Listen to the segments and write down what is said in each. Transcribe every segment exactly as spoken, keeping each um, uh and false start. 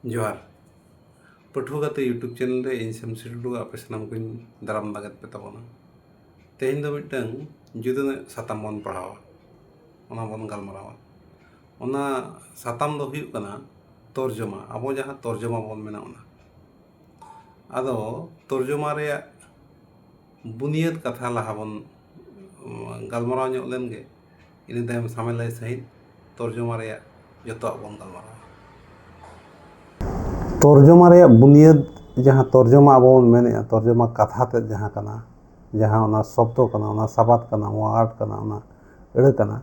ᱡᱚᱦᱟᱨ᱾ ᱯᱟᱹᱴᱷᱩᱣᱟᱹ ᱜᱟᱛᱮ YouTube channel ᱨᱮ ᱤᱧ ᱥᱮᱢᱥᱤ ᱴᱩᱰᱩ ᱟᱯᱮ ᱥᱟᱱᱟᱢ ᱠᱚᱧ ᱫᱟᱨᱟᱢ ᱫᱟᱜᱮᱫ ᱯᱮ ᱛᱟᱵᱚᱱᱟ᱾ ᱛᱮᱦᱮᱧ ᱫᱚ ᱢᱤᱫᱴᱟᱝ ᱡᱩᱫᱟᱹ ᱧᱚᱜ ᱥᱟᱛᱟᱢ ᱵᱚᱱ ᱯᱟᱲᱦᱟᱣᱟ, ᱚᱱᱟ ᱵᱚᱱ ᱜᱟᱞᱢᱟᱨᱟᱣᱟ᱾ ᱚᱱᱟ ᱥᱟᱛᱟᱢ ᱫᱚ ᱦᱩᱭᱩᱜ ᱠᱟᱱᱟ ᱛᱚᱨᱡᱚᱢᱟ, ᱟᱵᱚ ᱡᱟᱦᱟᱸ ᱛᱚᱨᱡᱚᱢᱟ ᱵᱚᱱ ᱢᱮᱱᱟ ᱚᱱᱟ᱾ ᱟᱫᱚ ᱛᱚᱨᱡᱚᱢᱟ ᱨᱮᱭᱟᱜ ᱵᱩᱱᱤᱭᱟᱹᱫ ᱠᱟᱛᱷᱟ ᱞᱟᱦᱟ ᱵᱚᱱ, ᱩᱢ, ᱜᱟᱞᱢᱟᱨᱟᱣ ᱧᱚᱜ ᱞᱮᱱ ᱜᱮ, ᱤᱱᱟᱹ ᱛᱟᱭᱚᱢ ᱥᱟᱢᱮᱞᱟᱭ ᱥᱟᱺᱦᱤᱡ ᱛᱚᱨᱡᱚᱢᱟ ᱨᱮᱭᱟᱜ ᱡᱚᱛᱚᱣᱟᱜ ᱵᱚᱱ ᱜᱟᱞᱢᱟᱨᱟᱣᱟ᱾ ᱛᱚᱨᱡᱚᱢᱟ ᱨᱮᱭᱟᱜ ᱵᱩᱱᱤᱭᱟᱹᱫ, ᱡᱟᱦᱟᱸ ᱛᱚᱨᱡᱚᱢᱟ ᱟᱵᱚ ᱵᱚᱱ ᱢᱮᱱᱮᱫᱼᱟ, ᱛᱚᱨᱡᱚᱢᱟ ᱠᱟᱛᱷᱟ ᱛᱮᱫ ᱡᱟᱦᱟᱸ ᱠᱟᱱᱟ, ᱡᱟᱦᱟᱸ ᱚᱱᱟ ᱥᱚᱵᱫᱚ ᱠᱟᱱᱟ, ᱚᱱᱟ ᱥᱟᱵᱟᱫ ᱠᱟᱱᱟ, ᱚᱱᱟ ᱟᱨᱴ ᱠᱟᱱᱟ, ᱚᱱᱟ ᱟᱹᱲᱟᱹ ᱠᱟᱱᱟ,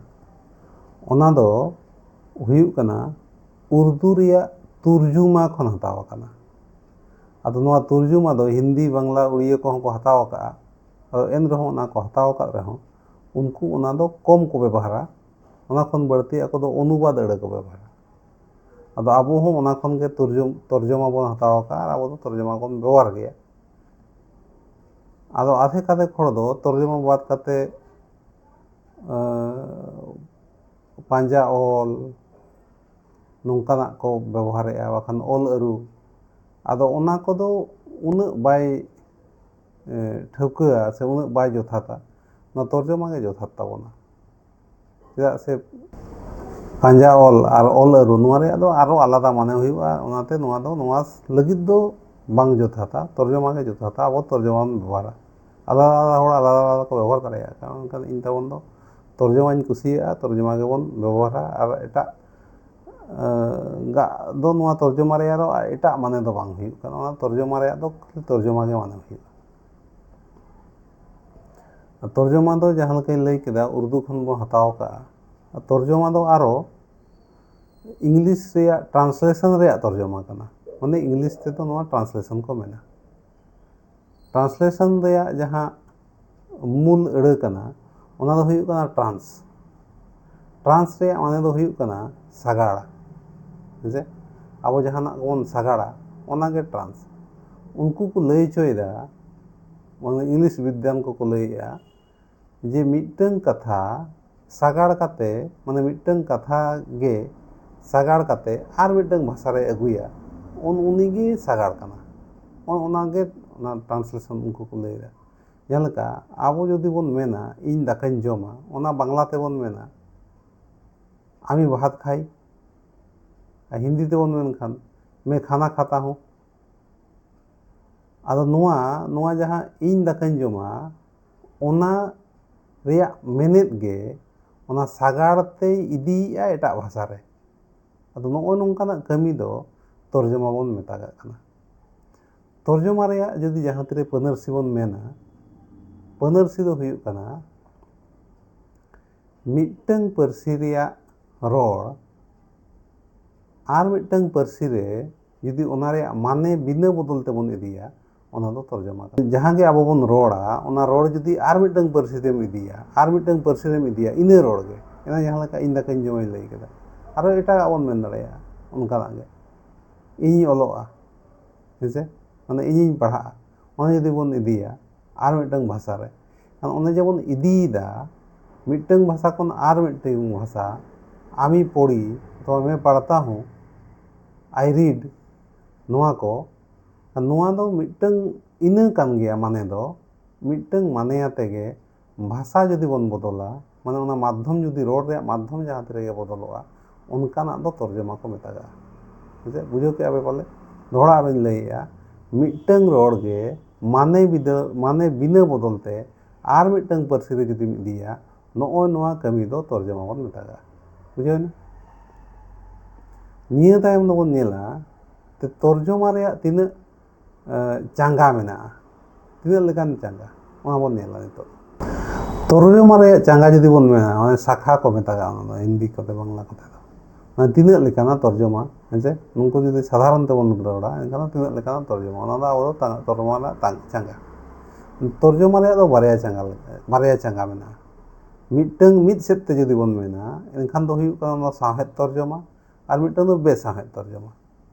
ᱚᱱᱟ ᱫᱚ ᱦᱩᱭᱩᱜ ᱠᱟᱱᱟ ᱩᱨᱫᱩ ᱨᱮᱭᱟᱜ ᱛᱩᱨᱡᱩᱢᱟ ᱠᱷᱚᱱ ᱦᱟᱛᱟᱣ ᱟᱠᱟᱱᱟ᱾ ᱟᱫᱚ ᱱᱚᱣᱟ ᱛᱩᱨᱡᱩᱢᱟ ᱫᱚ ᱦᱤᱱᱫᱤ, ᱵᱟᱝᱞᱟ, ᱩᱲᱤᱭᱟᱹ ᱠᱚᱦᱚᱸ ᱠᱚ ᱦᱟᱛᱟᱣ ᱟᱠᱟᱫᱼᱟ᱾ ᱟᱫᱚ ᱮᱱ ᱨᱮᱦᱚᱸ ᱚᱱᱟ ᱠᱚ ᱦᱟᱛᱟᱣ ᱟᱠᱟᱫ ᱨᱮᱦᱚᱸ ᱩᱱᱠᱩ ᱚᱱᱟ ᱫᱚ ᱠᱚᱢ ᱠᱚ ᱵᱮᱵᱚᱦᱟᱨᱟ, ᱚᱱᱟ ᱠᱷᱚᱱ ᱵᱟᱹᱲᱛᱤ ᱟᱠᱚ ᱫᱚ ᱚᱱᱩᱵᱟᱫ ᱟᱹᱲᱟᱹ ᱠᱚ ᱵᱮᱵᱚᱦᱟᱨᱟ᱾ ᱟᱫᱚ ᱟᱵᱚ ᱦᱚᱸ ᱚᱱᱟ ᱠᱷᱚᱱ ᱜᱮ ᱛᱩᱨᱡᱚᱢ-, ᱛᱚᱨᱡᱚᱢᱟ ᱵᱚᱱ ᱦᱟᱛᱟᱣ ᱟᱠᱟᱫᱼᱟ ᱟᱨ ᱟᱵᱚ ᱫᱚ ᱛᱚᱨᱡᱚᱢᱟ ᱵᱚᱱ ᱵᱮᱵᱚᱦᱟᱨ ᱜᱮᱭᱟ᱾ ᱟᱫᱚ ᱟᱫᱷᱮᱠ ᱟᱫᱷᱮᱠ ᱦᱚᱲ ᱫᱚ ᱛᱚᱨᱡᱚᱢᱟ ᱵᱟᱫ ᱠᱟᱛᱮ, ᱟᱸ, ᱯᱟᱸᱡᱟ ᱚᱞ, ᱱᱚᱝᱠᱟᱱᱟᱜ ᱠᱚ ᱵᱮᱵᱚᱦᱟᱨᱮᱫᱼᱟ, ᱵᱟᱠᱷᱟᱱ ᱚᱞ ᱟᱹᱨᱩ᱾ ᱟᱫᱚ ᱚᱱᱟ ᱠᱚᱫᱚ ᱩᱱᱟᱹᱜ ᱵᱟᱭ, ᱮ, ᱴᱷᱟᱹᱣᱠᱟᱹᱭᱟ ᱥᱮ ᱩᱱᱟᱹᱜ ᱵᱟᱭ ᱡᱚᱛᱷᱟᱛᱟ᱾ ᱱᱚᱣᱟ ᱛᱚᱨᱡᱚᱢᱟ ᱜᱮ ᱡᱚᱛᱷᱟᱛ ᱛᱟᱵᱚᱱᱟ᱾ ᱪᱮᱫᱟᱜ ᱥᱮ ᱯᱟᱸᱡᱟ ᱚᱞ ᱟᱨ ᱚᱞ ᱟᱹᱨᱩ, ᱱᱚᱣᱟ ᱨᱮᱭᱟᱜ ᱫᱚ ᱟᱨᱚ ᱟᱞᱟᱫᱟ ᱢᱟᱱᱮ ᱦᱩᱭᱩᱜᱼᱟ, ᱚᱱᱟᱛᱮ ᱱᱚᱣᱟ ᱫᱚ ᱱᱚᱣᱟ ᱞᱟᱹᱜᱤᱫ ᱫᱚ ᱵᱟᱝ ᱡᱚᱛᱷᱟᱛᱟ, ᱛᱚᱨᱡᱚᱢᱟ ᱜᱮ ᱡᱚᱛᱷᱟᱛᱟ, ᱟᱵᱚ ᱛᱚᱨᱡᱚᱢᱟ ᱵᱚᱱ ᱵᱮᱵᱚᱦᱟᱨᱟ᱾ ᱟᱞᱟᱫᱟ ᱟᱞᱟᱫᱟ ᱦᱚᱲ ᱟᱞᱟᱫᱟ ᱟᱞᱟᱫᱟ ᱠᱚ ᱵᱮᱵᱚᱦᱟᱨ ᱫᱟᱲᱮᱭᱟᱜᱼᱟ, ᱠᱟᱨᱚᱱ ᱢᱮᱱᱠᱷᱟᱱ ᱤᱧ ᱛᱟᱵᱚᱱ ᱫᱚ ᱛᱚᱨᱡᱚᱢᱟᱧ ᱠᱩᱥᱤᱭᱟᱜᱼᱟ, ᱛᱚᱨᱡᱚᱢᱟ ᱜᱮᱵᱚᱱ ᱵᱮᱵᱚᱦᱟᱨᱟ, ᱟᱨ ᱮᱴᱟᱜ, ᱮᱸ, ᱜᱟᱜ ᱫᱚ ᱱᱚᱣᱟ ᱛᱚᱨᱡᱚᱢᱟ ᱨᱮᱭᱟᱜ ᱫᱚ ᱮᱴᱟᱜ ᱢᱟᱱᱮ ᱫᱚ ᱵᱟᱝ ᱦᱩᱭᱩᱜ ᱠᱟᱱᱟ, ᱚᱱᱟ ᱛᱚᱨᱡᱚᱢᱟ ᱨᱮᱭᱟᱜ ᱫᱚ ᱠᱷᱟᱹᱞᱤ ᱛᱚᱨᱡᱚᱢᱟ ᱜᱮ ᱢᱟᱱᱮ ᱦᱩᱭᱩᱜᱼᱟ᱾ ᱛᱚᱨᱡᱚᱢᱟ ᱫᱚ ᱡᱟᱦᱟᱸ ᱞᱮᱠᱟᱧ ᱞᱟᱹᱭ ᱠᱮᱫᱟ, ᱩᱨᱫᱩ ᱠᱷᱚᱱ ᱵᱚᱱ ᱦᱟᱛᱟᱣ ᱟᱠᱟᱫᱼᱟ᱾ ᱛᱚᱨᱡᱚᱢᱟ ᱫᱚ ᱟᱨᱚ ᱤᱝᱞᱤᱥ ᱨᱮᱭᱟᱜ translation ᱨᱮᱭᱟᱜ ᱛᱚᱨᱡᱚᱢᱟ ᱠᱟᱱᱟ, ᱢᱟᱱᱮ ᱤᱝᱞᱤᱥ ᱛᱮᱫᱚ ᱱᱚᱣᱟ translation ᱠᱚ ᱢᱮᱱᱟ᱾ Translation ᱨᱮᱭᱟᱜ ᱡᱟᱦᱟᱸ ᱢᱩᱞ ᱟᱹᱲᱟᱹ ᱠᱟᱱᱟ, ᱚᱱᱟ ᱫᱚ ᱦᱩᱭᱩᱜ ᱠᱟᱱᱟ trans᱾ Trans ᱨᱮᱭᱟᱜ ᱢᱟᱱᱮ ᱫᱚ ᱦᱩᱭᱩᱜ ᱠᱟᱱᱟ ᱥᱟᱜᱟᱲ᱾ ᱦᱮᱸᱥᱮ? ᱟᱵᱚ ᱡᱟᱦᱟᱱᱟᱜ ᱵᱚᱱ ᱥᱟᱜᱟᱲᱟ, ᱚᱱᱟᱜᱮ trans᱾ ᱩᱱᱠᱩ ᱠᱚ ᱞᱟᱹᱭ ᱦᱚᱪᱚᱭᱮᱫᱟ, ᱢᱟᱱᱮ ᱤᱝᱞᱤᱥ ᱵᱤᱫᱽᱣᱟᱱ ᱠᱚᱠᱚ ᱞᱟᱹᱭᱮᱫᱼᱟ ᱡᱮ ᱢᱤᱫᱴᱟᱝ ᱠᱟᱛᱷᱟ ᱥᱟᱜᱟᱲ ᱠᱟᱛᱮ, ᱢᱟᱱᱮ ᱢᱤᱫᱴᱟᱝ ᱠᱟᱛᱷᱟ ᱜᱮ ᱥᱟᱜᱟᱲ ᱠᱟᱛᱮ ᱟᱨ ᱢᱤᱫᱴᱟᱝ ᱵᱷᱟᱥᱟ ᱨᱮ ᱟᱹᱜᱩᱭᱟ, ᱩᱱ ᱩᱱᱤ ᱜᱮ ᱥᱟᱜᱟᱲ ᱠᱟᱱᱟ᱾ ᱚᱱ ᱚᱱᱟ ᱜᱮ ᱚᱱᱟ translation ᱩᱱᱠᱩ ᱠᱚ ᱞᱟᱹᱭᱫᱟ᱾ ᱡᱟᱦᱟᱸ ᱞᱮᱠᱟ ᱟᱵᱚ ᱡᱩᱫᱤ ᱵᱚᱱ ᱢᱮᱱᱟ, "ᱤᱧ ᱫᱟᱠᱟᱧ ᱡᱚᱢᱟ", ᱚᱱᱟ ᱵᱟᱝᱞᱟ ᱛᱮᱵᱚᱱ ᱢᱮᱱᱟ, "আমি ভাত খাই", ᱟᱨ ᱦᱤᱱᱫᱤ ᱛᱮᱵᱚᱱ ᱢᱮᱱᱠᱷᱟᱱ, "मैं खाना खाता हूँ"᱾ ᱟᱫᱚ ᱱᱚᱣᱟ, ᱱᱚᱣᱟ ᱡᱟᱦᱟᱸ "ᱤᱧ ᱫᱟᱠᱟᱧ ᱡᱚᱢᱟ", ᱚᱱᱟ ᱨᱮᱭᱟᱜ ᱢᱮᱱᱮᱫ ᱜᱮ ᱚᱱᱟ ᱥᱟᱜᱟᱲ ᱛᱮᱭ ᱤᱫᱤᱭᱮᱫᱼᱟ ᱮᱴᱟᱜ ᱵᱷᱟᱥᱟ ᱨᱮ᱾ ᱟᱫᱚ ᱱᱚᱜᱼᱚᱭ ᱱᱚᱝᱠᱟᱱᱟᱜ ᱠᱟᱹᱢᱤ ᱫᱚ ᱛᱚᱨᱡᱚᱢᱟ ᱵᱚᱱ ᱢᱮᱛᱟᱜᱟᱜ ᱠᱟᱱᱟ᱾ ᱛᱚᱨᱡᱚᱢᱟ ᱨᱮᱭᱟᱜ ᱡᱩᱫᱤ ᱡᱟᱦᱟᱸ ᱛᱤᱨᱮ ᱯᱟᱹᱱᱟᱹᱨᱥᱤ ᱵᱚᱱ ᱢᱮᱱᱟ, ᱯᱟᱹᱱᱟᱹᱨᱥᱤ ᱫᱚ ᱦᱩᱭᱩᱜ ᱠᱟᱱᱟ ᱢᱤᱫᱴᱟᱝ ᱯᱟᱹᱨᱥᱤ ᱨᱮᱭᱟᱜ ᱨᱚᱲ ᱟᱨ ᱢᱤᱫᱴᱟᱝ ᱯᱟᱹᱨᱥᱤ ᱨᱮ ᱡᱩᱫᱤ ᱚᱱᱟ ᱨᱮᱭᱟᱜ ᱢᱟᱱᱮ ᱵᱤᱱᱟᱹ ᱵᱚᱫᱚᱞ ᱛᱮᱵᱚᱱ ᱤᱫᱤᱭᱟ, ᱚᱱᱟ ᱫᱚ ᱛᱚᱨᱡᱚᱢᱟ ᱠᱟᱱᱟ᱾ ᱡᱟᱦᱟᱸ ᱜᱮ ᱟᱵᱚ ᱵᱚᱱ ᱨᱚᱲᱟ, ᱚᱱᱟ ᱨᱚᱲ ᱡᱩᱫᱤ ᱟᱨ ᱢᱤᱫᱴᱟᱝ ᱯᱟᱹᱨᱥᱤ ᱛᱮᱢ ᱤᱫᱤᱭᱟ, ᱟᱨ ᱢᱤᱫᱴᱟᱝ ᱯᱟᱹᱨᱥᱤ ᱨᱮᱢ ᱤᱫᱤᱭᱟ, ᱤᱱᱟᱹ ᱨᱚᱲ ᱜᱮ, ᱮᱱᱟ ᱡᱟᱦᱟᱸ ᱞᱮᱠᱟ "ᱤᱧ ᱫᱟᱠᱟᱧ ᱡᱚᱢᱟᱧ" ᱞᱟᱹᱭ ᱠᱮᱫᱟ, ᱟᱨᱚ ᱮᱴᱟᱜᱟᱜ ᱵᱚᱱ ᱢᱮᱱ ᱫᱟᱲᱮᱭᱟᱜᱼᱟ ᱚᱱᱠᱟᱱᱟᱜ ᱜᱮ, "ᱤᱧᱤᱧ ᱚᱞᱚᱜᱼᱟ", ᱦᱮᱸᱥᱮ, ᱢᱟᱱᱮ "ᱤᱧᱤᱧ ᱯᱟᱲᱦᱟᱜᱼᱟ", ᱚᱱᱟ ᱡᱩᱫᱤ ᱵᱚᱱ ᱤᱫᱤᱭᱟ ᱟᱨ ᱢᱤᱫᱴᱟᱝ ᱵᱷᱟᱥᱟ ᱨᱮ, ᱠᱷᱟᱱ ᱚᱱᱮ ᱡᱮᱵᱚᱱ ᱤᱫᱤᱭᱮᱫᱟ ᱢᱤᱫᱴᱟᱝ ᱵᱷᱟᱥᱟ ᱠᱷᱚᱱ ᱟᱨ ᱢᱤᱫᱴᱟᱝ ᱵᱷᱟᱥᱟ, "আমি পড়ি" ᱚথᱚᱵᱟ "मैं पढ़ता हूँ", "I read", ᱱᱚᱣᱟ ᱠᱚ, ᱱᱚᱣᱟ ᱫᱚ ᱢᱤᱫᱴᱟᱝ ᱤᱱᱟᱹ ᱠᱟᱱ ᱜᱮᱭᱟ, ᱢᱟᱱᱮ ᱫᱚ ᱢᱤᱫᱴᱟᱝ ᱢᱟᱱᱮ ᱟᱛᱮ ᱜᱮ ᱵᱷᱟᱥᱟ ᱡᱩᱫᱤ ᱵᱚᱱ ᱵᱚᱫᱚᱞᱟ, ᱢᱟᱱᱮ ᱚᱱᱟ ᱢᱟᱫᱽᱫᱷᱚᱢ ᱡᱩᱫᱤ, ᱨᱚᱲ ᱨᱮᱭᱟᱜ ᱢᱟᱫᱽᱫᱷᱚᱢ ᱡᱟᱦᱟᱸ ᱛᱤ ᱨᱮᱜᱮ ᱵᱚᱫᱚᱞᱚᱜᱼᱟ, ᱚᱱᱠᱟᱱᱟᱜ ᱫᱚ ᱛᱚᱨᱡᱚᱢᱟ ᱠᱚ ᱢᱮᱛᱟᱜᱟᱜᱼᱟ᱾ ᱦᱮᱸᱥᱮ? ᱵᱩᱡᱷᱟᱹᱣ ᱠᱮᱜᱼᱟ ᱯᱮ ᱯᱟᱞᱮ? ᱫᱚᱦᱲᱟ ᱟᱨᱚᱧ ᱞᱟᱹᱭᱮᱜᱼᱟ, ᱢᱤᱫᱴᱟᱝ ᱨᱚᱲ ᱜᱮ ᱢᱟᱱᱮ ᱵᱤᱫᱟᱹ-, ᱢᱟᱱᱮ ᱵᱤᱱᱟᱹ ᱵᱚᱫᱚᱞ ᱛᱮ ᱟᱨ ᱢᱤᱫᱴᱟᱝ ᱯᱟᱹᱨᱥᱤ ᱨᱮ ᱡᱩᱫᱤᱢ ᱤᱫᱤᱭᱟ, ᱱᱚᱜᱼᱚᱭ ᱱᱚᱣᱟ ᱠᱟᱹᱢᱤ ᱫᱚ ᱛᱚᱨᱡᱚᱢᱟ ᱵᱚᱱ ᱢᱮᱛᱟᱜᱟᱜᱼᱟ᱾ ᱵᱩᱡᱷᱟᱹᱣ ᱮᱱᱟ? ᱱᱤᱭᱟᱹ ᱛᱟᱭᱚᱢ ᱫᱚᱵᱚᱱ ᱧᱮᱞᱟ ᱛᱮ ᱛᱚᱨᱡᱚᱢᱟ ᱨᱮᱭᱟᱜ ᱛᱤᱱᱟᱹᱜ ᱮ, ᱪᱟᱸᱜᱟ ᱢᱮᱱᱟᱜᱼᱟ᱾ ᱛᱤᱱᱟᱹᱜ ᱞᱮᱠᱟᱱ ᱪᱟᱸᱜᱟ, ᱚᱱᱟ ᱵᱚᱱ ᱧᱮᱞᱟ ᱱᱤᱛᱚᱜ᱾ ᱛᱚᱨᱡᱚᱢᱟ ᱨᱮᱭᱟᱜ ᱪᱟᱸᱜᱟ ᱡᱩᱫᱤ ᱵᱚᱱ ᱢᱮᱱᱟ, ᱚᱱᱮ ᱥᱟᱠᱷᱟ ᱠᱚ ᱢᱮᱛᱟᱜᱼᱟ ᱚᱱᱟ ᱫᱚ, ᱦᱤᱱᱫᱤ ᱠᱚᱛᱮ, ᱵᱟᱝᱞᱟ ᱠᱚᱛᱮ ᱫᱚ᱾ ᱢᱟᱱᱮ ᱛᱤᱱᱟᱹᱜ ᱞᱮᱠᱟᱱᱟ ᱛᱚᱨᱡᱚᱢᱟ, ᱦᱮᱸᱥᱮ? ᱱᱩᱠᱩ ᱡᱩᱫᱤ ᱥᱟᱫᱷᱟᱨᱚᱱ ᱛᱮᱵᱚᱱ ᱨᱚᱲᱟ, ᱮᱱᱠᱷᱟᱱ ᱫᱚ ᱛᱤᱱᱟᱹᱜ ᱞᱮᱠᱟᱱᱟ ᱛᱚᱨᱡᱚᱢᱟ, ᱚᱱᱟ ᱫᱚ ᱟᱵᱚ ᱫᱚ ᱛᱟᱝ-, ᱛᱚᱨᱡᱚᱢᱟ ᱨᱮᱱᱟᱜ ᱛᱟᱝ-, ᱪᱟᱸᱜᱟ᱾ ᱛᱚᱨᱡᱚᱢᱟ ᱨᱮᱭᱟᱜ ᱫᱚ ᱵᱟᱨᱭᱟ ᱪᱟᱸᱜᱟ ᱞᱮᱠᱟ, ᱵᱟᱨᱭᱟ ᱪᱟᱸᱜᱟ ᱢᱮᱱᱟᱜᱼᱟ᱾ ᱢᱤᱫᱴᱟᱝ ᱢᱤᱫ ᱥᱮᱫ ᱛᱮ ᱡᱩᱫᱤ ᱵᱚᱱ ᱢᱮᱱᱟ, ᱮᱱᱠᱷᱟᱱ ᱫᱚ ᱦᱩᱭᱩᱜ ᱠᱟᱱᱟ ᱚᱱᱟ ᱥᱟᱶᱦᱮᱫ ᱛᱚᱨᱡᱚᱢᱟ, ᱟᱨ ᱢᱤᱫᱴᱟᱝ ᱫᱚ ᱵᱮᱥᱟᱶᱦᱮᱫ ᱛᱚᱨᱡᱚᱢᱟ᱾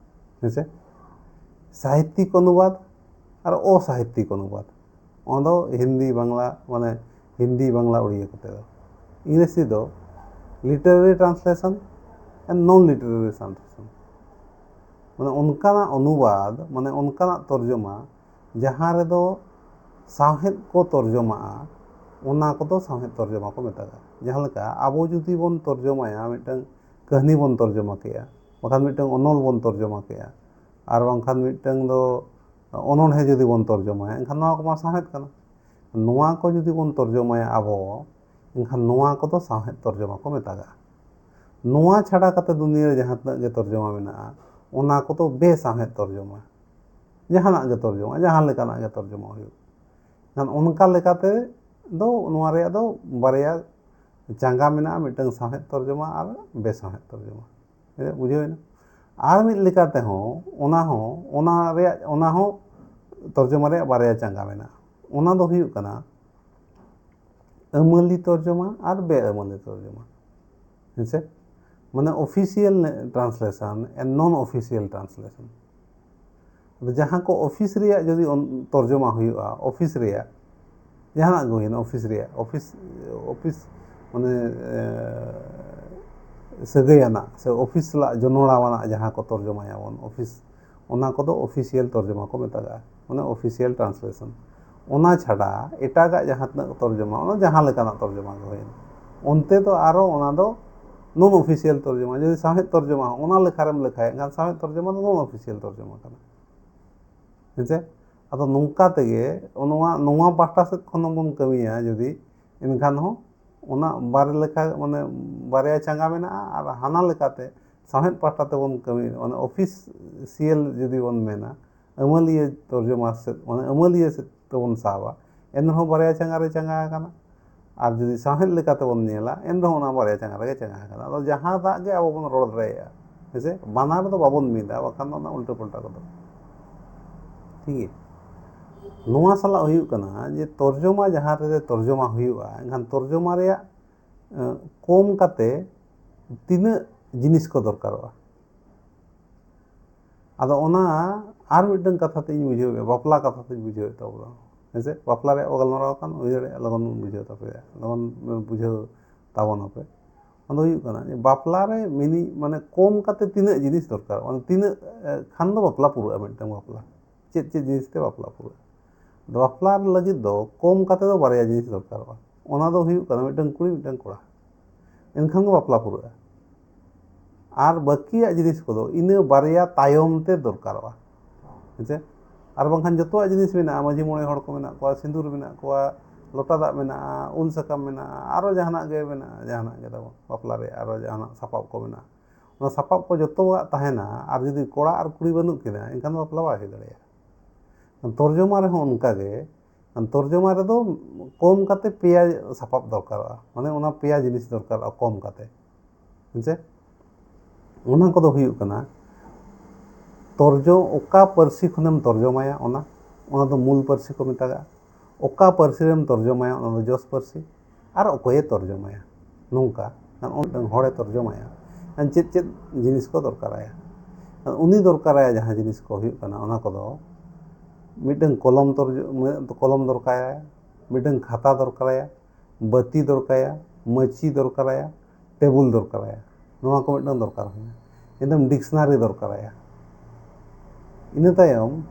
ᱦᱮᱸᱥᱮ? ᱥᱟᱦᱤᱛᱛᱤᱠ ᱚᱱᱩᱵᱟᱫ ᱟᱨ ᱚᱥᱟᱦᱤᱛᱛᱤᱠ ᱚᱱᱩᱵᱟᱫ, ᱚᱱᱟ ᱫᱚ ᱦᱤᱱᱫᱤ, ᱵᱟᱝᱞᱟ, ᱢᱟᱱᱮ ᱦᱤᱱᱫᱤ, ᱵᱟᱝᱞᱟ, ᱩᱲᱤᱭᱟ ᱠᱚᱛᱮ ᱫᱚ᱾ ᱤᱝᱨᱮᱡᱤ ᱫᱚ literary translation and non literary translation᱾ ᱢᱟᱱᱮ ᱚᱱᱠᱟᱱᱟᱜ ᱚᱱᱩᱵᱟᱫ, ᱢᱟᱱᱮ ᱚᱱᱠᱟᱱᱟᱜ ᱛᱚᱨᱡᱚᱢᱟ ᱡᱟᱦᱟᱸ ᱨᱮᱫᱚ ᱥᱟᱶᱦᱮᱫ ᱠᱚ ᱛᱚᱨᱡᱚᱢᱟᱜᱼᱟ, ᱚᱱᱟ ᱠᱚᱫᱚ ᱥᱟᱶᱦᱮᱫ ᱛᱚᱨᱡᱚᱢᱟ ᱠᱚ ᱢᱮᱛᱟᱜᱼᱟ᱾ ᱡᱟᱦᱟᱸ ᱞᱮᱠᱟ ᱟᱵᱚ ᱡᱩᱫᱤ ᱵᱚᱱ ᱛᱚᱨᱡᱚᱢᱟᱭᱟ, ᱢᱤᱫᱴᱟᱝ ᱠᱟᱹᱦᱱᱤ ᱵᱚᱱ ᱛᱚᱨᱡᱚᱢᱟ ᱠᱮᱜᱼᱟ, ᱵᱟᱠᱷᱟᱱ ᱢᱤᱫᱴᱟᱝ ᱚᱱᱚᱞ ᱵᱚᱱ ᱛᱚᱨᱡᱚᱢᱟ ᱠᱮᱜᱼᱟ, ᱟᱨ ᱵᱟᱝᱠᱷᱟᱱ ᱢᱤᱫᱴᱟᱝ ᱫᱚ ᱚᱱᱚᱬᱦᱮ ᱡᱩᱫᱤ ᱵᱚᱱ ᱛᱚᱨᱡᱚᱢᱟᱭᱟ, ᱮᱱᱠᱷᱟᱱ ᱱᱚᱣᱟ ᱠᱚᱢᱟ ᱥᱟᱶᱦᱮᱫ ᱠᱟᱱᱟ᱾ ᱱᱚᱣᱟ ᱠᱚ ᱡᱩᱫᱤ ᱵᱚᱱ ᱛᱚᱨᱡᱚᱢᱟᱭᱟ ᱟᱵᱚ, ᱮᱱᱠᱷᱟᱱ ᱱᱚᱣᱟ ᱠᱚᱫᱚ ᱥᱟᱶᱦᱮᱫ ᱛᱚᱨᱡᱚᱢᱟ ᱠᱚ ᱢᱮᱛᱟᱜᱼᱟ᱾ ᱱᱚᱣᱟ ᱪᱷᱟᱰᱟ ᱠᱟᱛᱮ ᱫᱩᱱᱤᱭᱟᱹ ᱨᱮ ᱡᱟᱦᱟᱸ ᱛᱤᱱᱟᱹᱜ ᱜᱮ ᱛᱚᱨᱡᱚᱢᱟ ᱢᱮᱱᱟᱜᱼᱟ, ᱚᱱᱟ ᱠᱚᱫᱚ ᱵᱮᱥᱟᱶᱦᱮᱫ ᱛᱚᱨᱡᱚᱢᱟ᱾ ᱡᱟᱦᱟᱱᱟᱜ ᱜᱮ ᱛᱚᱨᱡᱚᱢᱟ, ᱡᱟᱦᱟᱸ ᱞᱮᱠᱟᱱᱟᱜ ᱜᱮ ᱛᱚᱨᱡᱚᱢᱟ ᱦᱩᱭᱩᱜ᱾ ᱮᱱᱠᱷᱟᱱ ᱚᱱᱠᱟ ᱞᱮᱠᱟᱛᱮ ᱫᱚ ᱱᱚᱣᱟ ᱨᱮᱭᱟᱜ ᱫᱚ ᱵᱟᱨᱭᱟ ᱪᱟᱸᱜᱟ ᱢᱮᱱᱟᱜᱼᱟ, ᱢᱤᱫᱴᱟᱝ ᱥᱟᱶᱦᱮᱫ ᱛᱚᱨᱡᱚᱢᱟ ᱟᱨ ᱵᱮᱥᱟᱶᱦᱮᱫ ᱛᱚᱨᱡᱚᱢᱟ᱾ ᱵᱩᱡᱷᱟᱹᱣ ᱮᱱᱟ? ᱟᱨ ᱢᱤᱫ ᱞᱮᱠᱟ ᱛᱮᱦᱚᱸ ᱚᱱᱟ ᱦᱚᱸ, ᱚᱱᱟ ᱨᱮᱭᱟᱜ, ᱚᱱᱟ ᱦᱚᱸ ᱛᱚᱨᱡᱚᱢᱟ ᱨᱮᱭᱟᱜ ᱵᱟᱨᱭᱟ ᱪᱟᱸᱜᱟ ᱢᱮᱱᱟᱜᱼᱟ᱾ ᱚᱱᱟ ᱫᱚ ᱦᱩᱭᱩᱜ ᱠᱟᱱᱟ ᱟᱹᱢᱟᱹᱞᱤ ᱛᱚᱨᱡᱚᱢᱟ ᱟᱨ ᱵᱮᱼᱟᱹᱢᱟᱹᱞᱤ ᱛᱚᱨᱡᱚᱢᱟ᱾ ᱦᱮᱸ ᱥᱮ? ᱢᱟᱱᱮ official translation and non official translation᱾ ᱟᱫᱚ ᱡᱟᱦᱟᱸ ᱠᱚ ᱚᱯᱷᱤᱥ ᱨᱮᱭᱟᱜ ᱡᱩᱫᱤ ᱚᱱ-, ᱛᱚᱨᱡᱚᱢᱟ ᱦᱩᱭᱩᱜᱼᱟ, ᱚᱯᱷᱤᱥ ᱨᱮᱭᱟᱜ, ᱡᱟᱦᱟᱱᱟᱜ ᱜᱮ ᱦᱩᱭᱮᱱ, ᱚᱯᱷᱤᱥ ᱨᱮᱭᱟᱜ, ᱚᱯᱷᱤᱥ, ᱚᱯᱷᱤᱥ ᱢᱟᱱᱮ, ᱮ, ᱥᱟᱹᱜᱟᱹᱭ ᱟᱱᱟᱜ ᱥᱮ ᱚᱯᱷᱤᱥ ᱥᱟᱞᱟᱜ ᱡᱚᱱᱚᱲᱟᱣ ᱟᱱᱟᱜ ᱡᱟᱦᱟᱸ ᱠᱚ ᱛᱚᱨᱡᱚᱢᱟᱭᱟᱵᱚᱱ, ᱚᱯᱷᱤᱥ, ᱚᱱᱟ ᱠᱚᱫᱚ ᱚᱯᱷᱤᱥᱤᱭᱟᱞ ᱛᱚᱨᱡᱚᱢᱟ ᱠᱚ ᱢᱮᱛᱟᱜᱟᱜᱼᱟ, ᱢᱟᱱᱮ official translation᱾ ᱚᱱᱟ ᱪᱷᱟᱰᱟ ᱮᱴᱟᱜᱟᱜ ᱡᱟᱦᱟᱸ ᱛᱤᱱᱟᱹᱜ ᱛᱚᱨᱡᱚᱢᱟ, ᱚᱱᱟ ᱡᱟᱦᱟᱸ ᱞᱮᱠᱟᱱᱟᱜ ᱛᱚᱨᱡᱚᱢᱟ ᱜᱮ ᱦᱩᱭᱮᱱ, ᱚᱱᱛᱮ ᱫᱚ ᱟᱨᱚ ᱚᱱᱟ ᱫᱚ non official ᱛᱚᱨᱡᱚᱢᱟ᱾ ᱡᱩᱫᱤ ᱥᱟᱶᱦᱮᱫ ᱛᱚᱨᱡᱚᱢᱟ ᱦᱚᱸ ᱚᱱᱟ ᱞᱮᱠᱷᱟ ᱨᱮᱢ ᱞᱮᱠᱷᱟᱭᱟ, ᱮᱱᱠᱷᱟᱱ ᱥᱟᱶᱦᱮᱫ ᱛᱚᱨᱡᱚᱢᱟ ᱫᱚ non official ᱛᱚᱨᱡᱚᱢᱟ ᱠᱟᱱᱟ᱾ ᱦᱮᱸ ᱥᱮ? ᱟᱫᱚ ᱱᱚᱝᱠᱟ ᱛᱮᱜᱮ ᱱᱚᱣᱟ, ᱱᱚᱣᱟ ᱯᱟᱦᱴᱟ ᱥᱮᱫ ᱠᱷᱚᱱ ᱦᱚᱸᱵᱚᱱ ᱠᱟᱹᱢᱤᱭᱟ ᱡᱩᱫᱤ, ᱮᱱᱠᱷᱟᱱ ᱦᱚᱸ ᱚᱱᱟ ᱵᱟᱨ ᱞᱮᱠᱟ, ᱢᱟᱱᱮ ᱵᱟᱨᱭᱟ ᱪᱟᱸᱜᱟ ᱢᱮᱱᱟᱜᱼᱟ, ᱟᱨ ᱦᱟᱱᱟ ᱞᱮᱠᱟᱛᱮ ᱥᱟᱶᱦᱮᱫ ᱯᱟᱦᱴᱟ ᱛᱮᱵᱚᱱ ᱠᱟᱹᱢᱤ, ᱢᱟᱱᱮ ᱚᱯᱷᱤᱥᱤᱭᱟᱞ ᱡᱩᱫᱤ ᱵᱚᱱ ᱢᱮᱱᱟ, ᱟᱹᱢᱟᱹᱞᱤᱭᱟᱹ ᱛᱚᱨᱡᱚᱢᱟ ᱥᱮᱫ, ᱢᱟᱱᱮ ᱟᱹᱢᱟᱹᱞᱤᱭᱟᱹ ᱥᱮᱫ ᱛᱮᱵᱚᱱ ᱥᱟᱵᱟ, ᱮᱱ ᱨᱮᱦᱚᱸ ᱵᱟᱨᱭᱟ ᱪᱟᱸᱜᱟ ᱨᱮ ᱪᱟᱸᱜᱟ ᱟᱠᱟᱱᱟ᱾ ᱟᱨ ᱡᱩᱫᱤ ᱥᱟᱶᱦᱮᱫ ᱞᱮᱠᱟ ᱛᱮᱵᱚᱱ ᱧᱮᱞᱟ, ᱮᱱ ᱨᱮᱦᱚᱸ ᱚᱱᱟ ᱵᱟᱨᱭᱟ ᱪᱟᱸᱜᱟ ᱨᱮᱜᱮ ᱪᱟᱸᱜᱟ ᱟᱠᱟᱱᱟ᱾ ᱟᱫᱚ ᱡᱟᱦᱟᱸᱴᱟᱜ ᱜᱮ ᱟᱵᱚ ᱵᱚᱱ ᱨᱚᱲ ᱫᱟᱲᱮᱭᱟᱜᱼᱟ, ᱦᱮᱸ ᱥᱮ? ᱵᱟᱱᱟᱨ ᱫᱚ ᱵᱟᱵᱚᱱ ᱢᱤᱫᱟ, ᱵᱟᱠᱷᱟᱱ ᱫᱚ ᱚᱱᱟ ᱩᱞᱴᱟᱹ ᱯᱟᱞᱴᱟ ᱠᱚᱫᱚ᱾ ᱴᱷᱤᱠ ᱜᱮᱭᱟ? ᱱᱚᱣᱟ ᱥᱟᱞᱟᱜ ᱦᱩᱭᱩᱜ ᱠᱟᱱᱟ ᱡᱮ ᱛᱚᱨᱡᱚᱢᱟ ᱡᱟᱦᱟᱸ ᱨᱮ ᱛᱚᱨᱡᱚᱢᱟ ᱦᱩᱭᱩᱜᱼᱟ, ᱮᱱᱠᱷᱟᱱ ᱛᱚᱨᱡᱚᱢᱟ ᱨᱮᱭᱟᱜ, ᱮᱸ, ᱠᱚᱢ ᱠᱟᱛᱮ ᱛᱤᱱᱟᱹᱜ ᱡᱤᱱᱤᱥ ᱠᱚ ᱫᱚᱨᱠᱟᱨᱚᱜᱼᱟ᱾ ᱟᱫᱚ ᱚᱱᱟ ᱟᱨ ᱢᱤᱫᱴᱟᱝ ᱠᱟᱛᱷᱟ ᱛᱮᱧ ᱵᱩᱡᱷᱟᱹᱣᱮᱫᱼᱟ, ᱵᱟᱯᱞᱟ ᱠᱟᱛᱷᱟ ᱛᱮᱧ ᱵᱩᱡᱷᱟᱹᱣᱮᱫ ᱛᱟᱵᱚᱱᱟ᱾ ᱦᱮᱸ ᱥᱮ? ᱵᱟᱯᱞᱟ ᱨᱮᱭᱟᱜ ᱵᱚ ᱜᱟᱞᱢᱟᱨᱟᱣ ᱠᱷᱟᱱ ᱩᱭᱦᱟᱹᱨ ᱨᱮᱭᱟᱜ ᱞᱚᱜᱚᱱ ᱵᱚᱱ ᱵᱩᱡᱷᱟᱹᱣ ᱛᱟᱯᱮᱭᱟ, ᱞᱚᱜᱚᱱ ᱵᱚᱱ ᱵᱩᱡᱷᱟᱹᱣ ᱛᱟᱵᱚᱱ ᱟᱯᱮ᱾ ᱚᱱᱟ ᱫᱚ ᱦᱩᱭᱩᱜ ᱠᱟᱱᱟ ᱡᱮ ᱵᱟᱯᱞᱟ ᱨᱮ ᱢᱤᱱᱤ ᱢᱟᱱᱮ ᱠᱚᱢ ᱠᱟᱛᱮ ᱛᱤᱱᱟᱹᱜ ᱡᱤᱱᱤᱥ ᱫᱚᱨᱠᱟᱨᱚᱜᱼᱟ, ᱢᱟᱱᱮ ᱛᱤᱱᱟᱹᱜ ᱮ, ᱠᱷᱟᱱ ᱫᱚ ᱵᱟᱯᱞᱟ ᱯᱩᱨᱟᱹᱜᱼᱟ ᱢᱤᱫᱴᱟᱝ ᱵᱟᱯᱞᱟ, ᱪᱮᱫ ᱪᱮᱫ ᱡᱤᱱᱤᱥ ᱛᱮ ᱵᱟᱯᱞᱟ ᱯᱩᱨᱟᱹᱜᱼᱟ? ᱟᱫᱚ ᱵᱟᱯᱞᱟ ᱞᱟᱹᱜᱤᱫ ᱫᱚ ᱠᱚᱢ ᱠᱟᱛᱮ ᱫᱚ ᱵᱟᱨᱭᱟ ᱡᱤᱱᱤᱥ ᱫᱚᱨᱠᱟᱨᱚᱜᱼᱟ᱾ ᱚᱱᱟ ᱫᱚ ᱦᱩᱭᱩᱜ ᱠᱟᱱᱟ ᱢᱤᱫᱴᱟᱝ ᱠᱩᱲᱤ ᱢᱤᱫᱴᱟᱝ ᱠᱚᱲᱟ, ᱮᱱᱠᱷᱟᱱ ᱜᱮ ᱵᱟᱯᱞᱟ ᱯᱩᱨᱟᱹᱜᱼᱟ᱾ ᱟᱨ ᱵᱟᱹᱠᱤᱭᱟᱜ ᱡᱤᱱᱤᱥ ᱠᱚᱫᱚ ᱤᱱᱟᱹ ᱵᱟᱨᱭᱟ ᱛᱟᱭᱚᱢ ᱛᱮ ᱫᱚᱨᱠᱟᱨᱚᱜᱼᱟ᱾ ᱦᱮᱸᱥᱮ? ᱟᱨ ᱵᱟᱝᱠᱷᱟᱱ ᱡᱚᱛᱚᱣᱟᱜ ᱡᱤᱱᱤᱥ ᱢᱮᱱᱟᱜᱼᱟ, ᱢᱟᱹᱡᱷᱤ ᱢᱚᱬᱮ ᱦᱚᱲ ᱠᱚ ᱢᱮᱱᱟᱜ ᱠᱚᱣᱟ, ᱥᱤᱸᱫᱩᱨ ᱢᱮᱱᱟᱜ ᱠᱚᱣᱟ, ᱞᱚᱴᱟ ᱫᱟᱜ ᱢᱮᱱᱟᱜᱼᱟ, ᱩᱞ ᱥᱟᱠᱟᱢ ᱢᱮᱱᱟᱜᱼᱟ, ᱟᱨᱚ ᱡᱟᱦᱟᱱᱟᱜ ᱜᱮ ᱢᱮᱱᱟᱜᱼᱟ, ᱡᱟᱦᱟᱱᱟᱜ ᱜᱮ ᱛᱟᱵᱚᱱ ᱵᱟᱯᱞᱟ ᱨᱮ ᱟᱨᱚ ᱡᱟᱦᱟᱱᱟᱜ ᱥᱟᱯᱟᱵ ᱠᱚ ᱢᱮᱱᱟᱜᱼᱟ, ᱚᱱᱟ ᱥᱟᱯᱟᱵ ᱠᱚ ᱡᱚᱛᱚᱣᱟᱜ ᱛᱟᱦᱮᱱᱟ᱾ ᱟᱨ ᱡᱩᱫᱤ ᱠᱚᱲᱟ ᱟᱨ ᱠᱩᱲᱤ ᱵᱟᱹᱱᱩᱜ ᱠᱤᱱᱟ, ᱮᱱᱠᱷᱟᱱ ᱵᱟᱯᱞᱟ ᱵᱟᱭ ᱦᱩᱭ ᱫᱟᱲᱮᱭᱟᱜᱼᱟ᱾ ᱛᱚᱨᱡᱚᱢᱟ ᱨᱮᱦᱚᱸ ᱚᱱᱠᱟᱜᱮ, ᱛᱚᱨᱡᱚᱢᱟ ᱨᱮᱫᱚ ᱠᱚᱢ ᱠᱟᱛᱮ ᱯᱮᱭᱟ ᱥᱟᱯᱟᱵ ᱫᱚᱨᱠᱟᱨᱚᱜᱼᱟ, ᱢᱟᱱᱮ ᱚᱱᱟ ᱯᱮᱭᱟ ᱡᱤᱱᱤᱥ ᱫᱚᱨᱠᱟᱨᱚᱜᱼᱟ ᱠᱚᱢ ᱠᱟᱛᱮ᱾ ᱦᱮᱸᱥᱮ? ᱚᱱᱟ ᱠᱚᱫᱚ ᱦᱩᱭᱩᱜ ᱠᱟᱱᱟ ᱛᱚᱨᱡᱚ ᱚᱠᱟ ᱯᱟᱹᱨᱥᱤ ᱠᱷᱚᱱᱮᱢ ᱛᱚᱨᱡᱚᱢᱟᱭᱟ, ᱚᱱᱟ ᱚᱱᱟ ᱫᱚ ᱢᱩᱞ ᱯᱟᱹᱨᱥᱤ ᱠᱚ ᱢᱮᱛᱟᱜᱼᱟ᱾ ᱚᱠᱟ ᱯᱟᱹᱨᱥᱤ ᱨᱮᱢ ᱛᱚᱨᱡᱚᱢᱟᱭᱟ, ᱚᱱᱟ ᱫᱚ ᱡᱚᱥ ᱯᱟᱹᱨᱥᱤ᱾ ᱟᱨ ᱚᱠᱚᱭᱮ ᱛᱚᱨᱡᱚᱢᱟᱭᱟ, ᱱᱚᱝᱠᱟ ᱢᱤᱫᱴᱟᱝ ᱦᱚᱲᱮ ᱛᱚᱨᱡᱚᱢᱟᱭᱟ, ᱪᱮᱫ ᱪᱮᱫ ᱡᱤᱱᱤᱥ ᱠᱚ ᱫᱚᱨᱠᱟᱨᱟᱭᱟ? ᱩᱱᱤ ᱫᱚᱨᱠᱟᱨᱟᱭᱟ ᱡᱟᱦᱟᱸ ᱡᱤᱱᱤᱥ ᱠᱚ ᱦᱩᱭᱩᱜ ᱠᱟᱱᱟ, ᱚᱱᱟ ᱠᱚᱫᱚ ᱢᱤᱫᱴᱟᱝ ᱠᱚᱞᱚᱢ ᱛᱚᱨᱡᱚ- ᱠᱚᱞᱚᱢ ᱫᱚᱨᱠᱟᱨᱟᱭᱟ, ᱢᱤᱫᱴᱟᱝ ᱠᱷᱟᱛᱟ ᱫᱚᱨᱠᱟᱨᱟᱭᱟ, ᱵᱟᱹᱛᱤ ᱫᱚᱨᱠᱟᱨᱟᱭᱟ, ᱢᱟᱹᱪᱤ ᱫᱚᱨᱠᱟᱨᱟᱭᱟ, ᱴᱮᱵᱩᱞ ᱫᱚᱨᱠᱟᱨᱟᱭᱟ, ᱱᱚᱣᱟ ᱠᱚ ᱢᱤᱫᱴᱟᱝ ᱫᱚᱨᱠᱟᱨ ᱦᱩᱭᱱᱟ᱾ ᱤᱱᱟᱹ ᱛᱟᱭᱚᱢ ᱰᱤᱠᱥᱱᱟᱨᱤ ᱫᱚᱨᱠᱟᱨᱟᱭᱟ᱾ ᱤᱱᱟᱹ ᱛᱟᱭᱚᱢ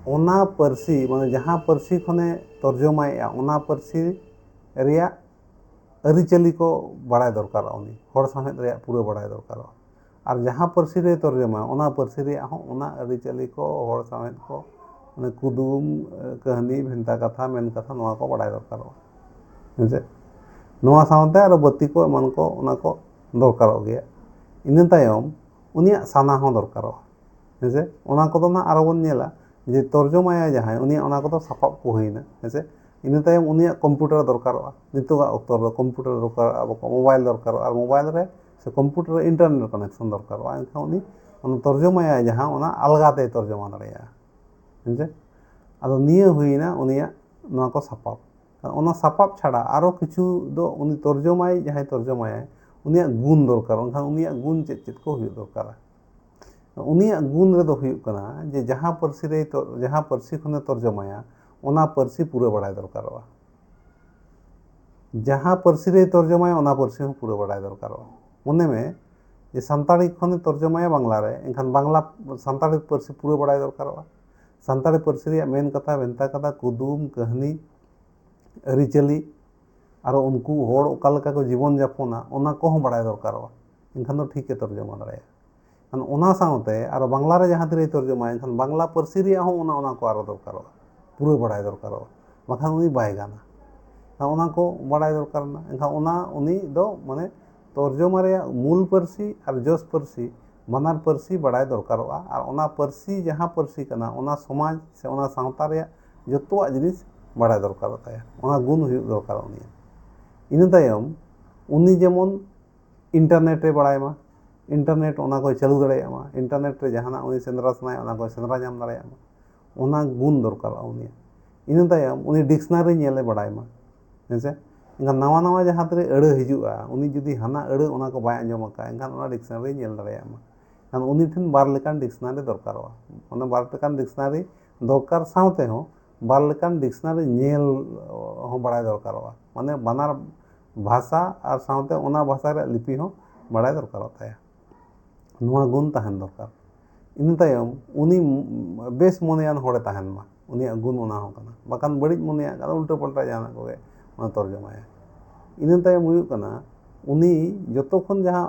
ᱚᱱᱟ ᱯᱟᱹᱨᱥᱤ, ᱢᱟᱱᱮ ᱡᱟᱦᱟᱸ ᱯᱟᱹᱨᱥᱤ ᱠᱷᱚᱱᱮ ᱛᱚᱨᱡᱚᱢᱟᱭᱮᱫᱼᱟ, ᱚᱱᱟ ᱯᱟᱹᱨᱥᱤ ᱨᱮᱭᱟᱜ ᱟᱹᱨᱤᱪᱟᱹᱞᱤ ᱠᱚ ᱵᱟᱲᱟᱭ ᱫᱚᱨᱠᱟᱨᱚᱜᱼᱟ, ᱩᱱᱤ ᱦᱚᱲ ᱥᱟᱶᱦᱮᱫ ᱨᱮᱭᱟᱜ ᱯᱩᱨᱟᱹ ᱵᱟᱲᱟᱭ ᱫᱚᱨᱠᱟᱨᱚᱜᱼᱟ᱾ ᱟᱨ ᱡᱟᱦᱟᱸ ᱯᱟᱹᱨᱥᱤ ᱨᱮᱭ ᱛᱚᱨᱡᱚᱢᱟ, ᱚᱱᱟ ᱯᱟᱹᱨᱥᱤ ᱨᱮᱭᱟᱜ ᱦᱚᱸ ᱚᱱᱟ ᱟᱹᱨᱤᱪᱟᱹᱞᱤ ᱠᱚ, ᱦᱚᱲ ᱥᱟᱶᱦᱮᱫ ᱠᱚ, ᱢᱟᱱᱮ ᱠᱩᱫᱩᱢ, ᱮ, ᱠᱟᱹᱦᱱᱤ, ᱵᱷᱮᱱᱛᱟ ᱠᱟᱛᱷᱟ, ᱢᱮᱱ ᱠᱟᱛᱷᱟ, ᱱᱚᱣᱟ ᱠᱚ ᱵᱟᱲᱟᱭ ᱫᱚᱨᱠᱟᱨᱚᱜᱼᱟ᱾ ᱦᱮᱸᱥᱮ? ᱱᱚᱣᱟ ᱥᱟᱶᱛᱮ ᱟᱨᱚ ᱵᱟᱹᱛᱤ ᱠᱚ ᱮᱢᱟᱱ ᱠᱚ, ᱚᱱᱟ ᱠᱚ ᱫᱚᱨᱠᱟᱨᱚᱜ ᱜᱮᱭᱟ᱾ ᱤᱱᱟᱹ ᱛᱟᱭᱚᱢ ᱩᱱᱤᱭᱟᱜ ᱥᱟᱱᱟ ᱦᱚᱸ ᱫᱚᱨᱠᱟᱨᱚᱜᱼᱟ᱾ ᱦᱮᱸᱥᱮ? ᱚᱱᱟ ᱠᱚᱫᱚ ᱱᱟᱜ ᱟᱨᱚ ᱵᱚᱱ ᱧᱮᱞᱟ ᱡᱮ ᱛᱚᱨᱡᱚᱢᱟᱭᱟᱭ ᱡᱟᱦᱟᱸᱭ, ᱩᱱᱤᱭᱟᱜ ᱚᱱᱟ ᱠᱚᱫᱚ ᱥᱟᱯᱟᱵ ᱠᱚ ᱦᱩᱭᱱᱟ᱾ ᱦᱮᱸᱥᱮ? ᱤᱱᱟᱹ ᱛᱟᱭᱚᱢ ᱩᱱᱤᱭᱟᱜ ᱠᱚᱢᱯᱤᱭᱩᱴᱟᱨ ᱫᱚᱨᱠᱟᱨᱚᱜᱼᱟ᱾ ᱱᱤᱛᱚᱜᱟᱜ ᱚᱠᱛᱚ ᱨᱮᱫᱚ ᱠᱚᱢᱯᱤᱭᱩᱴᱟᱨ ᱫᱚᱨᱠᱟᱨᱚᱜᱼᱟ, ᱵᱟᱠᱚ ᱢᱳᱵᱟᱭᱤᱞ ᱫᱚᱨᱠᱟᱨᱚᱜᱼᱟ, ᱟᱨ ᱢᱳᱵᱟᱭᱤᱞ ᱨᱮ ᱥᱮ ᱠᱚᱢᱯᱤᱭᱩᱴᱟᱨ ᱨᱮ ᱤᱱᱴᱟᱨᱱᱮᱴ ᱠᱟᱱᱮᱠᱥᱚᱱ ᱫᱚᱨᱠᱟᱨᱚᱜᱼᱟ᱾ ᱮᱱᱠᱷᱟᱱ ᱩᱱᱤ ᱚᱱᱟ ᱛᱚᱨᱡᱚᱢᱟᱭᱟᱭ ᱡᱟᱦᱟᱸ, ᱚᱱᱟ ᱟᱞᱜᱟ ᱛᱮᱭ ᱛᱚᱨᱡᱚᱢᱟ ᱫᱟᱲᱮᱭᱟᱜᱼᱟ᱾ ᱦᱮᱸᱥᱮ? ᱟᱫᱚ ᱱᱤᱭᱟᱹ ᱦᱩᱭᱱᱟ ᱩᱱᱤᱭᱟᱜ ᱱᱚᱣᱟ ᱠᱚ ᱥᱟᱯᱟᱵ᱾ ᱚᱱᱟ ᱥᱟᱯᱟᱵ ᱪᱷᱟᱲᱟ ᱟᱨᱚ ᱠᱤᱪᱷᱩ ᱫᱚ ᱩᱱᱤ ᱛᱚᱨᱡᱚᱢᱟᱭ, ᱡᱟᱦᱟᱸᱭ ᱛᱚᱨᱡᱚᱢᱟᱭᱟᱭ, ᱩᱱᱤᱭᱟᱜ ᱜᱩᱱ ᱫᱚᱨᱠᱟᱨ᱾ ᱮᱱᱠᱷᱟᱱ ᱩᱱᱤᱭᱟᱜ ᱜᱩᱱ ᱪᱮᱫ ᱪᱮᱫ ᱠᱚ ᱦᱩᱭᱩᱜ ᱫᱚᱨᱠᱟᱨᱟ? ᱩᱱᱤᱭᱟᱜ ᱜᱩᱱ ᱨᱮᱫᱚ ᱦᱩᱭᱩᱜ ᱠᱟᱱᱟ ᱡᱮ ᱡᱟᱦᱟᱸ ᱯᱟᱹᱨᱥᱤ ᱨᱮᱭ ᱛᱚ-, ᱡᱟᱦᱟᱸ ᱯᱟᱹᱨᱥᱤ ᱠᱷᱚᱱᱮ ᱛᱚᱨᱡᱚᱢᱟᱭᱟ, ᱚᱱᱟ ᱯᱟᱹᱨᱥᱤ ᱯᱩᱨᱟᱹ ᱵᱟᱲᱟᱭ ᱫᱚᱨᱠᱟᱨᱚᱜᱼᱟ᱾ ᱡᱟᱦᱟᱸ ᱯᱟᱹᱨᱥᱤ ᱨᱮᱭ ᱛᱚᱨᱡᱚᱢᱟᱭᱟ, ᱚᱱᱟ ᱯᱟᱹᱨᱥᱤ ᱦᱚᱸ ᱯᱩᱨᱟᱹ ᱵᱟᱲᱟᱭ ᱫᱚᱨᱠᱟᱨᱚᱜᱼᱟ᱾ ᱢᱚᱱᱮ ᱢᱮ ᱡᱮ ᱥᱟᱱᱛᱟᱲᱤ ᱠᱷᱚᱱᱮ ᱛᱚᱨᱡᱚᱢᱟᱭᱟ ᱵᱟᱝᱞᱟ ᱨᱮ, ᱮᱱᱠᱷᱟᱱ ᱵᱟᱝᱞᱟ, ᱥᱟᱱᱛᱟᱲᱤ ᱯᱟᱹᱨᱥᱤ ᱯᱩᱨᱟᱹ ᱵᱟᱲᱟᱭ ᱫᱚᱨᱠᱟᱨᱚᱜᱼᱟ᱾ ᱥᱟᱱᱛᱟᱲᱤ ᱯᱟᱹᱨᱥᱤ ᱨᱮᱭᱟᱜ ᱢᱮᱱ ᱠᱟᱛᱷᱟ, ᱵᱷᱮᱱᱛᱟ ᱠᱟᱛᱷᱟ, ᱠᱩᱫᱩᱢ, ᱠᱟᱹᱦᱱᱤ, ᱟᱹᱨᱤᱪᱟᱹᱞᱤ, ᱟᱨᱚ ᱩᱱᱠᱩ ᱦᱚᱲ ᱚᱠᱟ ᱞᱮᱠᱟ ᱠᱚ ᱡᱤᱵᱚᱱ ᱡᱟᱯᱚᱱᱟ, ᱚᱱᱟ ᱠᱚᱦᱚᱸ ᱵᱟᱲᱟᱭ ᱫᱚᱨᱠᱟᱨᱚᱜᱼᱟ᱾ ᱮᱱᱠᱷᱟᱱ ᱫᱚ ᱴᱷᱤᱠ ᱮ ᱛᱚᱨᱡᱚᱢᱟ ᱫᱟᱲᱮᱭᱟᱜᱼᱟ᱾ ᱮᱱᱠᱷᱟᱱ ᱚᱱᱟ ᱥᱟᱶᱛᱮ ᱟᱨᱚ ᱵᱟᱝᱞᱟ ᱨᱮ ᱡᱟᱦᱟᱸ ᱛᱤᱨᱮᱭ ᱛᱚᱨᱡᱚᱢᱟᱭᱟ, ᱮᱱᱠᱷᱟᱱ ᱵᱟᱝᱞᱟ ᱯᱟᱹᱨᱥᱤ ᱨᱮᱭᱟᱜ ᱦᱚᱸ ᱚᱱᱟ, ᱚᱱᱟ ᱠᱚ ᱟᱨᱚ ᱫᱚᱨᱠᱟᱨᱚᱜᱼᱟ, ᱯᱩᱨᱟᱹ ᱵᱟᱲᱟᱭ ᱫᱚᱨᱠᱟᱨᱚᱜᱼᱟ, ᱵᱟᱠᱷᱟᱱ ᱩᱱᱤ ᱵᱟᱭ ᱜᱟᱱᱟ᱾ ᱮᱱᱠᱷᱟᱱ ᱚᱱᱟ ᱠᱚ ᱵᱟᱲᱟᱭ ᱫᱚᱨᱠᱟᱨ ᱮᱱᱟ᱾ ᱮᱱᱠᱷᱟᱱ ᱚᱱᱟ ᱩᱱᱤ ᱫᱚ ᱢᱟᱱᱮ ᱛᱚᱨᱡᱚᱢᱟ ᱨᱮᱭᱟᱜ ᱢᱩᱞ ᱯᱟᱹᱨᱥᱤ ᱟᱨ ᱡᱚᱥ ᱯᱟᱹᱨᱥᱤ, ᱵᱟᱱᱟᱨ ᱯᱟᱹᱨᱥᱤ ᱵᱟᱲᱟᱭ ᱫᱚᱨᱠᱟᱨᱚᱜᱼᱟ᱾ ᱟᱨ ᱚᱱᱟ ᱯᱟᱹᱨᱥᱤ ᱡᱟᱦᱟᱸ ᱯᱟᱹᱨᱥᱤ ᱠᱟᱱᱟ, ᱚᱱᱟ ᱥᱚᱢᱟᱡᱽ ᱥᱮ ᱚᱱᱟ ᱥᱟᱶᱛᱟ ᱨᱮᱭᱟᱜ ᱡᱚᱛᱚᱣᱟᱜ ᱡᱤᱱᱤᱥ ᱵᱟᱲᱟᱭ ᱫᱚᱨᱠᱟᱨᱚᱜ ᱛᱟᱭᱟ, ᱚᱱᱟ ᱜᱩᱱ ᱦᱩᱭᱩᱜ ᱫᱚᱨᱠᱟᱨᱚᱜ ᱩᱱᱤᱭᱟᱜ᱾ ᱤᱱᱟᱹ ᱛᱟᱭᱚᱢ ᱩᱱᱤ ᱡᱮᱢᱚᱱ ᱤᱱᱴᱟᱨᱱᱮᱴ ᱮ ᱵᱟᱲᱟᱭ ᱢᱟ, ᱤᱱᱴᱟᱨᱱᱮᱴ ᱚᱱᱟ ᱠᱚᱭ ᱪᱟᱹᱞᱩ ᱫᱟᱲᱮᱭᱟᱜ ᱢᱟ, ᱤᱱᱴᱟᱨᱱᱮᱴ ᱨᱮ ᱡᱟᱦᱟᱱᱟᱜ ᱩᱱᱤ ᱥᱮᱸᱫᱽᱨᱟ ᱥᱟᱱᱟᱭᱟ, ᱚᱱᱟ ᱠᱚᱭ ᱥᱮᱸᱫᱽᱨᱟ ᱧᱟᱢ ᱫᱟᱲᱮᱭᱟᱜ ᱢᱟ, ᱚᱱᱟ ᱜᱩᱱ ᱫᱚᱨᱠᱟᱨᱚᱜᱼᱟ ᱩᱱᱤᱭᱟᱜ᱾ ᱤᱱᱟᱹ ᱛᱟᱭᱚᱢ ᱩᱱᱤ ᱰᱤᱠᱥᱱᱟᱨᱤ ᱧᱮᱞᱮ ᱵᱟᱲᱟᱭ ᱢᱟ, ᱦᱮᱸᱥᱮ? ᱮᱱᱠᱷᱟᱱ ᱱᱟᱣᱟ ᱱᱟᱣᱟ ᱡᱟᱦᱟᱸ ᱛᱤᱱᱟᱹᱜ ᱟᱹᱲᱟᱹ ᱦᱤᱡᱩᱜᱼᱟ, ᱩᱱᱤ ᱡᱩᱫᱤ ᱦᱟᱱᱟ ᱟᱹᱲᱟᱹ ᱚᱱᱟ ᱠᱚ ᱵᱟᱭ ᱟᱸᱡᱚᱢ ᱟᱠᱟᱫᱼᱟ, ᱮᱱᱠᱷᱟᱱ ᱚᱱᱟ ᱰᱤᱠᱥᱱᱟᱨᱤ ᱧᱮᱞ ᱫᱟᱲᱮᱭᱟᱜ ᱢᱟ᱾ ᱮᱱᱠᱷᱟᱱ ᱩᱱᱤ ᱴᱷᱮᱱ ᱵᱟᱨ ᱞᱮᱠᱟᱱ ᱰᱤᱠᱥᱱᱟᱨᱤ ᱫᱚᱨᱠᱟᱨᱚᱜᱼᱟ᱾ ᱚᱱᱟ ᱵᱟᱨ ᱞᱮᱠᱟᱱ ᱰᱤᱠᱥᱱᱟᱨᱤ ᱫᱚᱨᱠᱟᱨ ᱥᱟᱶᱛᱮ ᱦᱚᱸ ᱵᱟᱨ ᱞᱮᱠᱟᱱ ᱰᱤᱠᱥᱱᱟᱨᱤ ᱧᱮᱞ ᱦᱚᱸ ᱵᱟᱲᱟᱭ ᱫᱚᱨᱠᱟᱨᱚᱜᱼᱟ᱾ ᱢᱟᱱᱮ ᱵᱟᱱᱟᱨ ᱵᱷᱟᱥᱟ ᱟᱨ ᱥᱟᱶᱛᱮ ᱚᱱᱟ ᱵᱷᱟᱥᱟ ᱨᱮᱭᱟᱜ ᱞᱤᱯᱤ ᱦᱚᱸ ᱵᱟᱲᱟᱭ ᱫᱚᱨᱠᱟᱨᱚᱜ ᱛᱟᱭᱟ᱾ ᱱᱚᱣᱟ ᱜᱩᱱ ᱛᱟᱦᱮᱱ ᱫᱚᱨᱠᱟᱨ᱾ ᱤᱱᱟᱹ ᱛᱟᱭᱚᱢ ᱩᱱᱤ ᱵᱮᱥ ᱢᱚᱱᱮᱭᱟᱱ ᱦᱚᱲᱮ ᱛᱟᱦᱮᱱ ᱢᱟ, ᱩᱱᱤᱭᱟᱜ ᱜᱩᱱ ᱚᱱᱟ ᱦᱚᱸ ᱠᱟᱱᱟ᱾ ᱵᱟᱠᱷᱟᱱ ᱵᱟᱹᱲᱤᱡ ᱢᱚᱱᱮᱭᱟᱜ ᱠᱟᱱᱟ, ᱩᱞᱴᱟᱹ ᱯᱟᱞᱴᱟ ᱡᱟᱦᱟᱱᱟᱜ ᱠᱚᱜᱮ ᱚᱱᱟ ᱛᱚᱨᱡᱚᱢᱟᱭᱟ᱾ ᱤᱱᱟᱹ ᱛᱟᱭᱚᱢ ᱦᱩᱭᱩᱜ ᱠᱟᱱᱟ, ᱩᱱᱤ ᱡᱚᱛᱚ ᱠᱷᱚᱱ ᱡᱟᱦᱟᱸ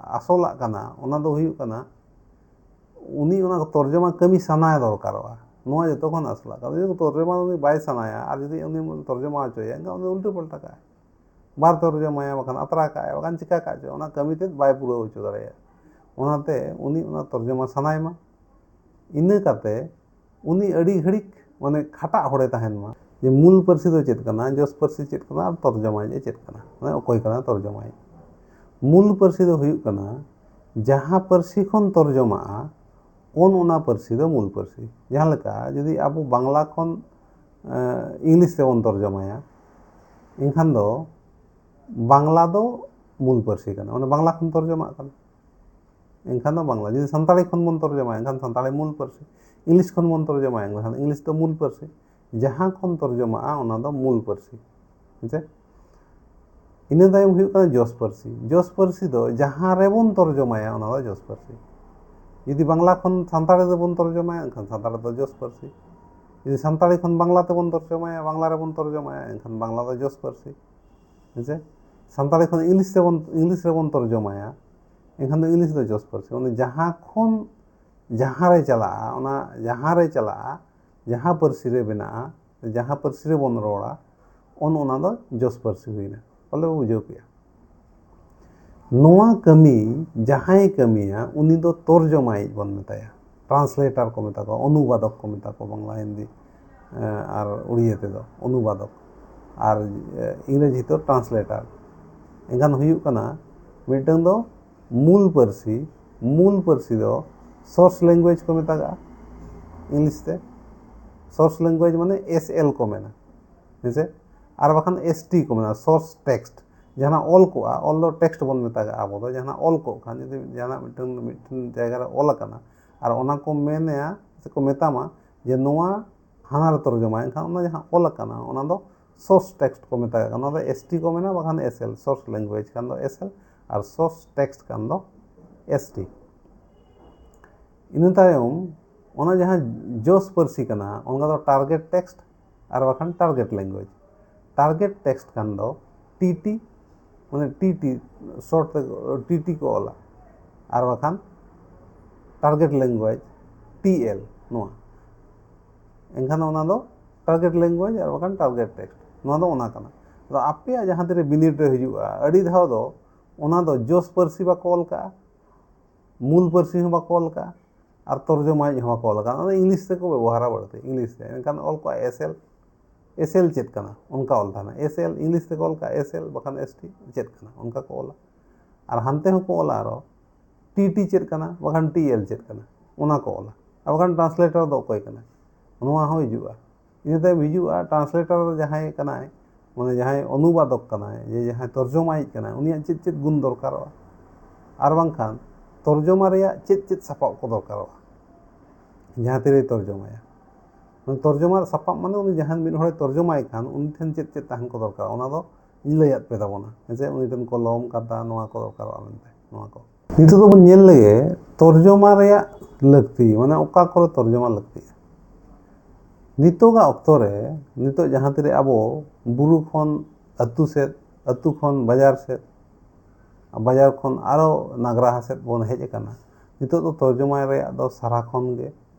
ᱟᱥᱚᱞᱟᱜ ᱠᱟᱱᱟ, ᱚᱱᱟ ᱫᱚ ᱦᱩᱭᱩᱜ ᱠᱟᱱᱟ ᱩᱱᱤ ᱚᱱᱟ ᱛᱚᱨᱡᱚᱢᱟ ᱠᱟᱹᱢᱤ ᱥᱟᱱᱟᱭ ᱫᱚᱨᱠᱟᱨᱚᱜᱼᱟ᱾ ᱱᱚᱣᱟ ᱡᱚᱛᱚ ᱠᱷᱚᱱ ᱟᱥᱚᱞᱟᱜ ᱠᱟᱱᱟ᱾ ᱡᱩᱫᱤ ᱛᱚᱨᱡᱚᱢᱟ ᱩᱱᱤ ᱵᱟᱭ ᱥᱟᱱᱟᱭᱟ ᱟᱨ ᱡᱩᱫᱤ ᱩᱱᱤ ᱛᱚᱨᱡᱚᱢᱟ ᱦᱚᱪᱚᱭᱟ, ᱮᱱᱠᱷᱟᱱ ᱩᱱᱤ ᱩᱞᱴᱟᱹ ᱯᱟᱞᱴᱟ ᱠᱟᱜᱼᱟᱭ, ᱵᱟᱨ ᱛᱚᱨᱡᱚᱢᱟᱭᱟ, ᱵᱟᱠᱷᱟᱱ ᱟᱛᱨᱟ ᱠᱟᱜᱼᱟᱭ, ᱵᱟᱠᱷᱟᱱ ᱪᱤᱠᱟ ᱠᱟᱜ ᱪᱚ, ᱚᱱᱟ ᱠᱟᱹᱢᱤ ᱛᱮᱫ ᱵᱟᱭ ᱯᱩᱨᱟᱹᱣ ᱦᱚᱪᱚ ᱫᱟᱲᱮᱭᱟᱜᱼᱟ᱾ ᱚᱱᱟᱛᱮ ᱩᱱᱤ ᱚᱱᱟ ᱛᱚᱨᱡᱚᱢᱟ ᱥᱟᱱᱟᱭ ᱢᱟ᱾ ᱤᱱᱟᱹ ᱠᱟᱛᱮ ᱩᱱᱤ ᱟᱹᱰᱤ ᱜᱷᱟᱹᱲᱤᱡ ᱢᱟᱱᱮ ᱠᱷᱟᱴᱟᱜ ᱦᱚᱲᱮ ᱛᱟᱦᱮᱱ ᱢᱟ, ᱡᱮ ᱢᱩᱞ ᱯᱟᱹᱨᱥᱤ ᱫᱚ ᱪᱮᱫ ᱠᱟᱱᱟ, ᱡᱚᱥ ᱯᱟᱹᱨᱥᱤ ᱪᱮᱫ ᱠᱟᱱᱟ, ᱟᱨ ᱛᱚᱨᱡᱚᱢᱟᱭᱤᱡ ᱮ ᱪᱮᱫ ᱠᱟᱱᱟ, ᱢᱟᱱᱮ ᱚᱠᱚᱭ ᱠᱟᱱᱟ ᱛᱚᱨᱡᱚᱢᱟᱭᱤᱡ᱾ ᱢᱩᱞ ᱯᱟᱹᱨᱥᱤ ᱫᱚ ᱦᱩᱭᱩᱜ ᱠᱟᱱᱟ ᱡᱟᱦᱟᱸ ᱯᱟᱹᱨᱥᱤ ᱠᱷᱚᱱ ᱛᱚᱨᱡᱚᱢᱟᱜᱼᱟ, ᱚᱱ ᱚᱱᱟ ᱯᱟᱹᱨᱥᱤ ᱫᱚ ᱢᱩᱞ ᱯᱟᱹᱨᱥᱤ᱾ ᱡᱟᱦᱟᱸ ᱞᱮᱠᱟ ᱡᱩᱫᱤ ᱟᱵᱚ ᱵᱟᱝᱞᱟ ᱠᱷᱚᱱ ᱤᱝᱞᱤᱥ ᱛᱮᱵᱚᱱ ᱛᱚᱨᱡᱚᱢᱟᱭᱟ, ᱮᱱᱠᱷᱟᱱ ᱫᱚ ᱵᱟᱝᱞᱟ ᱫᱚ ᱢᱩᱞ ᱯᱟᱹᱨᱥᱤ ᱠᱟᱱᱟ, ᱢᱟᱱᱮ ᱵᱟᱝᱞᱟ ᱠᱷᱚᱱ ᱛᱚᱨᱡᱚᱢᱟᱜ ᱠᱟᱱᱟ, ᱮᱱᱠᱷᱟᱱ ᱫᱚ ᱵᱟᱝᱞᱟ᱾ ᱡᱩᱫᱤ ᱥᱟᱱᱛᱟᱲᱤ ᱠᱷᱚᱱ ᱵᱚᱱ ᱛᱚᱨᱡᱚᱢᱟᱭᱟ, ᱮᱱᱠᱷᱟᱱ ᱥᱟᱱᱛᱟᱲᱤ ᱢᱩᱞ ᱯᱟᱹᱨᱥᱤ᱾ ᱤᱝᱞᱤᱥ ᱠᱷᱚᱱ ᱵᱚᱱ ᱛᱚᱨᱡᱚᱢᱟᱭᱟ, ᱮᱱᱠᱷᱟᱱ ᱤᱝᱞᱤᱥ ᱫᱚ ᱢᱩᱞ ᱯᱟᱹᱨᱥᱤ᱾ ᱡᱟᱦᱟᱸ ᱠᱷᱚᱱ ᱛᱚᱨᱡᱚᱢᱟᱜᱼᱟ, ᱚᱱᱟ ᱫᱚ ᱢᱩᱞ ᱯᱟᱹᱨᱥᱤ᱾ ᱦᱮᱸᱥᱮ? ᱤᱱᱟᱹ ᱛᱟᱭᱚᱢ ᱦᱩᱭᱩᱜ ᱠᱟᱱᱟ ᱡᱚᱥ ᱯᱟᱹᱨᱥᱤ᱾ ᱡᱚᱥ ᱯᱟᱹᱨᱥᱤ ᱫᱚ ᱡᱟᱦᱟᱸ ᱨᱮᱵᱚᱱ ᱛᱚᱨᱡᱚᱢᱟᱭᱟ, ᱚᱱᱟ ᱫᱚ ᱡᱚᱥ ᱯᱟᱹᱨᱥᱤ᱾ ᱡᱩᱫᱤ ᱵᱟᱝᱞᱟ ᱠᱷᱚᱱ ᱥᱟᱱᱛᱟᱲᱤ ᱛᱮᱵᱚᱱ ᱛᱚᱨᱡᱚᱢᱟᱭᱟ, ᱮᱱᱠᱷᱟᱱ ᱥᱟᱱᱛᱟᱲᱤ ᱫᱚ ᱡᱚᱥ ᱯᱟᱹᱨᱥᱤ᱾ ᱡᱩᱫᱤ ᱥᱟᱱᱛᱟᱲᱤ ᱠᱷᱚᱱ ᱵᱟᱝᱞᱟ ᱛᱮᱵᱚᱱ ᱛᱚᱨᱡᱚᱢᱟᱭᱟ, ᱵᱟᱝᱞᱟ ᱨᱮᱵᱚᱱ ᱛᱚᱨᱡᱚᱢᱟᱭᱟ, ᱮᱱᱠᱷᱟᱱ ᱵᱟᱝᱞᱟ ᱫᱚ ᱡᱚᱥ ᱯᱟᱹᱨᱥᱤ᱾ ᱦᱮᱸᱥᱮ? ᱥᱟᱱᱛᱟᱲᱤ ᱠᱷᱚᱱ ᱤᱝᱞᱤᱥ ᱛᱮᱵᱚᱱ, ᱤᱝᱞᱤᱥ ᱨᱮᱵᱚᱱ ᱛᱚᱨᱡᱚᱢᱟᱭᱟ, ᱮᱱᱠᱷᱟᱱ ᱫᱚ ᱤᱝᱞᱤᱥ ᱫᱚ ᱡᱚᱥ ᱯᱟᱹᱨᱥᱤ᱾ ᱚᱱᱟ ᱡᱟᱦᱟᱸ ᱠᱷᱚᱱ ᱡᱟᱦᱟᱸ ᱨᱮ ᱪᱟᱞᱟᱜᱼᱟ, ᱚᱱᱟ ᱡᱟᱦᱟᱸ ᱨᱮ ᱪᱟᱞᱟᱜᱼᱟ, ᱡᱟᱦᱟᱸ ᱯᱟᱹᱨᱥᱤ ᱨᱮ ᱵᱮᱱᱟᱜᱼᱟ, ᱡᱟᱦᱟᱸ ᱯᱟᱹᱨᱥᱤ ᱨᱮᱵᱚᱱ ᱨᱚᱲᱟ, ᱚᱱ ᱚᱱᱟ ᱫᱚ ᱡᱚᱥ ᱯᱟᱹᱨᱥᱤ ᱦᱩᱭᱱᱟ᱾ ᱯᱟᱞᱮ ᱵᱚ ᱵᱩᱡᱷᱟᱹᱣ ᱠᱮᱜᱼᱟ᱾ ᱱᱚᱣᱟ ᱠᱟᱹᱢᱤ ᱡᱟᱦᱟᱸᱭ ᱠᱟᱹᱢᱤᱭᱟ, ᱩᱱᱤ ᱫᱚ ᱛᱚᱨᱡᱚᱢᱟᱭᱤᱡ ᱵᱚᱱ ᱢᱮᱛᱟᱭᱟ᱾ ᱴᱨᱟᱱᱥᱞᱮᱴᱟᱨ ᱠᱚ ᱢᱮᱛᱟ ᱠᱚᱣᱟ, ᱚᱱᱩᱵᱟᱫᱚᱠ ᱠᱚ ᱢᱮᱛᱟ ᱠᱚᱣᱟ ᱵᱟᱝᱞᱟ, ᱦᱤᱱᱫᱤ, ᱮᱸ, ᱟᱨ ᱩᱲᱤᱭᱟ ᱛᱮᱫᱚ ᱚᱱᱩᱵᱟᱫᱚᱠ, ᱟᱨ, ᱮᱸ, ᱤᱝᱨᱮᱡᱤ ᱛᱮᱫᱚ ᱴᱨᱟᱱᱥᱞᱮᱴᱟᱨ᱾ ᱮᱱᱠᱷᱟᱱ ᱦᱩᱭᱩᱜ ᱠᱟᱱᱟ, ᱢᱤᱫᱴᱟᱝ ᱫᱚ ᱢᱩᱞ ᱯᱟᱹᱨᱥᱤ, ᱢᱩᱞ ᱯᱟᱹᱨᱥᱤ ᱫᱚ ᱥᱳᱨᱥ ᱞᱮᱝᱜᱩᱭᱮᱡᱽ ᱠᱚ ᱢᱮᱛᱟᱜᱟᱜᱼᱟ ᱤᱝᱞᱤᱥ ᱛᱮ᱾ ᱥᱳᱨᱥ ᱞᱮᱝᱜᱩᱭᱮᱡᱽ ᱢᱟᱱᱮ ᱮᱥ ᱮᱞ ᱠᱚ ᱢᱮᱱᱟ, ᱦᱮᱸᱥᱮ? ᱟᱨ ᱵᱟᱠᱷᱟᱱ ᱮᱥ ᱴᱤ ᱠᱚ ᱢᱮᱱᱟ, ᱥᱳᱨᱥ ᱴᱮᱠᱥᱴ᱾ ᱡᱟᱦᱟᱱᱟᱜ ᱚᱞ ᱠᱚᱜᱼᱟ, ᱚᱞ ᱫᱚ ᱴᱮᱠᱥᱴ ᱵᱚᱱ ᱢᱮᱛᱟᱜᱟᱜᱼᱟ ᱟᱵᱚ ᱫᱚ᱾ ᱡᱟᱦᱟᱱᱟᱜ ᱚᱞ ᱠᱚᱜ ᱠᱷᱟᱱ, ᱡᱩᱫᱤ ᱡᱟᱦᱟᱱᱟᱜ ᱢᱤᱫᱴᱟᱝ, ᱢᱤᱫᱴᱟᱝ ᱡᱟᱭᱜᱟ ᱨᱮ ᱚᱞ ᱟᱠᱟᱱᱟ, ᱟᱨ ᱚᱱᱟ ᱠᱚ ᱢᱮᱱᱮᱭᱟ ᱥᱮ ᱠᱚ ᱢᱮᱛᱟᱢᱟ ᱡᱮ ᱱᱚᱣᱟ ᱦᱟᱱᱟ ᱨᱮ ᱛᱚᱨᱡᱚᱢᱟᱭ, ᱮᱱᱠᱷᱟᱱ ᱚᱱᱟ ᱡᱟᱦᱟᱸ ᱚᱞ ᱟᱠᱟᱱᱟ, ᱚᱱᱟ ᱫᱚ ᱥᱳᱨᱥ ᱴᱮᱠᱥᱴ ᱠᱚ ᱢᱮᱛᱟᱜ ᱠᱟᱱᱟ᱾ ᱚᱱᱟ ᱫᱚ ᱮᱥ ᱴᱤ ᱠᱚ ᱢᱮᱱᱟ, ᱵᱟᱠᱷᱟᱱ ᱮᱥ ᱮᱞ, ᱥᱳᱨᱥ ᱞᱮᱝᱜᱩᱭᱮᱡᱽ ᱠᱷᱟᱱ ᱫᱚ ᱮᱥ ᱮᱞ, ᱟᱨ ᱥᱳᱨᱥ ᱴᱮᱠᱥᱴ ᱠᱷᱟᱱ ᱫᱚ ᱮᱥ ᱴᱤ᱾ ᱤᱱᱟᱹ ᱛᱟᱭᱚᱢ ᱚᱱᱟ ᱡᱟᱦᱟᱸ ᱡᱚᱥ ᱯᱟᱹᱨᱥᱤ ᱠᱟᱱᱟ, ᱚᱱᱟ ᱫᱚ ᱴᱟᱨᱜᱮᱴ ᱴᱮᱠᱥᱴ ᱟᱨ ᱵᱟᱠᱷᱟᱱ ᱴᱟᱨᱜᱮᱴ ᱞᱮᱝᱜᱩᱭᱮᱡᱽ᱾ ᱴᱟᱨᱜᱮᱴ ᱴᱮᱠᱥᱴ ᱠᱷᱟᱱ ᱫᱚ ᱴᱤ ᱴᱤ, ᱢᱟᱱᱮ ᱴᱤ ᱴᱤ, ᱥᱚᱨᱴ ᱛᱮ ᱴᱤ ᱴᱤ ᱠᱚ ᱚᱞᱟ, ᱟᱨ ᱵᱟᱠᱷᱟᱱ ᱴᱟᱨᱜᱮᱴ ᱞᱮᱝᱜᱩᱭᱮᱡᱽ ᱴᱤ ᱮᱞ, ᱱᱚᱣᱟ᱾ ᱮᱱᱠᱷᱟᱱ ᱚᱱᱟ ᱫᱚ ᱴᱟᱨᱜᱮᱴ ᱞᱮᱝᱜᱩᱭᱮᱡᱽ ᱟᱨ ᱵᱟᱠᱷᱟᱱ ᱴᱟᱨᱜᱮᱴ ᱴᱮᱠᱥᱴ, ᱱᱚᱣᱟ ᱫᱚ ᱚᱱᱟ ᱠᱟᱱᱟ᱾ ᱟᱫᱚ ᱟᱯᱮᱭᱟᱜ ᱡᱟᱦᱟᱸ ᱛᱤᱨᱮ ᱵᱤᱱᱤᱰ ᱨᱮ ᱦᱤᱡᱩᱜᱼᱟ, ᱟᱹᱰᱤ ᱫᱷᱟᱣ ᱫᱚ ᱚᱱᱟ ᱫᱚ ᱡᱚᱥ ᱯᱟᱹᱨᱥᱤ ᱵᱟᱠᱚ ᱚᱞ ᱠᱟᱜᱼᱟ, ᱢᱩᱞ ᱯᱟᱹᱨᱥᱤ ᱦᱚᱸ ᱵᱟᱠᱚ ᱚᱞ ᱠᱟᱜᱼᱟ, ᱟᱨ ᱛᱚᱨᱡᱚᱢᱟᱭᱤᱡ ᱦᱚᱸ ᱵᱟᱠᱚ ᱚᱞ ᱠᱟᱜᱼᱟ᱾ ᱚᱱᱟ ᱫᱚ ᱤᱝᱞᱤᱥ ᱛᱮᱠᱚ ᱵᱮᱵᱚᱦᱟᱨᱟ ᱵᱟᱹᱲᱛᱤ, ᱤᱝᱞᱤᱥ ᱛᱮ᱾ ᱮᱱᱠᱷᱟᱱ ᱚᱞ ᱠᱚᱜᱼᱟ ᱮᱥ ᱮᱞ, ᱮᱥ ᱮᱞ ᱪᱮᱫ ᱠᱟᱱᱟ? ᱚᱱᱠᱟ ᱚᱞ ᱛᱟᱦᱮᱱᱟ, ᱮᱥ ᱮᱞ, ᱤᱝᱞᱤᱥ ᱛᱮᱠᱚ ᱚᱞ ᱠᱟᱜᱼᱟ ᱮᱥ ᱮᱞ, ᱵᱟᱠᱷᱟᱱ ᱮᱥ ᱴᱤ ᱪᱮᱫ ᱠᱟᱱᱟ? ᱚᱱᱠᱟ ᱠᱚ ᱚᱞᱟ᱾ ᱟᱨ ᱦᱟᱱᱛᱮ ᱦᱚᱸᱠᱚ ᱚᱞᱟ ᱟᱨᱚ, ᱴᱤ ᱴᱤ ᱪᱮᱫ ᱠᱟᱱᱟ, ᱵᱟᱠᱷᱟᱱ ᱴᱤ ᱮᱞ ᱪᱮᱫ ᱠᱟᱱᱟ, ᱚᱱᱟ ᱠᱚ ᱚᱞᱟ᱾ ᱟᱨ ᱵᱟᱠᱷᱟᱱ ᱴᱨᱟᱱᱥᱞᱮᱴᱚᱨ ᱫᱚ ᱚᱠᱚᱭ ᱠᱟᱱᱟᱭ? ᱱᱚᱣᱟ ᱦᱚᱸ ᱦᱤᱡᱩᱜᱼᱟ᱾ ᱤᱱᱟᱹ ᱛᱟᱭᱚᱢ ᱦᱤᱡᱩᱜᱼᱟ, ᱴᱨᱟᱱᱥᱞᱮᱴᱚᱨ ᱡᱟᱦᱟᱸᱭ ᱠᱟᱱᱟᱭ, ᱢᱟᱱᱮ ᱡᱟᱦᱟᱸᱭ ᱚᱱᱩᱵᱟᱫᱚᱠ ᱠᱟᱱᱟᱭ, ᱡᱮ ᱡᱟᱦᱟᱸᱭ ᱛᱚᱨᱡᱚᱢᱟᱭᱤᱡ ᱠᱟᱱᱟᱭ, ᱩᱱᱤᱭᱟᱜ ᱪᱮᱫ ᱪᱮᱫ ᱜᱩᱱ ᱫᱚᱨᱠᱟᱨᱚᱜᱼᱟ? ᱟᱨ ᱵᱟᱝᱠᱷᱟᱱ ᱛᱚᱨᱡᱚᱢᱟ ᱨᱮᱭᱟᱜ ᱪᱮᱫ ᱪᱮᱫ ᱥᱟᱯᱟᱵ ᱠᱚ ᱫᱚᱨᱠᱟᱨᱚᱜᱼᱟ ᱡᱟᱦᱟᱸ ᱛᱤᱨᱮᱭ ᱛᱚᱨᱡᱚᱢᱟᱭᱟ? ᱢᱟᱱᱮ ᱛᱚᱨᱡᱚᱢᱟ ᱥᱟᱯᱟᱵ ᱢᱟᱱᱮ ᱩᱱᱤ ᱡᱟᱦᱟᱸᱭ ᱢᱤᱫ ᱦᱚᱲᱮ ᱛᱚᱨᱡᱚᱢᱟᱭ ᱠᱷᱟᱱ, ᱩᱱᱤ ᱴᱷᱮᱱ ᱪᱮᱫ ᱪᱮᱫ ᱛᱟᱦᱮᱱ ᱠᱚ ᱫᱚᱨᱠᱟᱨᱚᱜᱼᱟ, ᱚᱱᱟ ᱫᱚ ᱤᱧ ᱞᱟᱹᱭᱟᱫ ᱯᱮ ᱛᱟᱵᱚᱱᱟ, ᱦᱮᱸ ᱥᱮ? ᱩᱱᱤ ᱴᱷᱮᱱ ᱠᱚᱞᱚᱢ, ᱠᱟᱫᱟ, ᱱᱚᱣᱟ ᱠᱚ ᱫᱚᱨᱠᱟᱨᱚᱜᱼᱟ ᱢᱮᱱᱛᱮ, ᱱᱚᱣᱟ ᱠᱚ᱾ ᱱᱤᱛᱚᱜ ᱫᱚᱵᱚᱱ ᱧᱮᱞ ᱞᱮᱜᱮ ᱛᱚᱨᱡᱚᱢᱟ ᱨᱮᱭᱟᱜ ᱞᱟᱹᱠᱛᱤ, ᱢᱟᱱᱮ ᱚᱠᱟ ᱠᱚᱨᱮ ᱛᱚᱨᱡᱚᱢᱟ ᱞᱟᱹᱠᱛᱤᱜᱼᱟ᱾ ᱱᱤᱛᱚᱜᱟᱜ ᱚᱠᱛᱚ ᱨᱮ, ᱱᱤᱛᱚᱜ ᱡᱟᱦᱟᱸ ᱛᱤᱨᱮ ᱟᱵᱚ ᱵᱩᱨᱩ ᱠᱷᱚᱱ ᱟᱹᱛᱩ ᱥᱮᱫ, ᱟᱹᱛᱩ ᱠᱷᱚᱱ ᱵᱟᱡᱟᱨ ᱥᱮᱫ, ᱵᱟᱡᱟᱨ ᱠᱷᱚᱱ ᱟᱨᱚ ᱱᱟᱜᱽᱨᱟᱦᱟ ᱥᱮᱫ ᱵᱚᱱ ᱦᱮᱡ ᱟᱠᱟᱱᱟ, ᱱᱤᱛᱚᱜ ᱫᱚ ᱛᱚᱨᱡᱚᱢᱟ ᱨᱮᱭᱟᱜ ᱫᱚ ᱥᱟᱨᱟ ᱠᱷᱚᱱ ᱜᱮ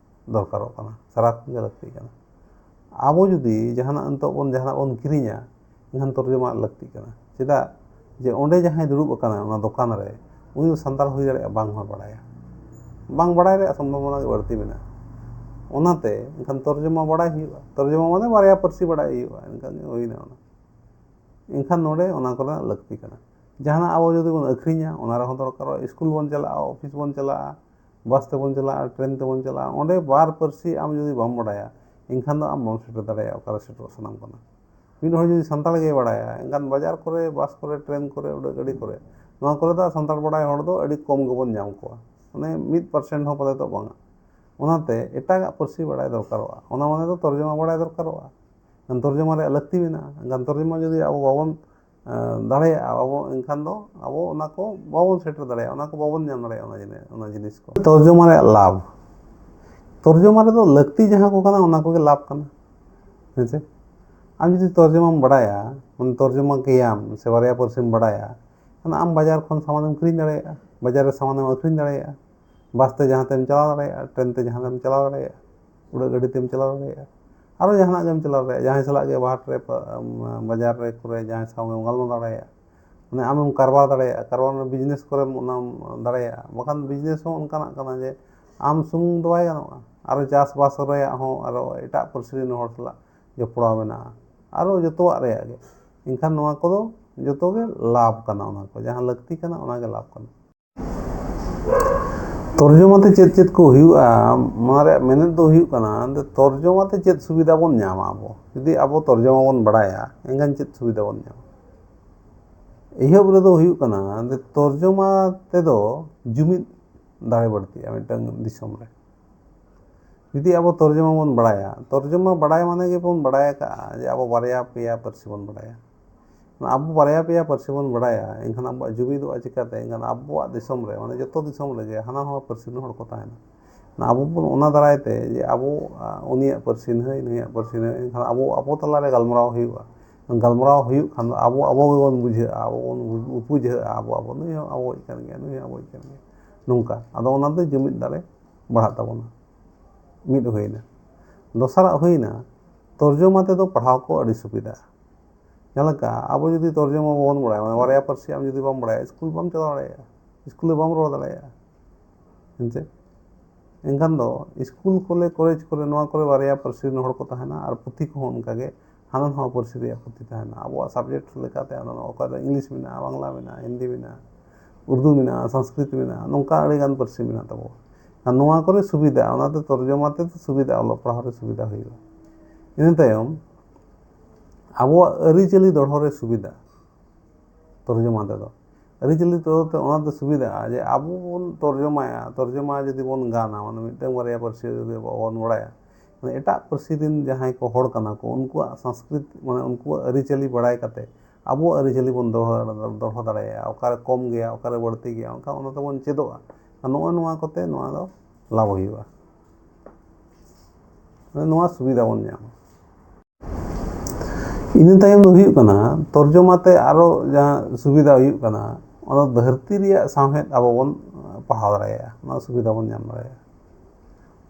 ᱫᱚᱨᱠᱟᱨᱚᱜ ᱠᱟᱱᱟ, ᱥᱟᱨᱟ ᱠᱷᱚᱱ ᱜᱮ ᱞᱟᱹᱠᱛᱤᱜ ᱠᱟᱱᱟ᱾ ᱟᱵᱚ ᱡᱩᱫᱤ ᱡᱟᱦᱟᱱᱟᱜ ᱱᱤᱛᱚᱜ ᱵᱚᱱ, ᱡᱟᱦᱟᱱᱟᱜ ᱵᱚᱱ ᱠᱤᱨᱤᱧᱟ, ᱮᱱᱠᱷᱟᱱ ᱛᱚᱨᱡᱚᱢᱟ ᱞᱟᱹᱠᱛᱤᱜ ᱠᱟᱱᱟ᱾ ᱪᱮᱫᱟᱜ? ᱡᱮ ᱚᱸᱰᱮ ᱡᱟᱦᱟᱸᱭ ᱫᱩᱲᱩᱵ ᱟᱠᱟᱱᱟ ᱚᱱᱟ ᱫᱚᱠᱟᱱ ᱨᱮ, ᱩᱱᱤ ᱫᱚ ᱥᱟᱱᱛᱟᱲ ᱦᱩᱭ ᱫᱟᱲᱮᱭᱟᱜᱼᱟ, ᱵᱟᱝ ᱦᱚᱸ ᱵᱟᱲᱟᱭᱟ, ᱵᱟᱝ ᱵᱟᱲᱟᱭ ᱨᱮᱭᱟᱜ ᱥᱚᱢᱵᱷᱚᱵᱚᱱᱟ ᱜᱮ ᱵᱟᱹᱲᱛᱤ ᱢᱮᱱᱟᱜᱼᱟ᱾ ᱚᱱᱟᱛᱮ ᱮᱱᱠᱷᱟᱱ ᱛᱚᱨᱡᱚᱢᱟ ᱵᱟᱲᱟᱭ ᱦᱩᱭᱩᱜᱼᱟ᱾ ᱛᱚᱨᱡᱚᱢᱟ ᱢᱟᱱᱮ ᱵᱟᱨᱭᱟ ᱯᱟᱹᱨᱥᱤ ᱵᱟᱲᱟᱭ ᱦᱩᱭᱩᱜᱼᱟ, ᱮᱱᱠᱷᱟᱱ ᱜᱮ ᱦᱩᱭᱱᱟ ᱚᱱᱟ᱾ ᱮᱱᱠᱷᱟᱱ ᱱᱚᱰᱮ ᱚᱱᱟ ᱠᱚᱨᱮᱱᱟᱜ ᱞᱟᱹᱠᱛᱤ ᱠᱟᱱᱟ᱾ ᱡᱟᱦᱟᱱᱟᱜ ᱟᱵᱚ ᱡᱩᱫᱤ ᱵᱚᱱ ᱟᱹᱠᱷᱨᱤᱧᱟ, ᱚᱱᱟ ᱨᱮᱦᱚᱸ ᱫᱚᱨᱠᱟᱨᱚᱜᱼᱟ᱾ ᱥᱠᱩᱞ ᱵᱚᱱ ᱪᱟᱞᱟᱜᱼᱟ, ᱚᱯᱷᱤᱥ ᱵᱚᱱ ᱪᱟᱞᱟᱜᱼᱟ, ᱵᱟᱥ ᱛᱮᱵᱚᱱ ᱪᱟᱞᱟᱜᱼᱟ, ᱴᱨᱮᱱ ᱛᱮᱵᱚᱱ ᱪᱟᱞᱟᱜᱼᱟ, ᱚᱸᱰᱮ ᱵᱟᱨ ᱯᱟᱹᱨᱥᱤ ᱟᱢ ᱡᱩᱫᱤ ᱵᱟᱢ ᱵᱟᱲᱟᱭᱟ, ᱮᱱᱠᱷᱟᱱ ᱫᱚ ᱟᱢ ᱵᱟᱢ ᱥᱮᱴᱮᱨ ᱫᱟᱲᱮᱭᱟᱜᱼᱟ ᱚᱠᱟᱨᱮ ᱥᱮᱴᱮᱨᱚᱜ ᱥᱟᱱᱟᱢ ᱠᱟᱱᱟ᱾ ᱢᱤᱫ ᱦᱚᱲ ᱡᱩᱫᱤ ᱥᱟᱱᱛᱟᱲ ᱜᱮᱭ ᱵᱟᱲᱟᱭᱟ, ᱮᱱᱠᱷᱟᱱ ᱵᱟᱡᱟᱨ ᱠᱚᱨᱮ, ᱵᱟᱥ ᱠᱚᱨᱮ, ᱴᱨᱮᱱ ᱠᱚᱨᱮ, ᱩᱰᱟᱹᱜ ᱜᱟᱹᱰᱤ ᱠᱚᱨᱮ, ᱱᱚᱣᱟ ᱠᱚᱨᱮ ᱫᱚ ᱥᱟᱱᱛᱟᱲ ᱵᱟᱲᱟᱭ ᱦᱚᱲ ᱫᱚ ᱟᱹᱰᱤ ᱠᱚᱢ ᱜᱮᱵᱚᱱ ᱧᱟᱢ ᱠᱚᱣᱟ, ᱢᱟᱱᱮ ᱢᱤᱫ ᱯᱟᱨᱥᱮᱱᱴ ᱦᱚᱸ ᱯᱟᱞᱮ ᱫᱚ ᱵᱟᱝᱟ᱾ ᱚᱱᱟᱛᱮ ᱮᱴᱟᱜᱟᱜ ᱯᱟᱹᱨᱥᱤ ᱵᱟᱲᱟᱭ ᱫᱚᱨᱠᱟᱨᱚᱜᱼᱟ᱾ ᱚᱱᱟ ᱢᱟᱱᱮ ᱫᱚ ᱛᱚᱨᱡᱚᱢᱟ ᱵᱟᱲᱟᱭ ᱫᱚᱨᱠᱟᱨᱚᱜᱼᱟ᱾ ᱮᱱᱠᱷᱟᱱ ᱛᱚᱨᱡᱚᱢᱟ ᱨᱮᱭᱟᱜ ᱞᱟᱹᱠᱛᱤ ᱢᱮᱱᱟᱜᱼᱟ᱾ ᱮᱱᱠᱷᱟᱱ ᱛᱚᱨᱡᱚᱢᱟ ᱡᱩᱫᱤ ᱟᱵᱚ ᱵᱟᱵᱚᱱ, ᱮᱸ, ᱫᱟᱲᱮᱭᱟᱜᱼᱟ, ᱟᱵᱚ, ᱮᱱᱠᱷᱟᱱ ᱫᱚ ᱟᱵᱚ ᱚᱱᱟ ᱠᱚ ᱵᱟᱵᱚᱱ ᱥᱮᱴᱮᱨ ᱫᱟᱲᱮᱭᱟᱜᱼᱟ, ᱚᱱᱟ ᱠᱚ ᱵᱟᱵᱚᱱ ᱧᱟᱢ ᱫᱟᱲᱮᱭᱟᱜᱼᱟ ᱚᱱᱟ ᱡᱤᱱᱤᱥ, ᱚᱱᱟ ᱡᱤᱱᱤᱥ ᱠᱚ᱾ ᱛᱚᱨᱡᱚᱢᱟ ᱨᱮᱭᱟᱜ ᱞᱟᱵᱷ, ᱛᱚᱨᱡᱚᱢᱟ ᱨᱮᱫᱚ ᱞᱟᱹᱠᱛᱤ ᱡᱟᱦᱟᱸ ᱠᱚ ᱠᱟᱱᱟ, ᱚᱱᱟ ᱠᱚᱜᱮ ᱞᱟᱵᱷ ᱠᱟᱱᱟ, ᱦᱮᱸ ᱥᱮ? ᱟᱢ ᱡᱩᱫᱤ ᱛᱚᱨᱡᱚᱢᱟᱢ ᱵᱟᱲᱟᱭᱟ, ᱢᱟᱱᱮ ᱛᱚᱨᱡᱚᱢᱟ ᱠᱮᱭᱟᱢ ᱥᱮ ᱵᱟᱨᱭᱟ ᱯᱟᱹᱨᱥᱤᱢ ᱵᱟᱲᱟᱭᱟ, ᱮᱱᱠᱷᱟᱱ ᱟᱢ ᱵᱟᱡᱟᱨ ᱠᱷᱚᱱ ᱥᱟᱢᱟᱱᱮᱢ ᱠᱤᱨᱤᱧ ᱫᱟᱲᱮᱭᱟᱜᱼᱟ, ᱵᱟᱡᱟᱨ ᱨᱮ ᱥᱟᱢᱟᱱᱮᱢ ᱟᱹᱠᱷᱨᱤᱧ ᱫᱟᱲᱮᱭᱟᱜᱼᱟ, ᱵᱟᱥ ᱛᱮ ᱡᱟᱦᱟᱸ ᱛᱮᱢ ᱪᱟᱞᱟᱣ ᱫᱟᱲᱮᱭᱟᱜᱼᱟ, ᱴᱨᱮᱱ ᱛᱮ ᱡᱟᱦᱟᱸ ᱛᱮᱢ ᱪᱟᱞᱟᱣ ᱫᱟᱲᱮᱭᱟᱜᱼᱟ, ᱩᱰᱟᱹᱜ ᱜᱟᱹᱰᱤ ᱛᱮᱢ ᱪᱟᱞᱟᱣ ᱫᱟᱲᱮᱭᱟᱜᱼᱟ, ᱟᱨᱚ ᱡᱟᱦᱟᱱᱟᱜ ᱜᱮᱢ ᱪᱟᱞᱟᱣ ᱫᱟᱲᱮᱭᱟᱜᱼᱟ, ᱡᱟᱦᱟᱸᱭ ᱥᱟᱞᱟᱜ ᱜᱮ ᱵᱟᱦᱟᱴ ᱨᱮ, ᱯᱟ-, ᱵᱟᱡᱟᱨ ᱨᱮ ᱠᱚᱨᱮ ᱡᱟᱦᱟᱸᱭ ᱥᱟᱶ ᱜᱮᱢ ᱜᱟᱞᱢᱟᱨᱟᱣ ᱫᱟᱲᱮᱭᱟᱜᱼᱟ, ᱢᱟᱱᱮ ᱟᱢᱮᱢ ᱠᱟᱨᱵᱟᱨ ᱫᱟᱲᱮᱭᱟᱜᱼᱟ, ᱠᱟᱨᱵᱟᱨ ᱢᱟᱱᱮ ᱵᱤᱡᱽᱱᱮᱥ ᱠᱚᱨᱮᱢ ᱚᱱᱟᱢ ᱫᱟᱲᱮᱭᱟᱜᱼᱟ᱾ ᱵᱟᱠᱷᱟᱱ ᱵᱤᱡᱽᱱᱮᱥ ᱦᱚᱸ ᱚᱱᱠᱟᱱᱟᱜ ᱠᱟᱱᱟ ᱡᱮ ᱟᱢ ᱥᱩᱢᱩᱝ ᱫᱚ ᱵᱟᱭ ᱜᱟᱱᱚᱜᱼᱟ, ᱟᱨᱚ ᱪᱟᱥᱵᱟᱥ ᱨᱮᱭᱟᱜ ᱦᱚᱸ ᱟᱨᱚ ᱮᱴᱟᱜ ᱯᱟᱹᱨᱥᱤ ᱨᱮᱱ ᱦᱚᱲ ᱥᱟᱞᱟᱜ ᱡᱚᱯᱲᱟᱣ ᱢᱮᱱᱟᱜᱼᱟ, ᱟᱨᱚ ᱡᱚᱛᱚᱣᱟᱜ ᱨᱮᱭᱟᱜ ᱜᱮ᱾ ᱮᱱᱠᱷᱟᱱ ᱱᱚᱣᱟ ᱠᱚᱫᱚ ᱡᱚᱛᱚ ᱜᱮ ᱞᱟᱵᱷ ᱠᱟᱱᱟ, ᱚᱱᱟ ᱠᱚ ᱡᱟᱦᱟᱸ ᱞᱟᱹᱠᱛᱤ ᱠᱟᱱᱟ ᱚᱱᱟ ᱜᱮ ᱞᱟᱵᱷ ᱠᱟᱱᱟ᱾ ᱛᱚᱨᱡᱚᱢᱟ ᱛᱮ ᱪᱮᱫ ᱪᱮᱫ ᱠᱚ ᱦᱩᱭᱩᱜᱼᱟ? ᱚᱱᱟ ᱨᱮᱭᱟᱜ ᱢᱮᱱᱮᱛ ᱫᱚ ᱦᱩᱭᱩᱜ ᱠᱟᱱᱟ ᱡᱮ ᱛᱚᱨᱡᱚᱢᱟ ᱛᱮ ᱪᱮᱫ ᱥᱩᱵᱤᱫᱷᱟ ᱵᱚᱱ ᱧᱟᱢᱟ? ᱟᱵᱚ ᱡᱩᱫᱤ ᱟᱵᱚ ᱛᱚᱨᱡᱚᱢᱟ ᱵᱚᱱ ᱵᱟᱲᱟᱭᱟ, ᱮᱱᱠᱷᱟᱱ ᱪᱮᱫ ᱥᱩᱵᱤᱫᱷᱟ ᱵᱚᱱ ᱧᱟᱢᱟ? ᱮᱦᱚᱵ ᱨᱮᱫᱚ ᱦᱩᱭᱩᱜ ᱠᱟᱱᱟ ᱡᱮ ᱛᱚᱨᱡᱚᱢᱟ ᱛᱮᱫᱚ ᱡᱩᱢᱤᱫ ᱫᱟᱲᱮ ᱵᱟᱹᱲᱛᱤᱜᱼᱟ ᱢᱤᱫᱴᱟᱝ ᱫᱤᱥᱚᱢ ᱨᱮ᱾ ᱡᱩᱫᱤ ᱟᱵᱚ ᱛᱚᱨᱡᱚᱢᱟ ᱵᱚᱱ ᱵᱟᱲᱟᱭᱟ, ᱛᱚᱨᱡᱚᱢᱟ ᱵᱟᱲᱟᱭ ᱢᱟᱱᱮ ᱜᱮᱵᱚᱱ ᱵᱟᱲᱟᱭ ᱟᱠᱟᱫᱼᱟ ᱡᱮ ᱟᱵᱚ ᱵᱟᱨᱭᱟ ᱯᱮᱭᱟ ᱯᱟᱹᱨᱥᱤ ᱵᱚᱱ ᱵᱟᱲᱟᱭᱟ᱾ ᱟᱵᱚ ᱵᱟᱨᱭᱟ ᱯᱮᱭᱟ ᱯᱟᱹᱨᱥᱤ ᱵᱚᱱ ᱵᱟᱲᱟᱭᱟ, ᱮᱱᱠᱷᱟᱱ ᱟᱵᱚᱣᱟᱜ ᱡᱩᱢᱤᱫᱚᱜᱼᱟ ᱪᱤᱠᱟᱹᱛᱮ? ᱮᱱᱠᱷᱟᱱ ᱟᱵᱚᱣᱟᱜ ᱫᱤᱥᱚᱢ ᱨᱮ, ᱢᱟᱱᱮ ᱡᱚᱛᱚ ᱫᱤᱥᱚᱢ ᱨᱮᱜᱮ ᱦᱟᱱᱟ ᱱᱟᱣᱟ ᱯᱟᱹᱨᱥᱤ ᱨᱮᱱ ᱦᱚᱲ ᱠᱚ ᱛᱟᱦᱮᱱᱟ᱾ ᱟᱵᱚ ᱵᱚᱱ ᱚᱱᱟ ᱫᱟᱨᱟᱭ ᱛᱮ ᱡᱮ ᱟᱵᱚ, ᱟ, ᱩᱱᱤᱭᱟᱜ ᱯᱟᱹᱨᱥᱤ ᱱᱟᱹᱭ, ᱱᱩᱭᱟᱜ ᱯᱟᱹᱨᱥᱤ ᱱᱟᱹᱭ, ᱮᱱᱠᱷᱟᱱ ᱟᱵᱚ, ᱟᱵᱚ ᱛᱟᱞᱟᱨᱮ ᱜᱟᱞᱢᱟᱨᱟᱣ ᱦᱩᱭᱩᱜᱼᱟ᱾ ᱜᱟᱞᱢᱟᱨᱟᱣ ᱦᱩᱭᱩᱜ ᱠᱷᱟᱱ ᱫᱚ ᱟᱵᱚ, ᱟᱵᱚ ᱜᱮᱵᱚᱱ ᱵᱩᱡᱷᱟᱹᱜᱼᱟ, ᱟᱵᱚ ᱵᱚᱱ ᱩᱯᱩᱡᱷᱟᱹᱜᱼᱟ, ᱟᱵᱚ, ᱟᱵᱚ, ᱱᱩᱭ ᱦᱚᱸ ᱟᱵᱚᱭᱤᱡ ᱠᱟᱱ ᱜᱮᱭᱟ, ᱱᱩᱭ ᱦᱚᱸ ᱟᱵᱚᱭᱤᱡ ᱠᱟᱱ ᱜᱮᱭᱟ, ᱱᱚᱝᱠᱟ᱾ ᱟᱫᱚ ᱚᱱᱟᱛᱮ ᱡᱩᱢᱤᱫ ᱫᱟᱲᱮ ᱵᱟᱲᱦᱟᱜ ᱛᱟᱵᱚᱱᱟ᱾ ᱢᱤᱫ ᱦᱩᱭᱱᱟ᱾ ᱫᱚᱥᱟᱨᱟᱜ ᱦᱩᱭᱱᱟ, ᱛᱚᱨᱡᱚᱢᱟ ᱛᱮᱫᱚ ᱯᱟᱲᱦᱟᱣ ᱠᱚ ᱟᱹᱰᱤ ᱥᱩᱵᱤᱫᱷᱟᱜᱼᱟ᱾ ᱡᱟᱦᱟᱸ ᱞᱮᱠᱟ ᱟᱵᱚ ᱡᱩᱫᱤ ᱛᱚᱨᱡᱚᱢᱟ ᱵᱟᱵᱚᱱ ᱵᱟᱲᱟᱭᱟ, ᱢᱟᱱᱮ ᱵᱟᱨᱭᱟ ᱯᱟᱹᱨᱥᱤ ᱟᱢ ᱡᱩᱫᱤ ᱵᱟᱢ ᱵᱟᱲᱟᱭᱟ, ᱥᱠᱩᱞ ᱵᱟᱢ ᱪᱟᱞᱟᱣ ᱫᱟᱲᱮᱭᱟᱜᱼᱟ, ᱥᱠᱩᱞ ᱨᱮ ᱵᱟᱢ ᱨᱚᱲ ᱫᱟᱲᱮᱭᱟᱜᱼᱟ᱾ ᱦᱮᱸ ᱪᱮ? ᱮᱱᱠᱷᱟᱱ ᱫᱚ ᱥᱠᱩᱞ ᱠᱚᱨᱮ, ᱠᱚᱞᱮᱡᱽ ᱠᱚᱨᱮ, ᱱᱚᱣᱟ ᱠᱚᱨᱮ ᱵᱟᱨᱭᱟ ᱯᱟᱹᱨᱥᱤ ᱨᱮᱱ ᱦᱚᱲ ᱠᱚ ᱛᱟᱦᱮᱱᱟ ᱟᱨ ᱯᱩᱛᱷᱤ ᱠᱚᱦᱚᱸ ᱚᱱᱠᱟᱜᱮ ᱦᱟᱱᱟ ᱱᱟᱣᱟ ᱯᱟᱹᱨᱥᱤ ᱨᱮᱭᱟᱜ ᱯᱩᱛᱷᱤ ᱛᱟᱦᱮᱱᱟ᱾ ᱟᱵᱚᱣᱟᱜ ᱥᱟᱵᱡᱮᱠᱴ ᱞᱮᱠᱟᱛᱮ ᱦᱟᱱᱟ ᱱᱟᱣᱟ, ᱚᱠᱟ ᱫᱚ ᱤᱝᱞᱤᱥ ᱢᱮᱱᱟᱜᱼᱟ, ᱵᱟᱝᱞᱟ ᱢᱮᱱᱟᱜᱼᱟ, ᱦᱤᱱᱫᱤ ᱢᱮᱱᱟᱜᱼᱟ, ᱩᱨᱫᱩ ᱢᱮᱱᱟᱜᱼᱟ, ᱥᱚᱝᱥᱠᱨᱤᱛ ᱢᱮᱱᱟᱜᱼᱟ, ᱱᱚᱝᱠᱟ ᱟᱹᱰᱤᱜᱟᱱ ᱯᱟᱹᱨᱥᱤ ᱢᱮᱱᱟᱜ ᱛᱟᱵᱚᱱᱟ᱾ ᱟᱨ ᱱᱚᱣᱟ ᱠᱚᱨᱮ ᱥᱩᱵᱤᱫᱷᱟ, ᱚᱱᱟᱛᱮ ᱛᱚᱨᱡᱚᱢᱟ ᱛᱮᱫᱚ ᱥᱩᱵᱤᱫᱷᱟ, ᱚᱞᱚᱜ ᱯᱟᱲᱦᱟᱣ ᱨᱮ ᱥᱩᱵᱤᱫᱷᱟ ᱦᱩᱭᱩᱜᱼᱟ᱾ ᱤᱱᱟᱹ ᱛᱟᱭᱚᱢ ᱟᱵᱚᱣᱟᱜ ᱟᱹᱨᱤᱪᱟᱹᱞᱤ ᱫᱚᱦᱚ ᱨᱮ ᱥᱩᱵᱤᱫᱷᱟ᱾ ᱛᱚᱨᱡᱚᱢᱟ ᱛᱮᱫᱚ ᱟᱹᱨᱤᱪᱟᱹᱞᱤ ᱛᱮᱫᱚ ᱚᱱᱟᱛᱮ ᱥᱩᱵᱤᱫᱷᱟᱜᱼᱟ ᱡᱮ ᱟᱵᱚ ᱵᱚᱱ ᱛᱚᱨᱡᱚᱢᱟᱭᱟ, ᱛᱚᱨᱡᱚᱢᱟ ᱡᱩᱫᱤ ᱵᱚᱱ ᱜᱟᱱᱟ, ᱢᱟᱱᱮ ᱢᱤᱫᱴᱟᱝ ᱵᱟᱨᱭᱟ ᱯᱟᱹᱨᱥᱤ ᱡᱩᱫᱤ ᱵᱟᱵᱚᱱ ᱵᱟᱲᱟᱭᱟ, ᱢᱟᱱᱮ ᱮᱴᱟᱜ ᱯᱟᱹᱨᱥᱤ ᱨᱮᱱ ᱡᱟᱦᱟᱸᱭ ᱠᱚ ᱦᱚᱲ ᱠᱟᱱᱟ ᱠᱚ, ᱩᱱᱠᱩᱣᱟᱜ ᱥᱚᱝᱥᱠᱨᱤᱛ, ᱢᱟᱱᱮ ᱩᱱᱠᱩᱣᱟᱜ ᱟᱹᱨᱤᱪᱟᱹᱞᱤ ᱵᱟᱲᱟᱭ ᱠᱟᱛᱮ ᱟᱵᱚᱣᱟᱜ ᱟᱹᱨᱤᱪᱟᱹᱞᱤ ᱵᱚᱱ ᱫᱚᱦᱚ, ᱫᱚᱦᱚ ᱫᱟᱲᱮᱭᱟᱜᱼᱟ, ᱚᱠᱟᱨᱮ ᱠᱚᱢ ᱜᱮᱭᱟ, ᱚᱠᱟᱨᱮ ᱵᱟᱹᱲᱛᱤ ᱜᱮᱭᱟ, ᱚᱱᱠᱟ ᱚᱱᱟ ᱛᱮᱵᱚᱱ ᱪᱮᱫᱚᱜᱼᱟ᱾ ᱟᱨ ᱱᱚᱜᱼᱚᱭ ᱱᱚᱣᱟ ᱠᱚᱛᱮ ᱱᱚᱣᱟ ᱫᱚ ᱞᱟᱵᱷ ᱦᱩᱭᱩᱜᱼᱟ, ᱢᱟᱱᱮ ᱱᱚᱣᱟ ᱥᱩᱵᱤᱫᱷᱟ ᱵᱚᱱ ᱧᱟᱢᱟ᱾ ᱤᱱᱟᱹ ᱛᱟᱭᱚᱢ ᱫᱚ ᱦᱩᱭᱩᱜ ᱠᱟᱱᱟ, ᱛᱚᱨᱡᱚᱢᱟ ᱛᱮ ᱟᱨᱚ ᱡᱟᱦᱟᱸ ᱥᱩᱵᱤᱫᱷᱟ ᱦᱩᱭᱩᱜ ᱠᱟᱱᱟ, ᱚᱱᱟ ᱫᱚ ᱫᱷᱟᱹᱨᱛᱤ ᱨᱮᱭᱟᱜ ᱥᱟᱶᱦᱮᱫ ᱟᱵᱚ ᱵᱚᱱ ᱯᱟᱲᱦᱟᱣ ᱫᱟᱲᱮᱭᱟᱜᱼᱟ, ᱚᱱᱟ ᱥᱩᱵᱤᱫᱷᱟ ᱵᱚᱱ ᱧᱟᱢ ᱫᱟᱲᱮᱭᱟᱜᱼᱟ᱾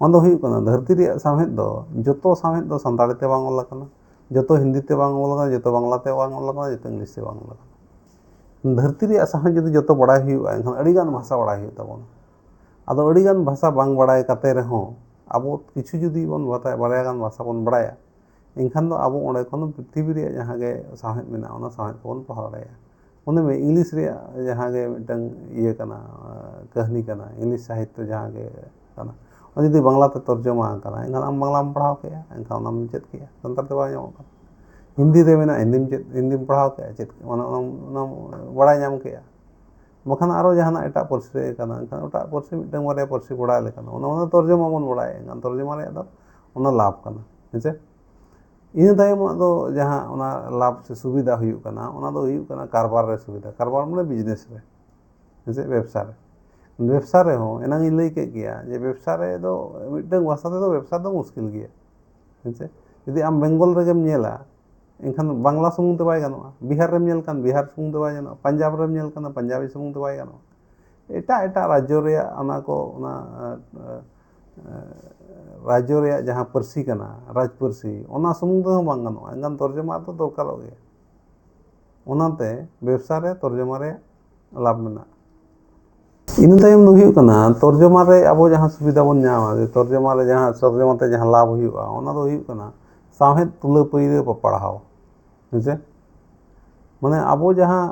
ᱚᱱᱟ ᱫᱚ ᱦᱩᱭᱩᱜ ᱠᱟᱱᱟ, ᱫᱷᱟᱹᱨᱛᱤ ᱨᱮᱭᱟᱜ ᱥᱟᱶᱦᱮᱫ ᱫᱚ, ᱡᱚᱛᱚ ᱥᱟᱶᱦᱮᱫ ᱫᱚ ᱥᱟᱱᱛᱟᱲᱤ ᱛᱮ ᱵᱟᱝ ᱚᱞ ᱟᱠᱟᱱᱟ, ᱡᱚᱛᱚ ᱦᱤᱱᱫᱤ ᱛᱮ ᱵᱟᱝ ᱚᱞ ᱟᱠᱟᱱᱟ, ᱡᱚᱛᱚ ᱵᱟᱝᱞᱟ ᱛᱮ ᱵᱟᱝ ᱚᱞ ᱟᱠᱟᱱᱟ, ᱡᱚᱛᱚ ᱤᱝᱞᱤᱥ ᱛᱮ ᱵᱟᱝ ᱚᱞ ᱟᱠᱟᱱᱟ᱾ ᱫᱷᱟᱹᱨᱛᱤ ᱨᱮᱭᱟᱜ ᱥᱟᱶᱦᱮᱫ ᱡᱩᱫᱤ ᱡᱚᱛᱚ ᱵᱟᱲᱟᱭ ᱦᱩᱭᱩᱜᱼᱟ, ᱮᱱᱠᱷᱟᱱ ᱟᱹᱰᱤᱜᱟᱱ ᱵᱷᱟᱥᱟ ᱵᱟᱲᱟᱭ ᱦᱩᱭᱩᱜ ᱛᱟᱵᱚᱱᱟ᱾ ᱟᱫᱚ ᱟᱹᱰᱤᱜᱟᱱ ᱵᱷᱟᱥᱟ ᱵᱟᱝ ᱵᱟᱲᱟᱭ ᱠᱟᱛᱮ ᱨᱮᱦᱚᱸ, ᱟᱵᱚ ᱠᱤᱪᱷᱩ ᱡᱩᱫᱤ ᱵᱚᱱ ᱵᱟᱛᱟ-, ᱵᱟᱨᱭᱟ ᱜᱟᱱ ᱵᱷᱟᱥᱟ ᱵᱚᱱ ᱵᱟᱲᱟᱭᱟ, ᱮᱱᱠᱷᱟᱱ ᱫᱚ ᱟᱵᱚ ᱚᱸᱰᱮ ᱠᱷᱚᱱ ᱯᱨᱤᱛᱷᱤᱵᱤ ᱨᱮᱭᱟᱜ ᱡᱟᱦᱟᱸ ᱜᱮ ᱥᱟᱶᱦᱮᱫ ᱢᱮᱱᱟᱜᱼᱟ, ᱚᱱᱟ ᱥᱟᱶᱦᱮᱫ ᱠᱚᱵᱚᱱ ᱯᱟᱲᱦᱟᱣ ᱫᱟᱲᱮᱭᱟᱜᱼᱟ᱾ ᱢᱚᱱᱮ ᱢᱮ, ᱤᱝᱞᱤᱥ ᱨᱮᱭᱟᱜ ᱡᱟᱦᱟᱸ ᱜᱮ ᱢᱤᱫᱴᱟᱝ ᱤᱭᱟᱹ ᱠᱟᱱᱟ, ᱠᱟᱹᱦᱱᱤ ᱠᱟᱱᱟ, ᱤᱝᱞᱤᱥ ᱥᱟᱦᱤᱛᱛᱚ ᱡᱟᱦᱟᱸ ᱜᱮ ᱠᱟᱱᱟ, ᱚᱱᱟ ᱡᱩᱫᱤ ᱵᱟᱝᱞᱟ ᱛᱮ ᱛᱚᱨᱡᱚᱢᱟ ᱟᱠᱟᱱᱟ, ᱮᱱᱠᱷᱟᱱ ᱟᱢ ᱵᱟᱝᱞᱟᱢ ᱯᱟᱲᱦᱟᱣ ᱠᱮᱜᱼᱟ, ᱮᱱᱠᱷᱟᱱ ᱚᱱᱟᱢ ᱪᱮᱫ ᱠᱮᱜᱼᱟ, ᱥᱟᱱᱛᱟᱲ ᱛᱮ ᱵᱟᱝ ᱧᱟᱢᱚᱜ ᱠᱟᱱᱟ᱾ ᱦᱤᱱᱫᱤ ᱨᱮ ᱢᱮᱱᱟᱜᱼᱟ, ᱦᱤᱱᱫᱤᱢ ᱪᱮᱫ, ᱦᱤᱱᱫᱤᱢ ᱯᱟᱲᱦᱟᱣ ᱠᱮᱜᱼᱟ, ᱪᱮᱫ, ᱚᱱᱟ, ᱚᱱᱟᱢ, ᱚᱱᱟᱢ ᱵᱟᱲᱟᱭ ᱧᱟᱢ ᱠᱮᱜᱼᱟ᱾ ᱵᱟᱠᱷᱟᱱ ᱟᱨᱚ ᱡᱟᱦᱟᱱᱟᱜ ᱮᱴᱟᱜ ᱯᱟᱹᱨᱥᱤ ᱨᱮ ᱠᱟᱱᱟ, ᱮᱱᱠᱷᱟᱱ ᱮᱴᱟᱜ ᱯᱟᱹᱨᱥᱤ, ᱢᱤᱫᱴᱟᱝ ᱵᱟᱨᱭᱟ ᱯᱟᱹᱨᱥᱤ ᱵᱟᱲᱟᱭ ᱞᱮᱠᱷᱟᱱ, ᱚᱱᱟ, ᱚᱱᱟ ᱛᱚᱨᱡᱚᱢᱟ ᱵᱚᱱ ᱵᱟᱲᱟᱭᱟ, ᱮᱱᱠᱷᱟᱱ ᱛᱚᱨᱡᱚᱢᱟ ᱨᱮᱭᱟᱜ ᱫᱚ ᱚᱱᱟ ᱞᱟᱵᱷ ᱠᱟᱱᱟ, ᱦᱮᱸ ᱥᱮ? ᱤᱱᱟᱹ ᱛᱟᱭᱚᱢᱟᱜ ᱫᱚ ᱡᱟᱦᱟᱸ ᱚᱱᱟ ᱞᱟᱵᱷ ᱥᱮ ᱥᱩᱵᱤᱫᱷᱟ ᱦᱩᱭᱩᱜ ᱠᱟᱱᱟ, ᱚᱱᱟ ᱫᱚ ᱦᱩᱭᱩᱜ ᱠᱟᱱᱟ ᱠᱟᱨᱵᱟᱨ ᱨᱮ ᱥᱩᱵᱤᱫᱷᱟ, ᱠᱟᱨᱵᱟᱨ ᱢᱟᱱᱮ ᱵᱤᱡᱽᱱᱮᱥ ᱨᱮ, ᱦᱮᱸ ᱥᱮ, ᱵᱮᱵᱽᱥᱟ ᱨᱮ᱾ ᱵᱮᱵᱽᱥᱟ ᱨᱮᱦᱚᱸ ᱮᱱᱟᱝ ᱤᱧ ᱞᱟᱹᱭ ᱠᱮᱫ ᱜᱮᱭᱟ ᱡᱮ ᱵᱮᱵᱽᱥᱟ ᱨᱮ ᱫᱚ ᱢᱤᱫᱴᱟᱝ ᱵᱷᱟᱥᱟ ᱛᱮᱫᱚ ᱵᱮᱵᱽᱥᱟ ᱫᱚ ᱢᱩᱥᱠᱤᱞ ᱜᱮᱭᱟ, ᱦᱮᱸ ᱥᱮ᱾ ᱡᱩᱫᱤ ᱟᱢ ᱵᱮᱝᱜᱚᱞ ᱨᱮᱜᱮᱢ ᱧᱮᱞᱟ, ᱮᱱᱠᱷᱟᱱ ᱵᱟᱝᱞᱟ ᱥᱩᱢᱩᱝ ᱛᱮ ᱵᱟᱭ ᱜᱟᱱᱚᱜᱼᱟ, ᱵᱤᱦᱟᱨ ᱨᱮᱢ ᱧᱮᱞ ᱠᱷᱟᱱ ᱵᱤᱦᱟᱨ ᱥᱩᱢᱩᱝ ᱛᱮ ᱵᱟᱭ ᱜᱟᱱᱚᱜᱼᱟ, ᱯᱟᱧᱡᱟᱵᱽ ᱨᱮᱢ ᱧᱮᱞ ᱠᱷᱟᱱ ᱯᱟᱧᱡᱟᱵᱤ ᱥᱩᱢᱩᱝ ᱛᱮ ᱵᱟᱭ ᱜᱟᱱᱚᱜᱼᱟ᱾ ᱮᱴᱟᱜ ᱮᱴᱟᱜ ᱨᱟᱡᱽᱡᱚ ᱨᱮᱭᱟᱜ ᱚᱱᱟ ᱠᱚ, ᱚᱱᱟ, ᱮ, ᱮ, ᱨᱟᱡᱽᱡᱚ ᱨᱮᱭᱟᱜ ᱡᱟᱦᱟᱸ ᱯᱟᱹᱨᱥᱤ ᱠᱟᱱᱟ, ᱨᱟᱡᱽ ᱯᱟᱹᱨᱥᱤ, ᱚᱱᱟ ᱥᱩᱢᱩᱝ ᱛᱮᱦᱚᱸ ᱵᱟᱝ ᱜᱟᱱᱚᱜᱼᱟ, ᱮᱱᱠᱷᱟᱱ ᱛᱚᱨᱡᱚᱢᱟ ᱫᱚ ᱫᱚᱨᱠᱟᱨᱚᱜ ᱜᱮᱭᱟ᱾ ᱚᱱᱟᱛᱮ ᱵᱮᱵᱽᱥᱟ ᱨᱮ ᱛᱚᱨᱡᱚᱢᱟ ᱨᱮᱭᱟᱜ ᱞᱟᱵᱷ ᱢᱮᱱᱟᱜᱼᱟ᱾ ᱤᱱᱟᱹ ᱛᱟᱭᱚᱢ ᱫᱚ ᱦᱩᱭᱩᱜ ᱠᱟᱱᱟ, ᱛᱚᱨᱡᱚᱢᱟ ᱨᱮ ᱟᱵᱚ ᱡᱟᱦᱟᱸ ᱥᱩᱵᱤᱫᱷᱟ ᱵᱚᱱ ᱧᱟᱢᱟ, ᱡᱮ ᱛᱚᱨᱡᱚᱢᱟ ᱨᱮ ᱡᱟᱦᱟᱸ, ᱛᱚᱨᱡᱚᱢᱟ ᱛᱮ ᱡᱟᱦᱟᱸ ᱞᱟᱵᱷ ᱦᱩᱭᱩᱜᱼᱟ, ᱚᱱᱟ ᱫᱚ ᱦᱩᱭᱩᱜ ᱠᱟᱱᱟ ᱥᱟᱶᱦᱮᱫ ᱛᱩᱞᱟᱹ ᱯᱟᱹᱭᱞᱟᱹ ᱯᱟᱯᱟᱲᱦᱟᱣ, ᱦᱮᱸ ᱥᱮ? ᱢᱟᱱᱮ ᱟᱵᱚ ᱡᱟᱦᱟᱸ,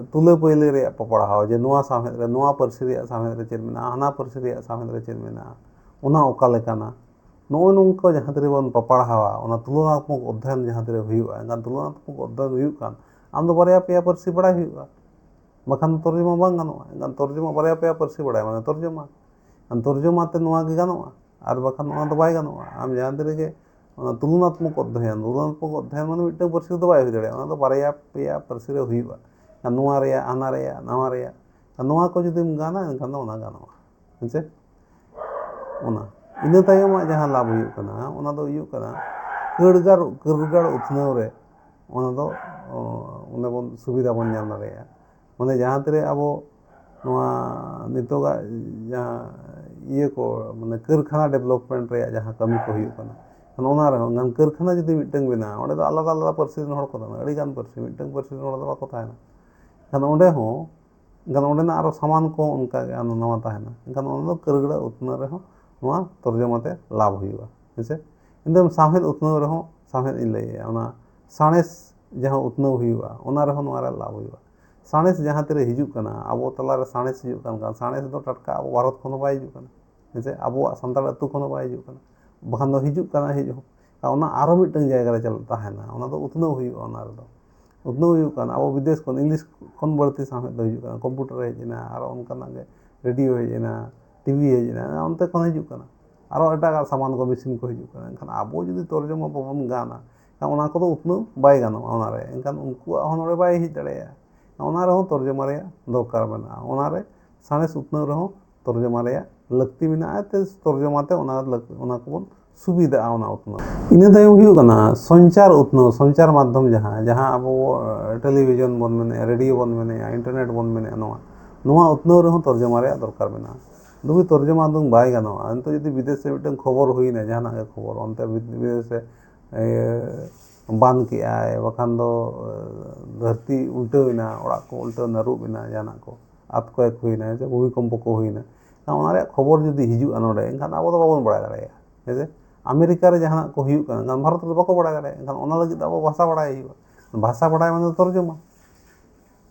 ᱮ, ᱛᱩᱞᱟᱹ ᱯᱟᱹᱭᱞᱟᱹ ᱨᱮᱭᱟᱜ ᱯᱟᱯᱟᱲᱦᱟᱣ, ᱡᱮ ᱱᱚᱣᱟ ᱥᱟᱶᱦᱮᱫ ᱨᱮ, ᱱᱚᱣᱟ ᱯᱟᱹᱨᱥᱤ ᱨᱮᱭᱟᱜ ᱥᱟᱶᱦᱮᱫ ᱨᱮ ᱪᱮᱫ ᱢᱮᱱᱟᱜᱼᱟ, ᱦᱟᱱᱟ ᱯᱟᱹᱨᱥᱤ ᱨᱮᱭᱟᱜ ᱥᱟᱶᱦᱮᱫ ᱨᱮ ᱪᱮᱫ ᱢᱮᱱᱟᱜᱼᱟ, ᱚᱱᱟ ᱚᱠᱟ ᱞᱮᱠᱟᱱᱟ, ᱱᱚᱜᱼᱚᱭ ᱱᱚᱝᱠᱟ ᱡᱟᱦᱟᱸ ᱛᱤᱨᱮ ᱵᱚᱱ ᱯᱟᱯᱟᱲᱦᱟᱣᱟ, ᱚᱱᱟ ᱛᱩᱞᱚᱱᱟᱛᱢᱚᱠ ᱚᱫᱽᱫᱷᱟᱭᱚᱱ ᱡᱟᱦᱟᱸ ᱛᱤᱨᱮ ᱦᱩᱭᱩᱜᱼᱟ, ᱮᱱᱠᱷᱟᱱ ᱛᱩᱞᱚᱱᱟᱛᱢᱚᱠ ᱚᱫᱽᱫᱷᱟᱭᱚᱱ ᱦᱩᱭᱩᱜ ᱠᱷᱟᱱ ᱟᱢ ᱫᱚ ᱵᱟᱨᱭᱟ ᱯᱮᱭᱟ ᱯᱟᱹᱨᱥᱤ ᱵᱟᱲᱟᱭ ᱦᱩᱭᱩᱜᱼᱟ, ᱵᱟᱠᱷᱟᱱ ᱛᱚᱨᱡᱚᱢᱟ ᱵᱟᱝ ᱜᱟᱱᱚᱜᱼᱟ᱾ ᱮᱱᱠᱷᱟᱱ ᱛᱚᱨᱡᱚᱢᱟ, ᱵᱟᱨᱭᱟ ᱯᱮᱭᱟ ᱯᱟᱹᱨᱥᱤ ᱵᱟᱲᱟᱭ ᱢᱟᱱᱮ ᱛᱚᱨᱡᱚᱢᱟ, ᱮᱱᱠᱷᱟᱱ ᱛᱚᱨᱡᱚᱢᱟ ᱛᱮ ᱱᱚᱣᱟ ᱜᱮ ᱜᱟᱱᱚᱜᱼᱟ, ᱟᱨ ᱵᱟᱠᱷᱟᱱ ᱚᱱᱟ ᱫᱚ ᱵᱟᱭ ᱜᱟᱱᱚᱜᱼᱟ᱾ ᱟᱢ ᱡᱟᱦᱟᱸ ᱛᱤ ᱨᱮᱜᱮ ᱚᱱᱟ ᱛᱩᱞᱚᱱᱟᱛᱢᱚᱠ ᱚᱫᱽᱫᱷᱟᱭᱚᱱ, ᱛᱩᱞᱚᱱᱟᱛᱢᱚᱠ ᱚᱫᱽᱫᱷᱟᱭᱚᱱ ᱢᱟᱱᱮ ᱢᱤᱫᱴᱟᱝ ᱯᱟᱹᱨᱥᱤ ᱨᱮᱫᱚ ᱵᱟᱭ ᱦᱩᱭ ᱫᱟᱲᱮᱭᱟᱜᱼᱟ, ᱚᱱᱟ ᱫᱚ ᱵᱟᱨᱭᱟ ᱯᱮᱭᱟ ᱯᱟᱹᱨᱥᱤ ᱨᱮ ᱦᱩᱭᱩᱜᱼᱟ᱾ ᱟᱨ ᱱᱚᱣᱟ ᱨᱮᱭᱟᱜ, ᱦᱟᱱᱟ ᱨᱮᱭᱟᱜ, ᱱᱟᱣᱟ ᱨᱮᱭᱟᱜ, ᱟᱨ ᱱᱚᱣᱟ ᱠᱚ ᱡᱩᱫᱤᱢ ᱜᱟᱱᱟ, ᱮᱱᱠᱷᱟᱱ ᱫᱚ ᱚᱱᱟ ᱜᱟᱱᱚᱜᱼᱟ, ᱦᱮᱸ ᱥᱮ? ᱚᱱᱟ ᱤᱱᱟᱹ ᱛᱟᱭᱚᱢᱟᱜ ᱡᱟᱦᱟᱸ ᱞᱟᱵᱷ ᱦᱩᱭᱩᱜ ᱠᱟᱱᱟ, ᱚᱱᱟ ᱫᱚ ᱦᱩᱭᱩᱜ ᱠᱟᱱᱟ ᱠᱟᱹᱨᱜᱟᱲ, ᱠᱟᱹᱨᱜᱟᱲ ᱩᱛᱱᱟᱹᱣ ᱨᱮ ᱚᱱᱟ ᱫᱚ, ᱚ, ᱚᱸᱰᱮ ᱵᱚᱱ ᱥᱩᱵᱤᱫᱷᱟ ᱵᱚᱱ ᱧᱟᱢ ᱫᱟᱲᱮᱭᱟᱜᱼᱟ᱾ ᱢᱟᱱᱮ ᱡᱟᱦᱟᱸ ᱛᱤᱨᱮ ᱟᱵᱚ ᱱᱚᱣᱟ ᱱᱤᱛᱚᱜᱟᱜ ᱡᱟᱦᱟᱸ ᱤᱭᱟᱹ ᱠᱚ, ᱢᱟᱱᱮ ᱠᱟᱹᱨᱠᱷᱟᱱᱟ development ᱨᱮᱭᱟᱜ ᱡᱟᱦᱟᱸ ᱠᱟᱹᱢᱤ ᱠᱚ ᱦᱩᱭᱩᱜ ᱠᱟᱱᱟ, ᱚᱱᱟ ᱨᱮᱦᱚᱸ ᱠᱟᱹᱨᱠᱷᱟᱱᱟ ᱡᱩᱫᱤ ᱢᱤᱫᱴᱟᱝ ᱵᱮᱱᱟᱜᱼᱟ, ᱚᱸᱰᱮ ᱫᱚ ᱟᱞᱟᱫᱟ ᱟᱞᱟᱫᱟ ᱯᱟᱹᱨᱥᱤ ᱨᱮᱱ ᱦᱚᱲ ᱠᱚ ᱛᱟᱦᱮᱱᱟ, ᱟᱹᱰᱤᱜᱟᱱ ᱯᱟᱹᱨᱥᱤ, ᱢᱤᱫᱴᱟᱝ ᱯᱟᱹᱨᱥᱤ ᱨᱮᱱ ᱦᱚᱲ ᱫᱚ ᱵᱟᱠᱚ ᱛᱟᱦᱮᱱᱟ᱾ ᱮᱱᱠᱷᱟᱱ ᱚᱸᱰᱮ ᱦᱚᱸ, ᱮᱱᱠᱷᱟᱱ ᱚᱸᱰᱮᱱᱟᱜ ᱟᱨᱚ ᱥᱟᱢᱟᱱ ᱠᱚ ᱚᱱᱠᱟ ᱜᱮ ᱟᱨᱚ ᱱᱟᱣᱟ ᱛᱟᱦᱮᱱᱟ᱾ ᱮᱱᱠᱷᱟᱱ ᱚᱱᱟ ᱫᱚ ᱠᱟᱹᱨᱜᱟᱲ ᱩᱛᱱᱟᱹᱣ ᱨᱮᱦᱚᱸ ᱱᱚᱣᱟ ᱛᱚᱨᱡᱚᱢᱟ ᱛᱮ ᱞᱟᱵᱷ ᱦᱩᱭᱩᱜᱼᱟ, ᱦᱮᱸ ᱥᱮ? ᱤᱱᱟᱹ ᱥᱟᱶᱦᱮᱫ ᱩᱛᱱᱟᱹᱣ ᱨᱮᱦᱚᱸ ᱥᱟᱶᱦᱮᱫ ᱤᱧ ᱞᱟᱹᱭᱮᱜᱼᱟ, ᱚᱱᱟ ᱥᱟᱬᱮᱥ ᱡᱟᱦᱟᱸ ᱩᱛᱱᱟᱹᱣ ᱦᱩᱭᱩᱜᱼᱟ, ᱚᱱᱟ ᱨᱮᱦᱚᱸ ᱱᱚᱣᱟ ᱨᱮ ᱞᱟᱵᱷ ᱦᱩᱭᱩᱜᱼᱟ᱾ ᱥᱟᱬᱮᱥ ᱡᱟᱦᱟᱸ ᱛᱤᱨᱮ ᱦᱤᱡᱩᱜ ᱠᱟᱱᱟ, ᱟᱵᱚ ᱛᱟᱞᱟᱨᱮ ᱥᱟᱬᱮᱥ ᱦᱤᱡᱩᱜ ᱠᱟᱱ ᱠᱷᱟᱱ, ᱥᱟᱬᱮᱥ ᱫᱚ ᱴᱟᱴᱠᱟ ᱟᱵᱚ ᱵᱷᱟᱨᱚᱛ ᱠᱷᱚᱱ ᱦᱚᱸ ᱵᱟᱭ ᱦᱤᱡᱩᱜ ᱠᱟᱱᱟ, ᱦᱮᱸ ᱥᱮ? ᱟᱵᱚᱣᱟᱜ ᱥᱟᱱᱛᱟᱲ ᱟᱹᱛᱩ ᱠᱷᱚᱱ ᱦᱚᱸ ᱵᱟᱭ ᱦᱤᱡᱩᱜ ᱠᱟᱱᱟ, ᱵᱟᱠᱷᱟᱱ ᱫᱚ ᱦᱤᱡᱩᱜ ᱠᱟᱱᱟ, ᱦᱮᱡ ᱦᱚᱸ᱾ ᱟᱨ ᱚᱱᱟ ᱟᱨᱚ ᱢᱤᱫᱴᱟᱝ ᱡᱟᱭᱜᱟ ᱨᱮ ᱪᱟᱞᱟᱜ ᱛᱟᱦᱮᱱᱟ, ᱚᱱᱟ ᱫᱚ ᱩᱛᱱᱟᱹᱣ ᱦᱩᱭᱩᱜᱼᱟ᱾ ᱚᱱᱟ ᱨᱮᱫᱚ ᱩᱛᱱᱟᱹᱣ ᱦᱩᱭᱩᱜ ᱠᱟᱱᱟ, ᱟᱵᱚ ᱵᱤᱫᱮᱥ ᱠᱷᱚᱱ, ᱤᱝᱞᱤᱥ ᱠᱷᱚᱱ ᱵᱟᱹᱲᱛᱤ ᱥᱟᱶᱦᱮᱫ ᱫᱚ ᱦᱤᱡᱩᱜ ᱠᱟᱱᱟ, ᱠᱚᱢᱯᱤᱭᱩᱴᱟᱨ ᱦᱮᱡ ᱮᱱᱟ, ᱟᱨᱚ ᱚᱱᱠᱟᱱᱟᱜ ᱜᱮ ᱨᱮᱰᱤᱭᱳ ᱦᱮᱡ ᱮᱱᱟ, ᱚᱱᱛᱮ ᱠᱷᱚᱱ ᱦᱤᱡᱩᱜ ᱠᱟᱱᱟ, ᱟᱨᱚ ᱮᱴᱟᱜᱟᱜ ᱥᱟᱢᱟᱱ ᱠᱚ, ᱢᱮᱥᱤᱱ ᱠᱚ ᱦᱤᱡᱩᱜ ᱠᱟᱱᱟ᱾ ᱮᱱᱠᱷᱟᱱ ᱟᱵᱚ ᱡᱩᱫᱤ ᱛᱚᱨᱡᱚᱢᱟ ᱵᱟᱵᱚᱱ ᱜᱟᱱᱟ, ᱚᱱᱟ ᱠᱚᱫᱚ ᱩᱛᱱᱟᱹᱣ ᱵᱟᱭ ᱜᱟᱱᱚᱜᱼᱟ ᱚᱱᱟᱨᱮ᱾ ᱮᱱᱠᱷᱟᱱ ᱩᱱᱠᱩᱣᱟᱜ ᱦᱚᱸ ᱱᱚᱰᱮ ᱵᱟᱭ ᱦᱮᱡ ᱫᱟᱲᱮᱭᱟᱜᱼᱟ᱾ ᱚᱱᱟ ᱨᱮᱦᱚᱸ ᱛᱚᱨᱡᱚᱢᱟ ᱨᱮᱭᱟᱜ ᱫᱚᱨᱠᱟᱨ ᱢᱮᱱᱟᱜᱼᱟ᱾ ᱚᱱᱟᱨᱮ ᱥᱟᱬᱮᱥ ᱩᱛᱱᱟᱹᱣ ᱨᱮᱦᱚᱸ ᱛᱚᱨᱡᱚᱢᱟ ᱨᱮᱭᱟᱜ ᱞᱟᱹᱠᱛᱤ ᱢᱮᱱᱟᱜᱼᱟ᱾ ᱛᱮ ᱛᱚᱨᱡᱚᱢᱟ ᱛᱮ ᱚᱱᱟ ᱞᱟᱹᱠ- ᱚᱱᱟ ᱠᱚᱵᱚᱱ ᱥᱩᱵᱤᱫᱷᱟᱜᱼᱟ ᱚᱱᱟ ᱩᱛᱱᱟᱹᱣ᱾ ᱤᱱᱟᱹ ᱛᱟᱭᱚᱢ ᱦᱩᱭᱩᱜ ᱠᱟᱱᱟ ᱥᱚᱧᱪᱟᱨ ᱩᱛᱱᱟᱹᱣ᱾ ᱥᱚᱧᱪᱟᱨ ᱢᱟᱫᱽᱫᱷᱚᱢ ᱡᱟᱦᱟᱸ, ᱡᱟᱦᱟᱸ ᱟᱵᱚ, ᱮ, ᱴᱮᱞᱤᱵᱷᱤᱡᱚᱱ ᱵᱚᱱ ᱢᱮᱱᱮᱫᱼᱟ, ᱨᱮᱰᱤᱭᱳ ᱵᱚᱱ ᱢᱮᱱᱮᱫᱼᱟ, ᱤᱱᱴᱟᱨᱱᱮᱴ ᱵᱚᱱ ᱢᱮᱱᱮᱫᱼᱟ, ᱱᱚᱣᱟ, ᱱᱚᱣᱟ ᱩᱛᱱᱟᱹᱣ ᱨᱮᱦᱚᱸ ᱛᱚᱨᱡᱚᱢᱟ ᱨᱮᱭᱟᱜ ᱫᱚᱨᱠᱟᱨ ᱢᱮᱱᱟᱜᱼᱟ᱾ ᱫᱩᱵᱤ ᱛᱚᱨᱡᱚᱢᱟ ᱫᱚ ᱵᱟᱭ ᱜᱟᱱᱚᱜᱼᱟ᱾ ᱱᱤᱛᱚᱜ ᱡᱩᱫᱤ ᱵᱤᱫᱮᱥ ᱨᱮ ᱢᱤᱫᱴᱟᱝ ᱠᱷᱚᱵᱚᱨ ᱦᱩᱭᱱᱟ, ᱡᱟᱦᱟᱱᱟᱜ ᱜᱮ ᱠᱷᱚᱵᱚᱨ, ᱚᱱᱛᱮ ᱵᱤᱫ- ᱵᱤᱫᱮᱥ ᱨᱮ, ᱮ, ᱵᱟᱱ ᱠᱮᱜᱼᱟᱭ, ᱵᱟᱠᱷᱟᱱ ᱫᱚ, ᱮ, ᱫᱷᱟᱹᱨᱛᱤ ᱩᱞᱴᱟᱹᱣ ᱮᱱᱟ, ᱚᱲᱟᱜ ᱠᱚ ᱩᱞᱴᱟᱹᱣ ᱮᱱᱟ, ᱨᱩᱵ ᱮᱱᱟ, ᱡᱟᱦᱟᱱᱟᱜ ᱠᱚ, ᱟᱨᱛᱷᱠᱚᱭᱮᱠ ᱦᱩᱭᱱᱟ, ᱥᱮ ᱵᱷᱩᱢᱤᱠᱚᱢᱯᱚ ᱠᱚ ᱦᱩᱭᱱᱟ, ᱚᱱᱟ ᱨᱮᱭᱟᱜ ᱠᱷᱚᱵᱚᱨ ᱡᱩᱫᱤ ᱦᱤᱡᱩᱜᱼᱟ ᱱᱚᱰᱮ, ᱮᱱᱠᱷᱟᱱ ᱟᱵᱚ ᱫᱚ ᱵᱟᱵᱚᱱ ᱵᱟᱲᱟᱭ ᱫᱟᱲᱮᱭᱟᱜᱼᱟ᱾ ᱦᱮᱸ ᱥᱮ? ᱟᱢᱮᱨᱤᱠᱟ ᱨᱮ ᱡᱟᱦᱟᱱᱟᱜ ᱠᱚ ᱦᱩᱭᱩᱜ ᱠᱟᱱᱟ, ᱮᱱᱠᱷᱟᱱ ᱵᱷᱟᱨᱚᱛ ᱨᱮᱫᱚ ᱵᱟᱠᱚ ᱵᱟᱲᱟᱭ ᱫᱟᱲᱮᱭᱟᱜᱼᱟ᱾ ᱮᱱᱠᱷᱟᱱ ᱚᱱᱟ ᱞᱟᱹᱜᱤᱫ ᱫᱚ ᱟᱵᱚ ᱵᱷᱟᱥᱟ ᱵᱟᱲᱟᱭ ᱦᱩᱭᱩᱜᱼᱟ᱾ ᱵᱷᱟᱥᱟ ᱵᱟᱲᱟᱭ ᱢᱟᱱᱮ ᱛᱚᱨᱡᱚᱢᱟ᱾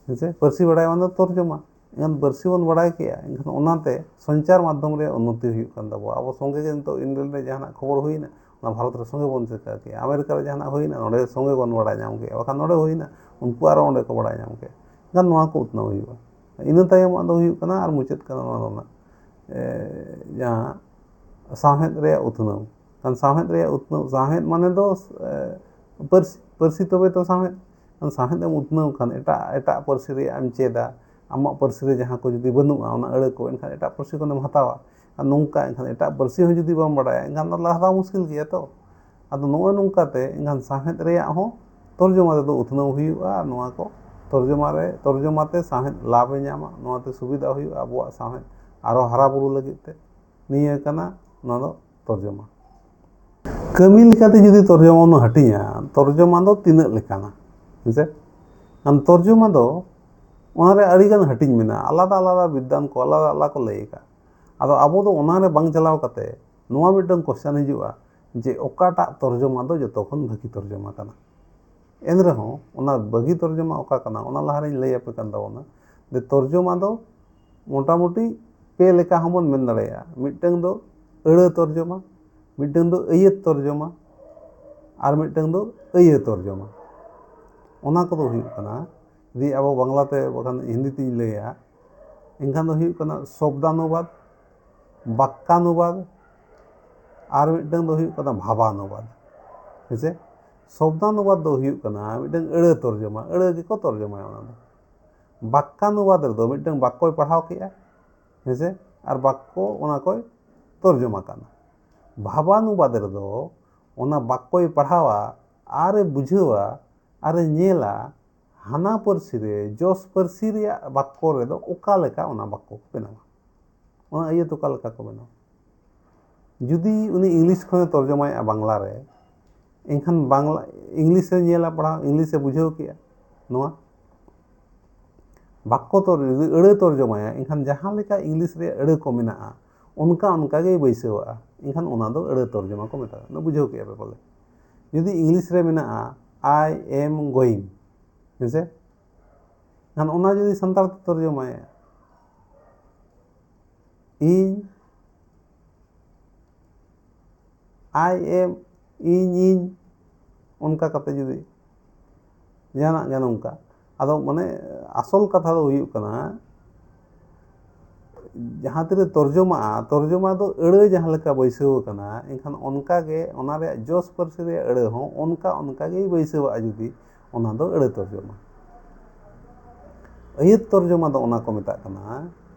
ᱦᱮᱸ ᱥᱮ? ᱯᱟᱹᱨᱥᱤ ᱵᱟᱲᱟᱭ ᱢᱟᱱᱮ ᱛᱚᱨᱡᱚᱢᱟ᱾ ᱮᱱᱠᱷᱟᱱ ᱯᱟᱹᱨᱥᱤ ᱵᱚᱱ ᱵᱟᱲᱟᱭ ᱠᱮᱜᱼᱟ, ᱮᱱᱠᱷᱟᱱ ᱚᱱᱟᱛᱮ ᱥᱚᱧᱪᱟᱨ ᱢᱟᱫᱽᱫᱷᱚᱢ ᱨᱮᱭᱟᱜ ᱩᱱᱱᱚᱛᱤ ᱦᱩᱭᱩᱜ ᱠᱟᱱ ᱛᱟᱵᱚᱱᱟ᱾ ᱟᱵᱚ ᱥᱚᱸᱜᱮ ᱜᱮ ᱱᱤᱛᱚᱜ ᱤᱝᱞᱮᱱᱰ ᱨᱮ ᱡᱟᱦᱟᱱᱟᱜ ᱠᱷᱚᱵᱚᱨ ᱦᱩᱭᱱᱟ, ᱚᱱᱟ ᱵᱷᱟᱨᱚᱛ ᱨᱮ ᱥᱚᱸᱜᱮ ᱵᱚᱱ ᱪᱤᱠᱟᱹ ᱠᱮᱜᱼᱟ᱾ ᱟᱢᱮᱨᱤᱠᱟ ᱨᱮ ᱡᱟᱦᱟᱱᱟᱜ ᱦᱩᱭᱱᱟ, ᱱᱚᱰᱮ ᱥᱚᱸᱜᱮ ᱵᱚᱱ ᱵᱟᱲᱟᱭ ᱧᱟᱢ ᱠᱮᱜᱼᱟ᱾ ᱵᱟᱠᱷᱟᱱ ᱱᱚᱰᱮ ᱦᱩᱭᱱᱟ, ᱩᱱᱠᱩ ᱟᱨᱚ ᱚᱸᱰᱮ ᱠᱚ ᱵᱟᱲᱟᱭ ᱧᱟᱢ ᱠᱮᱜᱼᱟ᱾ ᱮᱱᱠᱷᱟᱱ ᱱᱚᱣᱟ ᱠᱚ ᱩᱛᱱᱟᱹᱣ ᱦᱩᱭᱩᱜᱼᱟ᱾ ᱤᱱᱟᱹ ᱛᱟᱭᱚᱢᱟᱜ ᱫᱚ ᱦᱩᱭᱩᱜ ᱠᱟᱱᱟ, ᱟᱨ ᱢᱩᱪᱟᱹᱫ ᱠᱟᱱᱟ ᱱᱚᱣᱟ ᱨᱮᱱᱟᱜ, ᱮ, ᱡᱟᱦᱟᱸ ᱥᱟᱶᱦᱮᱫ ᱨᱮᱭᱟᱜ ᱩᱛᱱᱟᱹᱣ᱾ ᱠᱷᱟᱱ ᱥᱟᱶᱦᱮᱫ ᱨᱮᱭᱟᱜ ᱩᱛᱱᱟᱹᱣ, ᱥᱟᱶᱦᱮᱫ ᱢᱟᱱᱮ ᱫᱚ, ᱮ, ᱯᱟᱹᱨᱥᱤ, ᱯᱟᱹᱨᱥᱤ ᱛᱚᱵᱮ ᱛᱚ ᱥᱟᱶᱦᱮᱫ᱾ ᱠᱷᱟᱱ ᱥᱟᱶᱦᱮᱫ ᱮᱢ ᱩᱛᱱᱟᱹᱣ ᱠᱷᱟᱱ, ᱮᱴᱟᱜ, ᱮᱴᱟᱜ ᱯᱟᱹᱨᱥᱤ ᱨᱮᱭᱟᱜ ᱮᱢ ᱪᱮᱫᱟ, ᱟᱢᱟᱜ ᱯᱟᱹᱨᱥᱤ ᱨᱮ ᱡᱟᱦᱟᱸ ᱠᱚ ᱡᱩᱫᱤ ᱵᱟᱹᱱᱩᱜᱼᱟ, ᱚᱱᱟ ᱟᱹᱲᱟᱹ ᱠᱚ, ᱮᱱᱠᱷᱟᱱ ᱮᱴᱟᱜ ᱯᱟᱹᱨᱥᱤ ᱠᱷᱚᱱᱮᱢ ᱦᱟᱛᱟᱣᱟ᱾ ᱟᱨ ᱱᱚᱝᱠᱟ, ᱮᱱᱠᱷᱟᱱ ᱮᱴᱟᱜ ᱯᱟᱹᱨᱥᱤ ᱦᱚᱸ ᱡᱩᱫᱤ ᱵᱟᱢ ᱵᱟᱲᱟᱭᱟ, ᱮᱱᱠᱷᱟᱱ ᱫᱚ ᱞᱟᱦᱟ ᱫᱚ ᱢᱩᱥᱠᱤᱞ ᱜᱮᱭᱟ ᱛᱚ᱾ ᱟᱫᱚ ᱱᱚᱜᱼᱚᱭ ᱱᱚᱝᱠᱟᱛᱮ ᱮᱱᱠᱷᱟᱱ ᱥᱟᱶᱦᱮᱫ ᱨᱮᱭᱟᱜ ᱦᱚᱸ ᱛᱚᱨᱡᱚᱢᱟ ᱛᱮᱫᱚ ᱩᱛᱱᱟᱹᱣ ᱦᱩᱭᱩᱜᱼᱟ᱾ ᱟᱨ ᱱᱚᱣᱟ ᱠᱚ ᱛᱚᱨᱡᱚᱢᱟ ᱨᱮ, ᱛᱚᱨᱡᱚᱢᱟ ᱛᱮ ᱥᱟᱶᱦᱮᱫ ᱞᱟᱵᱷ ᱮ ᱧᱟᱢᱟ, ᱱᱚᱣᱟᱛᱮ ᱥᱩᱵᱤᱫᱷᱟ ᱦᱩᱭᱩᱜᱼᱟ ᱟᱵᱚᱣᱟᱜ ᱥᱟᱶᱦᱮᱫ ᱟᱨᱚ ᱦᱟᱨᱟ ᱵᱩᱨᱩ ᱞᱟᱹᱜᱤᱫ ᱛᱮ᱾ ᱱᱤᱭᱟᱹ ᱠᱟᱱᱟ ᱱᱚᱣᱟ ᱫᱚ ᱛᱚᱨᱡᱚᱢᱟ᱾ ᱠᱟᱹᱢᱤ ᱞᱮᱠᱟᱛᱮ ᱡᱩᱫᱤ ᱛᱚᱨᱡᱚᱢᱟ ᱵᱚᱱ ᱦᱟᱹᱴᱤᱧᱟ, ᱛᱚᱨᱡᱚᱢᱟ ᱫᱚ ᱛᱤᱱᱟᱹᱜ ᱞᱮᱠᱟᱱᱟ? ᱦᱮᱸᱥᱮ? ᱠᱷᱟᱱ ᱛᱚᱨᱡᱚᱢᱟ ᱫᱚ, ᱚᱱᱟᱨᱮ ᱟᱹᱰᱤᱜᱟᱱ ᱦᱟᱹᱴᱤᱧ ᱢᱮᱱᱟᱜᱼᱟ, ᱟᱞᱟᱫᱟ ᱟᱞᱟᱫᱟ ᱵᱤᱫᱽᱣᱟᱱ ᱠᱚ ᱟᱞᱟᱫᱟ ᱟᱞᱟᱫᱟ ᱠᱚ ᱞᱟᱹᱭ ᱟᱠᱟᱫ᱾ ᱟᱫᱚ ᱟᱵᱚ ᱫᱚ ᱚᱱᱟᱨᱮ ᱵᱟᱝ ᱪᱟᱞᱟᱣ ᱠᱟᱛᱮ ᱱᱚᱣᱟ ᱢᱤᱫᱴᱟᱝ ᱠᱚᱥᱪᱟᱱ ᱦᱤᱡᱩᱜᱼᱟ ᱡᱮ ᱚᱠᱟᱴᱟᱜ ᱛᱚᱨᱡᱚᱢᱟ ᱫᱚ ᱡᱚᱛᱚ ᱠᱷᱚᱱ ᱵᱷᱟᱹᱜᱤ ᱛᱚᱨᱡᱚᱢᱟ ᱠᱟᱱᱟ᱾ ᱮᱱ ᱨᱮᱦᱚᱸ ᱚᱱᱟ ᱵᱷᱟᱹᱜᱤ ᱛᱚᱨᱡᱚᱢᱟ ᱚᱠᱟ ᱠᱟᱱᱟ, ᱚᱱᱟ ᱞᱟᱦᱟᱨᱮᱧ ᱞᱟᱹᱭ ᱟᱯᱮ ᱠᱟᱱ ᱛᱟᱵᱚᱱᱟ᱾ ᱡᱮ ᱛᱚᱨᱡᱚᱢᱟ ᱫᱚ ᱢᱚᱴᱟᱢᱩᱴᱤ ᱯᱮ ᱞᱮᱠᱟ ᱦᱚᱸᱵᱚᱱ ᱢᱮᱱ ᱫᱟᱲᱮᱭᱟᱜᱼᱟ᱾ ᱢᱤᱫᱴᱟᱝ ᱫᱚ ᱟᱹᱲᱟᱹ ᱛᱚᱨᱡᱚᱢᱟ, ᱢᱤᱫᱴᱟᱝ ᱫᱚ ᱟᱹᱭᱟᱹᱛ ᱛᱚᱨᱡᱚᱢᱟ, ᱟᱨ ᱢᱤᱫᱴᱟᱝ ᱫᱚ ᱟᱹᱭᱟᱹ ᱛᱚᱨᱡᱚᱢᱟ᱾ ᱚᱱᱟ ᱠᱚᱫᱚ ᱦᱩᱭᱩᱜ ᱠᱟᱱᱟ, ᱡᱩᱫᱤ ᱟᱵᱚ ᱵᱟᱝᱞᱟᱛᱮ ᱵᱟᱠᱷᱟᱱ ᱦᱤᱱᱫᱤ ᱛᱤᱧ ᱞᱟᱹᱭᱟ, ᱮᱱᱠᱷᱟᱱ ᱫᱚ ᱦᱩᱭᱩᱜ ᱠᱟᱱᱟ ᱥᱚᱵᱫᱟᱱᱩᱵᱟᱫ, ᱵᱟᱠᱠᱟᱱᱩᱵᱟᱫ, ᱟᱨ ᱢᱤᱫᱴᱟᱝ ᱫᱚ ᱦᱩᱭᱩᱜ ᱠᱟᱱᱟ ᱵᱷᱟᱵᱟᱱᱩᱵᱟᱫ᱾ ᱦᱮᱸᱥᱮ? ᱥᱚᱵᱫᱟᱱᱩᱵᱟᱫ ᱫᱚ ᱦᱩᱭᱩᱜ ᱠᱟᱱᱟ ᱢᱤᱫᱴᱟᱝ ᱟᱹᱲᱟᱹ ᱛᱚᱨᱡᱚᱢᱟ, ᱟᱹᱲᱟᱹ ᱜᱮᱠᱚ ᱛᱚᱨᱡᱚᱢᱟᱭᱟ ᱚᱱᱟ ᱫᱚ᱾ ᱵᱟᱠᱠᱟᱱᱩᱵᱟᱫ ᱨᱮᱫᱚ ᱢᱤᱫᱴᱟᱝ ᱵᱟᱠᱠᱚᱭ ᱯᱟᱲᱦᱟᱣ ᱠᱮᱜᱼᱟ, ᱦᱮᱸᱥᱮ, ᱟᱨ ᱵᱟᱠᱠᱚ ᱚᱱᱟ ᱠᱚᱭ ᱛᱚᱨᱡᱚᱢᱟ ᱠᱟᱱᱟ᱾ ᱵᱷᱟᱵᱟᱱᱩᱵᱟᱫ ᱨᱮᱫᱚ ᱚᱱᱟ ᱵᱟᱠᱠᱚᱭ ᱯᱟᱲᱦᱟᱣᱟ, ᱟᱨᱮ ᱵᱩᱡᱷᱟᱹᱣᱟ, ᱟᱨᱮ ᱧᱮᱞᱟ, ᱦᱟᱱᱟ ᱯᱟᱹᱨᱥᱤ ᱨᱮ, ᱡᱚᱥ ᱯᱟᱹᱨᱥᱤ ᱨᱮᱭᱟᱜ ᱵᱟᱠᱠᱚ ᱨᱮᱫᱚ ᱚᱠᱟ ᱞᱮᱠᱟ ᱚᱱᱟ ᱵᱟᱠᱠᱚ ᱠᱚ ᱵᱮᱱᱟᱣᱟ, ᱚᱱᱟ ᱟᱹᱭᱟᱹᱛ ᱚᱠᱟ ᱞᱮᱠᱟ ᱠᱚ ᱵᱮᱱᱟᱣᱟ᱾ ᱡᱩᱫᱤ ᱩᱱᱤ ᱤᱝᱞᱤᱥ ᱠᱷᱚᱱᱮ ᱛᱚᱨᱡᱚᱢᱟᱭᱮᱫᱼᱟ ᱵᱟᱝᱞᱟ ᱨᱮ, ᱮᱱᱠᱷᱟᱱ ᱵᱟᱝᱞᱟ, ᱤᱝᱞᱤᱥ ᱮ ᱧᱮᱞᱟ, ᱯᱟᱲᱦᱟᱣ, ᱤᱝᱞᱤᱥ ᱮ ᱵᱩᱡᱷᱟᱹᱣ ᱠᱮᱜᱼᱟ, ᱱᱚᱣᱟ ᱵᱟᱠᱠᱚ ᱛᱚᱨ-, ᱡᱩᱫᱤ ᱟᱹᱲᱟᱹ ᱛᱚᱨᱡᱚᱢᱟᱭᱟ, ᱮᱱᱠᱷᱟᱱ ᱡᱟᱦᱟᱸ ᱞᱮᱠᱟ ᱤᱝᱞᱤᱥ ᱨᱮᱭᱟᱜ ᱟᱹᱲᱟᱹ ᱠᱚ ᱢᱮᱱᱟᱜᱼᱟ, ᱚᱱᱠᱟ ᱚᱱᱠᱟ ᱜᱮᱭ ᱵᱟᱹᱭᱥᱟᱹᱣᱟᱜᱼᱟ᱾ ᱮᱱᱠᱷᱟᱱ ᱚᱱᱟ ᱫᱚ ᱟᱹᱲᱟᱹ ᱛᱚᱨᱡᱚᱢᱟ ᱠᱚ ᱢᱮᱛᱟᱜᱼᱟ᱾ ᱚᱱᱟ ᱵᱩᱡᱷᱟᱹᱣ ᱠᱮᱜᱼᱟ ᱯᱮ ᱯᱟᱞᱮ? ᱡᱩᱫᱤ ᱤᱝᱞᱤᱥ ᱨᱮ ᱢᱮᱱᱟᱜᱼᱟ "I am going", ᱦᱮᱸᱥᱮ, ᱮᱱᱠᱷᱟᱱ ᱚᱱᱟ ᱡᱩᱫᱤ ᱥᱟᱱᱛᱟᱲ ᱛᱮ ᱛᱚᱨᱡᱚᱢᱟᱭᱟ, "ᱤᱧ", "I am", "ᱤᱧ", "ᱤᱧ", ᱚᱱᱠᱟ ᱠᱟᱛᱮ ᱡᱩᱫᱤ ᱡᱟᱦᱟᱱᱟᱜ ᱜᱮ ᱱᱚᱝᱠᱟ᱾ ᱟᱫᱚ ᱢᱟᱱᱮ ᱟᱥᱚᱞ ᱠᱟᱛᱷᱟ ᱫᱚ ᱦᱩᱭᱩᱜ ᱠᱟᱱᱟ, ᱡᱟᱦᱟᱸ ᱛᱤᱨᱮ ᱛᱚᱨᱡᱚᱢᱟᱜᱼᱟ, ᱛᱚᱨᱡᱚᱢᱟ ᱫᱚ ᱟᱹᱲᱟᱹ ᱡᱟᱦᱟᱸ ᱞᱮᱠᱟ ᱵᱟᱹᱭᱥᱟᱹᱣ ᱟᱠᱟᱱᱟ, ᱮᱱᱠᱷᱟᱱ ᱚᱱᱠᱟ ᱜᱮ ᱚᱱᱟ ᱨᱮᱭᱟᱜ ᱡᱚᱥ ᱯᱟᱹᱨᱥᱤ ᱨᱮᱭᱟᱜ ᱟᱹᱲᱟᱹ ᱦᱚᱸ ᱚᱱᱠᱟ, ᱚᱱᱠᱟ ᱜᱮᱭ ᱵᱟᱹᱭᱥᱟᱹᱣᱟᱜᱼᱟ, ᱡᱩᱫᱤ ᱚᱱᱟ ᱫᱚ ᱟᱹᱲᱟᱹ ᱛᱚᱨᱡᱚᱢᱟ᱾ ᱟᱹᱭᱟᱹᱛ ᱛᱚᱨᱡᱚᱢᱟ ᱫᱚ ᱚᱱᱟ ᱠᱚ ᱢᱮᱛᱟᱜ ᱠᱟᱱᱟ,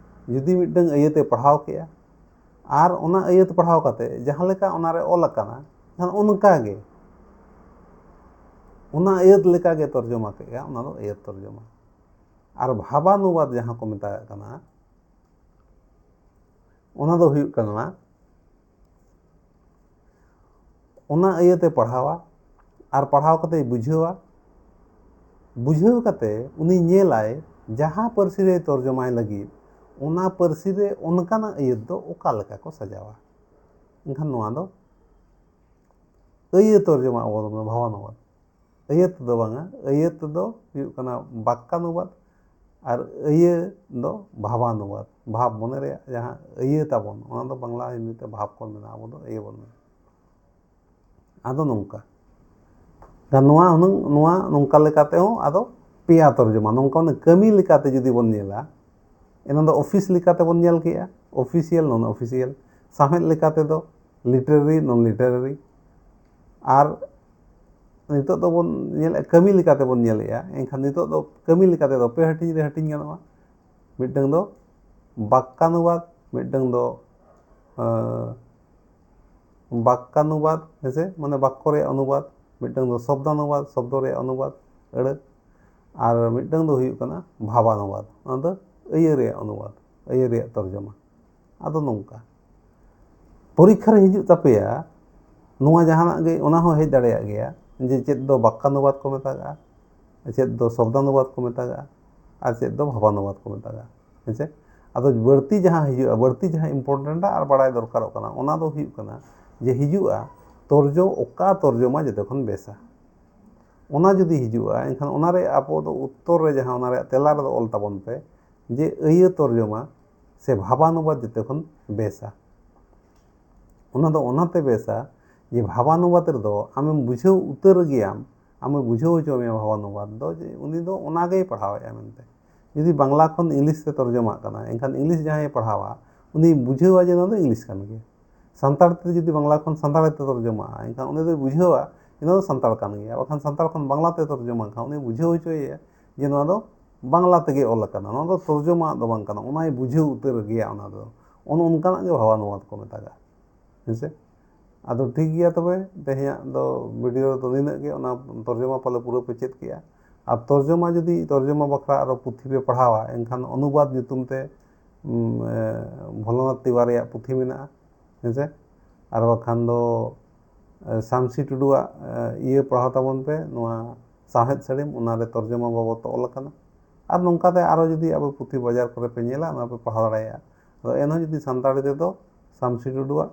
ᱡᱩᱫᱤ ᱢᱤᱫᱴᱟᱝ ᱟᱹᱭᱟᱹᱛ ᱮ ᱯᱟᱲᱦᱟᱣ ᱠᱮᱜᱼᱟ, ᱟᱨ ᱚᱱᱟ ᱟᱹᱭᱟᱹᱛ ᱯᱟᱲᱦᱟᱣ ᱠᱟᱛᱮ ᱡᱟᱦᱟᱸ ᱞᱮᱠᱟ ᱚᱱᱟ ᱨᱮ ᱚᱞ ᱟᱠᱟᱱᱟ, ᱮᱱᱠᱷᱟᱱ ᱚᱱᱠᱟ ᱜᱮ ᱚᱱᱟ ᱟᱹᱭᱟᱹᱛ ᱞᱮᱠᱟ ᱜᱮ ᱛᱚᱨᱡᱚᱢᱟ ᱠᱮᱜᱼᱟ, ᱚᱱᱟ ᱫᱚ ᱟᱹᱭᱟᱹᱛ ᱛᱚᱨᱡᱚᱢᱟ᱾ ᱟᱨ ᱵᱷᱟᱵᱟᱱᱩᱵᱟᱫ ᱡᱟᱦᱟᱸ ᱠᱚ ᱢᱮᱛᱟᱜ ᱠᱟᱱᱟ, ᱚᱱᱟ ᱫᱚ ᱦᱩᱭᱩᱜ ᱠᱟᱱᱟ ᱚᱱᱟ ᱟᱹᱭᱟᱹᱛᱮ ᱯᱟᱲᱦᱟᱣᱟ ᱟᱨ ᱯᱟᱲᱦᱟᱣ ᱠᱟᱛᱮᱭ ᱵᱩᱡᱷᱟᱹᱣᱟ᱾ ᱵᱩᱡᱷᱟᱹᱣ ᱠᱟᱛᱮ ᱩᱱᱤ ᱧᱮᱞᱟᱭ, ᱡᱟᱦᱟᱸ ᱯᱟᱹᱨᱥᱤ ᱨᱮ ᱛᱚᱨᱡᱚᱢᱟᱭ ᱞᱟᱹᱜᱤᱫ, ᱚᱱᱟ ᱯᱟᱹᱨᱥᱤ ᱨᱮ ᱚᱱᱠᱟᱱᱟᱜ ᱟᱹᱭᱟᱹᱛ ᱫᱚ ᱚᱠᱟ ᱞᱮᱠᱟ ᱠᱚ ᱥᱟᱡᱟᱣᱟ᱾ ᱮᱱᱠᱷᱟᱱ ᱱᱚᱣᱟ ᱫᱚ ᱟᱹᱭᱟᱹ ᱛᱚᱨᱡᱚᱢᱟ ᱟᱵᱚ ᱫᱚ ᱵᱷᱟᱵᱟᱱᱩᱵᱟᱫ᱾ ᱟᱹᱭᱟᱹᱛ ᱫᱚ ᱵᱟᱝᱟ, ᱟᱹᱭᱟᱹᱛ ᱫᱚ ᱦᱩᱭᱩᱜ ᱠᱟᱱᱟ ᱵᱟᱠᱠᱟᱱᱩᱵᱟᱫ, ᱟᱨ ᱟᱹᱭᱟᱹ ᱫᱚ ᱵᱷᱟᱵᱟᱱᱩᱵᱟᱫ᱾ ᱵᱷᱟᱵᱽ, ᱢᱚᱱᱮ ᱨᱮᱭᱟᱜ ᱡᱟᱦᱟᱸ ᱟᱹᱭᱟᱹ ᱛᱟᱵᱚᱱ, ᱚᱱᱟ ᱫᱚ ᱵᱟᱝᱞᱟ, ᱦᱤᱱᱫᱤ ᱛᱮ ᱵᱷᱟᱵᱽ ᱠᱚ ᱢᱮᱱᱟ, ᱟᱵᱚ ᱫᱚ ᱟᱹᱭᱟᱹ ᱵᱚᱱ ᱢᱮᱱᱟ᱾ ᱟᱫᱚ ᱱᱚᱝᱠᱟ, ᱱᱚᱣᱟ ᱦᱩᱱᱟᱹᱝ, ᱱᱚᱣᱟ ᱱᱚᱝᱠᱟ ᱞᱮᱠᱟᱛᱮ ᱦᱚᱸ ᱟᱫᱚ ᱯᱮᱭᱟ ᱛᱚᱨᱡᱚᱢᱟ, ᱱᱚᱝᱠᱟ ᱢᱟᱱᱮ ᱠᱟᱹᱢᱤ ᱞᱮᱠᱟᱛᱮ ᱡᱩᱫᱤ ᱵᱚᱱ ᱧᱮᱞᱟ, ᱮᱱᱟᱝ ᱫᱚ ᱚᱯᱷᱤᱥ ᱞᱮᱠᱟᱛᱮ ᱵᱚᱱ ᱧᱮᱞ ᱠᱮᱜᱼᱟ, ᱚᱯᱷᱤᱥᱤᱭᱟᱞ, ᱱᱚᱱ ᱚᱯᱷᱤᱥᱤᱭᱟᱞ, ᱥᱟᱶᱦᱮᱫ ᱞᱮᱠᱟᱛᱮ ᱫᱚ ᱞᱤᱴᱟᱨᱟᱨᱤ, ᱱᱚᱱ ᱞᱤᱴᱟᱨᱟᱨᱤ, ᱟᱨ ᱱᱤᱛᱚᱜ ᱫᱚᱵᱚᱱ ᱧᱮᱞᱮᱫᱼᱟ, ᱠᱟᱹᱢᱤ ᱞᱮᱠᱟᱛᱮ ᱵᱚᱱ ᱧᱮᱞᱮᱫᱼᱟ᱾ ᱮᱱᱠᱷᱟᱱ ᱱᱤᱛᱚᱜ ᱫᱚ ᱠᱟᱹᱢᱤ ᱞᱮᱠᱟᱛᱮ ᱫᱚ ᱯᱮ ᱦᱟᱹᱴᱤᱧ ᱨᱮ ᱦᱟᱹᱴᱤᱧ ᱜᱟᱱᱚᱜᱼᱟ᱾ ᱢᱤᱫᱴᱟᱝ ᱫᱚ ᱵᱟᱠᱠᱟᱱᱩᱵᱟᱫ, ᱢᱤᱫᱴᱟᱝ ᱫᱚ ᱟᱸ, ᱵᱟᱠᱠᱟᱱᱩᱵᱟᱫ, ᱦᱮᱸᱥᱮ, ᱢᱟᱱᱮ ᱵᱟᱠᱠᱚ ᱨᱮᱭᱟᱜ ᱚᱱᱩᱵᱟᱫ, ᱢᱤᱫᱴᱟᱝ ᱫᱚ ᱥᱚᱵᱫᱟᱱᱩᱵᱟᱫ, ᱥᱚᱵᱫᱚ ᱨᱮᱭᱟᱜ ᱚᱱᱩᱵᱟᱫ, ᱟᱹᱲᱟᱹ, ᱟᱨ ᱢᱤᱫᱴᱟᱝ ᱫᱚ ᱦᱩᱭᱩᱜ ᱠᱟᱱᱟ ᱵᱷᱟᱵᱟᱱᱩᱵᱟᱫ, ᱚᱱᱟ ᱫᱚ ᱟᱹᱭᱟᱹ ᱨᱮᱭᱟᱜ ᱚᱱᱩᱵᱟᱫ, ᱟᱹᱭᱟᱹ ᱨᱮᱭᱟᱜ ᱛᱚᱨᱡᱚᱢᱟ᱾ ᱟᱫᱚ ᱱᱚᱝᱠᱟ ᱯᱚᱨᱤᱠᱠᱷᱟ ᱨᱮ ᱦᱤᱡᱩᱜ ᱛᱟᱯᱮᱭᱟ, ᱱᱚᱣᱟ ᱡᱟᱦᱟᱱᱟᱜ ᱜᱮ, ᱚᱱᱟ ᱦᱚᱸ ᱦᱮᱡ ᱫᱟᱲᱮᱭᱟᱜ ᱜᱮᱭᱟ ᱡᱮ ᱪᱮᱫ ᱫᱚ ᱵᱟᱠᱠᱟᱱᱩᱵᱟᱫ ᱠᱚ ᱢᱮᱛᱟᱜᱟᱜᱼᱟ, ᱪᱮᱫ ᱫᱚ ᱥᱚᱵᱫᱟᱱᱩᱵᱟᱫ ᱠᱚ ᱢᱮᱛᱟᱜᱟᱜᱼᱟ, ᱟᱨ ᱪᱮᱫ ᱫᱚ ᱵᱷᱟᱵᱟᱱᱩᱵᱟᱫ ᱠᱚ ᱢᱮᱛᱟᱜᱟᱜᱼᱟ, ᱦᱮᱸᱥᱮ? ᱟᱫᱚ ᱵᱟᱹᱲᱛᱤ ᱡᱟᱦᱟᱸ ᱦᱤᱡᱩᱜᱼᱟ, ᱵᱟᱹᱲᱛᱤ ᱡᱟᱦᱟᱸ important ᱟ ᱟᱨ ᱵᱟᱲᱟᱭ ᱫᱚᱨᱠᱟᱨᱚᱜ ᱠᱟᱱᱟ, ᱚᱱᱟ ᱫᱚ ᱦᱩᱭᱩᱜ ᱠᱟᱱᱟ ᱡᱮ ᱦᱤᱡᱩᱜᱼᱟ ᱛᱚᱨᱡᱚ-, ᱚᱠᱟ ᱛᱚᱨᱡᱚᱢᱟ ᱡᱚᱛᱚ ᱠᱷᱚᱱ ᱵᱮᱥᱟ᱾ ᱚᱱᱟ ᱡᱩᱫᱤ ᱦᱤᱡᱩᱜᱼᱟ, ᱮᱱᱠᱷᱟᱱ ᱚᱱᱟ ᱨᱮ ᱟᱵᱚ ᱫᱚ ᱩᱛᱛᱚᱨ ᱨᱮ ᱡᱟᱦᱟᱸ ᱚᱱᱟ ᱨᱮᱭᱟᱜ ᱛᱮᱞᱟ ᱨᱮᱫᱚ ᱚᱞ ᱛᱟᱵᱚᱱ ᱯᱮ ᱡᱮ ᱟᱹᱭᱟᱹ ᱛᱚᱨᱡᱚᱢᱟ ᱥᱮ ᱵᱷᱟᱵᱟᱱᱩᱵᱟᱫ ᱡᱚᱛᱚ ᱠᱷᱚᱱ ᱵᱮᱥᱟ᱾ ᱚᱱᱟ ᱫᱚ ᱚᱱᱟᱛᱮ ᱵᱮᱥᱟ ᱡᱮ ᱵᱷᱟᱵᱟᱱᱩᱵᱟᱫ ᱨᱮᱫᱚ ᱟᱢᱮᱢ ᱵᱩᱡᱷᱟᱹᱣ ᱩᱛᱟᱹᱨ ᱜᱮᱭᱟᱢ, ᱟᱢᱮ ᱵᱩᱡᱷᱟᱹᱣ ᱦᱚᱪᱚ ᱢᱮᱭᱟ ᱵᱷᱟᱵᱟᱱᱩᱵᱟᱫ ᱫᱚ, ᱡᱮ ᱩᱱᱤ ᱫᱚ ᱚᱱᱟ ᱜᱮᱭ ᱯᱟᱲᱦᱟᱣᱮᱫᱼᱟ ᱢᱮᱱᱛᱮ᱾ ᱡᱩᱫᱤ ᱵᱟᱝᱞᱟ ᱠᱷᱚᱱ ᱤᱝᱞᱤᱥ ᱛᱮ ᱛᱚᱨᱡᱚᱢᱟᱜ ᱠᱟᱱᱟ, ᱮᱱᱠᱷᱟᱱ ᱤᱝᱞᱤᱥ ᱡᱟᱦᱟᱸᱭᱮ ᱯᱟᱲᱦᱟᱣᱟ, ᱩᱱᱤᱭ ᱵᱩᱡᱷᱟᱹᱣᱟ ᱡᱮ ᱱᱚᱣᱟ ᱫᱚ ᱤᱝᱞᱤᱥ ᱠᱟᱱ ᱜᱮᱭᱟ᱾ ᱥᱟᱱᱛᱟᱲ ᱛᱮ ᱡᱩᱫᱤ ᱵᱟᱝᱞᱟ ᱠᱷᱚᱱ ᱥᱟᱱᱛᱟᱲᱤ ᱛᱮ ᱛᱚᱨᱡᱚᱢᱟᱜᱼᱟ, ᱮᱱᱠᱷᱟᱱ ᱩᱱᱤ ᱫᱚᱭ ᱵᱩᱡᱷᱟᱹᱣᱟ ᱡᱮ ᱱᱚᱣᱟ ᱫᱚ ᱥᱟᱱᱛᱟᱲ ᱠᱟᱱ ᱜᱮᱭᱟ᱾ ᱵᱟᱠᱷᱟᱱ ᱥᱟᱱᱛᱟᱲ ᱠᱷᱚᱱ ᱵᱟᱝᱞᱟ ᱛᱮ ᱛᱚᱨᱡᱚᱢᱟ ᱠᱷᱟᱱ, ᱩᱱᱤ ᱵᱩᱡᱷᱟᱹᱣ ᱦᱚᱪᱚᱭᱮᱭᱟ ᱡᱮ ᱱᱚᱣᱟ ᱫᱚ ᱵᱟᱝᱞᱟ ᱛᱮᱜᱮ ᱚᱞ ᱟᱠᱟᱱᱟ, ᱱᱚᱣᱟ ᱫᱚ ᱛᱚᱨᱡᱚᱢᱟᱜ ᱫᱚ ᱵᱟᱝ ᱠᱟᱱᱟ, ᱚᱱᱟᱭ ᱵᱩᱡᱷᱟᱹᱣ ᱩᱛᱟᱹᱨ ᱜᱮᱭᱟ᱾ ᱚᱱᱟ ᱫᱚ ᱚᱱ-, ᱚᱱᱠᱟᱱᱟᱜ ᱜᱮ ᱵᱷᱟᱵᱟᱱᱩᱵᱟᱫ ᱠᱚ ᱢᱮᱛᱟᱜᱼᱟ, ᱦᱮᱸᱥᱮ? ᱟᱫᱚ ᱴᱷᱤᱠ ᱜᱮᱭᱟ, ᱛᱚᱵᱮ ᱛᱮᱦᱮᱧᱟᱜ ᱫᱚ ᱵᱷᱤᱰᱤᱭᱳ ᱨᱮᱫᱚ ᱱᱤᱱᱟᱹᱜ ᱜᱮ᱾ ᱚᱱᱟ ᱛᱚᱨᱡᱚᱢᱟ ᱯᱟᱞᱮ ᱯᱩᱨᱟᱹ ᱯᱮ ᱪᱮᱫ ᱠᱮᱜᱼᱟ᱾ ᱟᱨ ᱛᱚᱨᱡᱚᱢᱟ ᱡᱩᱫᱤ, ᱛᱚᱨᱡᱚᱢᱟ ᱵᱟᱠᱷᱨᱟ ᱟᱨᱚ ᱯᱩᱛᱷᱤ ᱯᱮ ᱯᱟᱲᱦᱟᱣᱟ, ᱮᱱᱠᱷᱟᱱ ᱚᱱᱩᱵᱟᱫ ᱧᱩᱛᱩᱢ ᱛᱮ, ᱩᱢ, ᱮ, ᱵᱷᱳᱞᱟᱱᱟᱛᱷ ᱛᱤᱣᱟᱨᱤᱭᱟᱜ ᱯᱩᱛᱷᱤ ᱢᱮᱱᱟᱜᱼᱟ, ᱦᱮᱸᱥᱮ? ᱟᱨ ᱵᱟᱠᱷᱟᱱ ᱫᱚ, ᱮ, ᱥᱟᱢᱥᱤ ᱴᱩᱰᱩᱣᱟᱜ, ᱮ, ᱤᱭᱟᱹ ᱯᱟᱲᱦᱟᱣ ᱛᱟᱵᱚᱱ ᱯᱮ, ᱱᱚᱣᱟ ᱥᱟᱶᱦᱮᱫ ᱥᱟᱹᱲᱤᱢ, ᱚᱱᱟᱨᱮ ᱛᱚᱨᱡᱚᱢᱟ ᱵᱟᱵᱚᱫ ᱛᱮ ᱚᱞ ᱟᱠᱟᱱᱟ᱾ ᱟᱨ ᱱᱚᱝᱠᱟᱛᱮ ᱟᱨᱚ ᱡᱩᱫᱤ ᱟᱵᱚ ᱯᱩᱛᱷᱤ ᱵᱟᱡᱟᱨ ᱠᱚᱨᱮ ᱯᱮ ᱧᱮᱞᱟ, ᱚᱱᱟ ᱯᱮ ᱯᱟᱲᱦᱟᱣ ᱫᱟᱲᱮᱭᱟᱜᱼᱟ᱾ ᱟᱫᱚ ᱮᱱᱦᱚᱸ ᱡᱩᱫᱤ ᱥᱟᱱᱛᱟᱲᱤ ᱛᱮᱫᱚ ᱥᱟᱢᱥᱤ ᱴᱩᱰᱩᱣᱟᱜ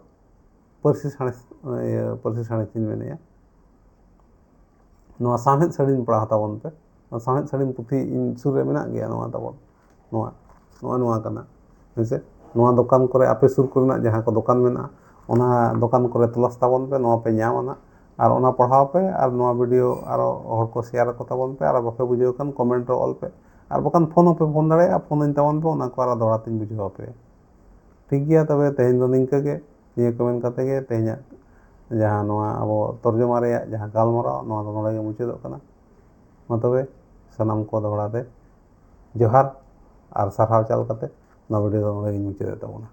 ᱯᱟᱹᱨᱥᱤ ᱥᱟᱬᱮᱥ, ᱤᱭᱟᱹ, ᱯᱟᱹᱨᱥᱤ ᱥᱟᱬᱮᱥ ᱤᱧ ᱢᱮᱱᱮᱫᱼᱟ, ᱱᱚᱣᱟ ᱥᱟᱶᱦᱮᱫ ᱥᱟᱹᱲᱤᱢ ᱯᱟᱲᱦᱟᱣ ᱛᱟᱵᱚᱱ ᱯᱮ᱾ ᱱᱚᱣᱟ ᱥᱟᱶᱦᱮᱫ ᱥᱟᱹᱲᱤᱢ ᱯᱩᱛᱷᱤ ᱤᱧ ᱥᱩᱨ ᱨᱮ ᱢᱮᱱᱟᱜ ᱜᱮᱭᱟ, ᱱᱚᱣᱟ ᱛᱟᱵᱚᱱ, ᱱᱚᱣᱟ, ᱱᱚᱣᱟ, ᱱᱚᱣᱟ ᱠᱟᱱᱟ, ᱦᱮᱸᱥᱮ? ᱱᱚᱣᱟ ᱫᱚᱠᱟᱱ ᱠᱚᱨᱮ, ᱟᱯᱮ ᱥᱩᱨ ᱠᱚᱨᱮᱱᱟᱜ ᱡᱟᱦᱟᱸ ᱠᱚ ᱫᱚᱠᱟᱱ ᱢᱮᱱᱟᱜᱼᱟ, ᱚᱱᱟ ᱫᱚᱠᱟᱱ ᱠᱚᱨᱮ ᱛᱚᱞᱟᱥ ᱛᱟᱵᱚᱱ ᱯᱮ, ᱱᱚᱣᱟ ᱯᱮ ᱧᱟᱢᱟ ᱱᱟᱜ᱾ ᱟᱨ ᱚᱱᱟ ᱯᱟᱲᱦᱟᱣ ᱯᱮ, ᱟᱨ ᱱᱚᱣᱟ ᱵᱷᱤᱰᱤᱭᱳ ᱟᱨᱚ ᱦᱚᱲ ᱠᱚ ᱥᱮᱭᱟᱨ ᱟᱠᱚ ᱛᱟᱵᱚᱱ ᱯᱮ, ᱟᱨ ᱵᱟᱯᱮ ᱵᱩᱡᱷᱟᱹᱣ ᱠᱷᱟᱱ ᱠᱚᱢᱮᱱᱴ ᱨᱮ ᱚᱞ ᱯᱮ, ᱟᱨ ᱵᱟᱠᱷᱟᱱ ᱯᱷᱳᱱ ᱦᱚᱸᱯᱮ ᱯᱷᱳᱱ ᱫᱟᱲᱮᱭᱟᱜᱼᱟ, ᱯᱷᱳᱱ ᱟᱹᱧ ᱛᱟᱵᱚᱱ ᱯᱮ, ᱚᱱᱟ ᱠᱚ ᱟᱨᱚ ᱫᱚᱦᱲᱟ ᱛᱤᱧ ᱵᱩᱡᱷᱟᱹᱣ ᱟᱯᱮᱭᱟ᱾ ᱴᱷᱤᱠ ᱜᱮᱭᱟ, ᱛᱚᱵᱮ ᱛᱮᱦᱮᱧ ᱫᱚ ᱱᱤᱝᱠᱟᱹ ᱜᱮ᱾ ᱱᱤᱭᱟᱹ ᱠᱚ ᱢᱮᱱ ᱠᱟᱛᱮ ᱜᱮ ᱛᱮᱦᱮᱧᱟᱜ ᱡᱟᱦᱟᱸ ᱱᱚᱣᱟ ᱟᱵᱚ ᱛᱚᱨᱡᱚᱢᱟ ᱨᱮᱭᱟᱜ ᱡᱟᱦᱟᱸ ᱜᱟᱞᱢᱟᱨᱟᱣ, ᱱᱚᱣᱟ ᱫᱚ ᱱᱚᱰᱮ ᱜᱮ ᱢᱩᱪᱟᱹᱫᱚᱜ ᱠᱟᱱᱟ᱾ ᱢᱟ ᱛᱚᱵᱮ, ᱥᱟᱱᱟᱢ ᱠᱚ ᱫᱚᱦᱲᱟ ᱛᱮ ᱡᱚᱦᱟᱨ ᱟᱨ ᱥᱟᱨᱦᱟᱣ ᱪᱟᱞ ᱠᱟᱛᱮ ᱱᱚᱣᱟ ᱵᱷᱤᱰᱤᱭᱳ ᱫᱚ ᱱᱚᱰᱮ ᱜᱤᱧ ᱢᱩᱪᱟᱹᱫᱮᱫ ᱛᱟᱵᱚᱱᱟ᱾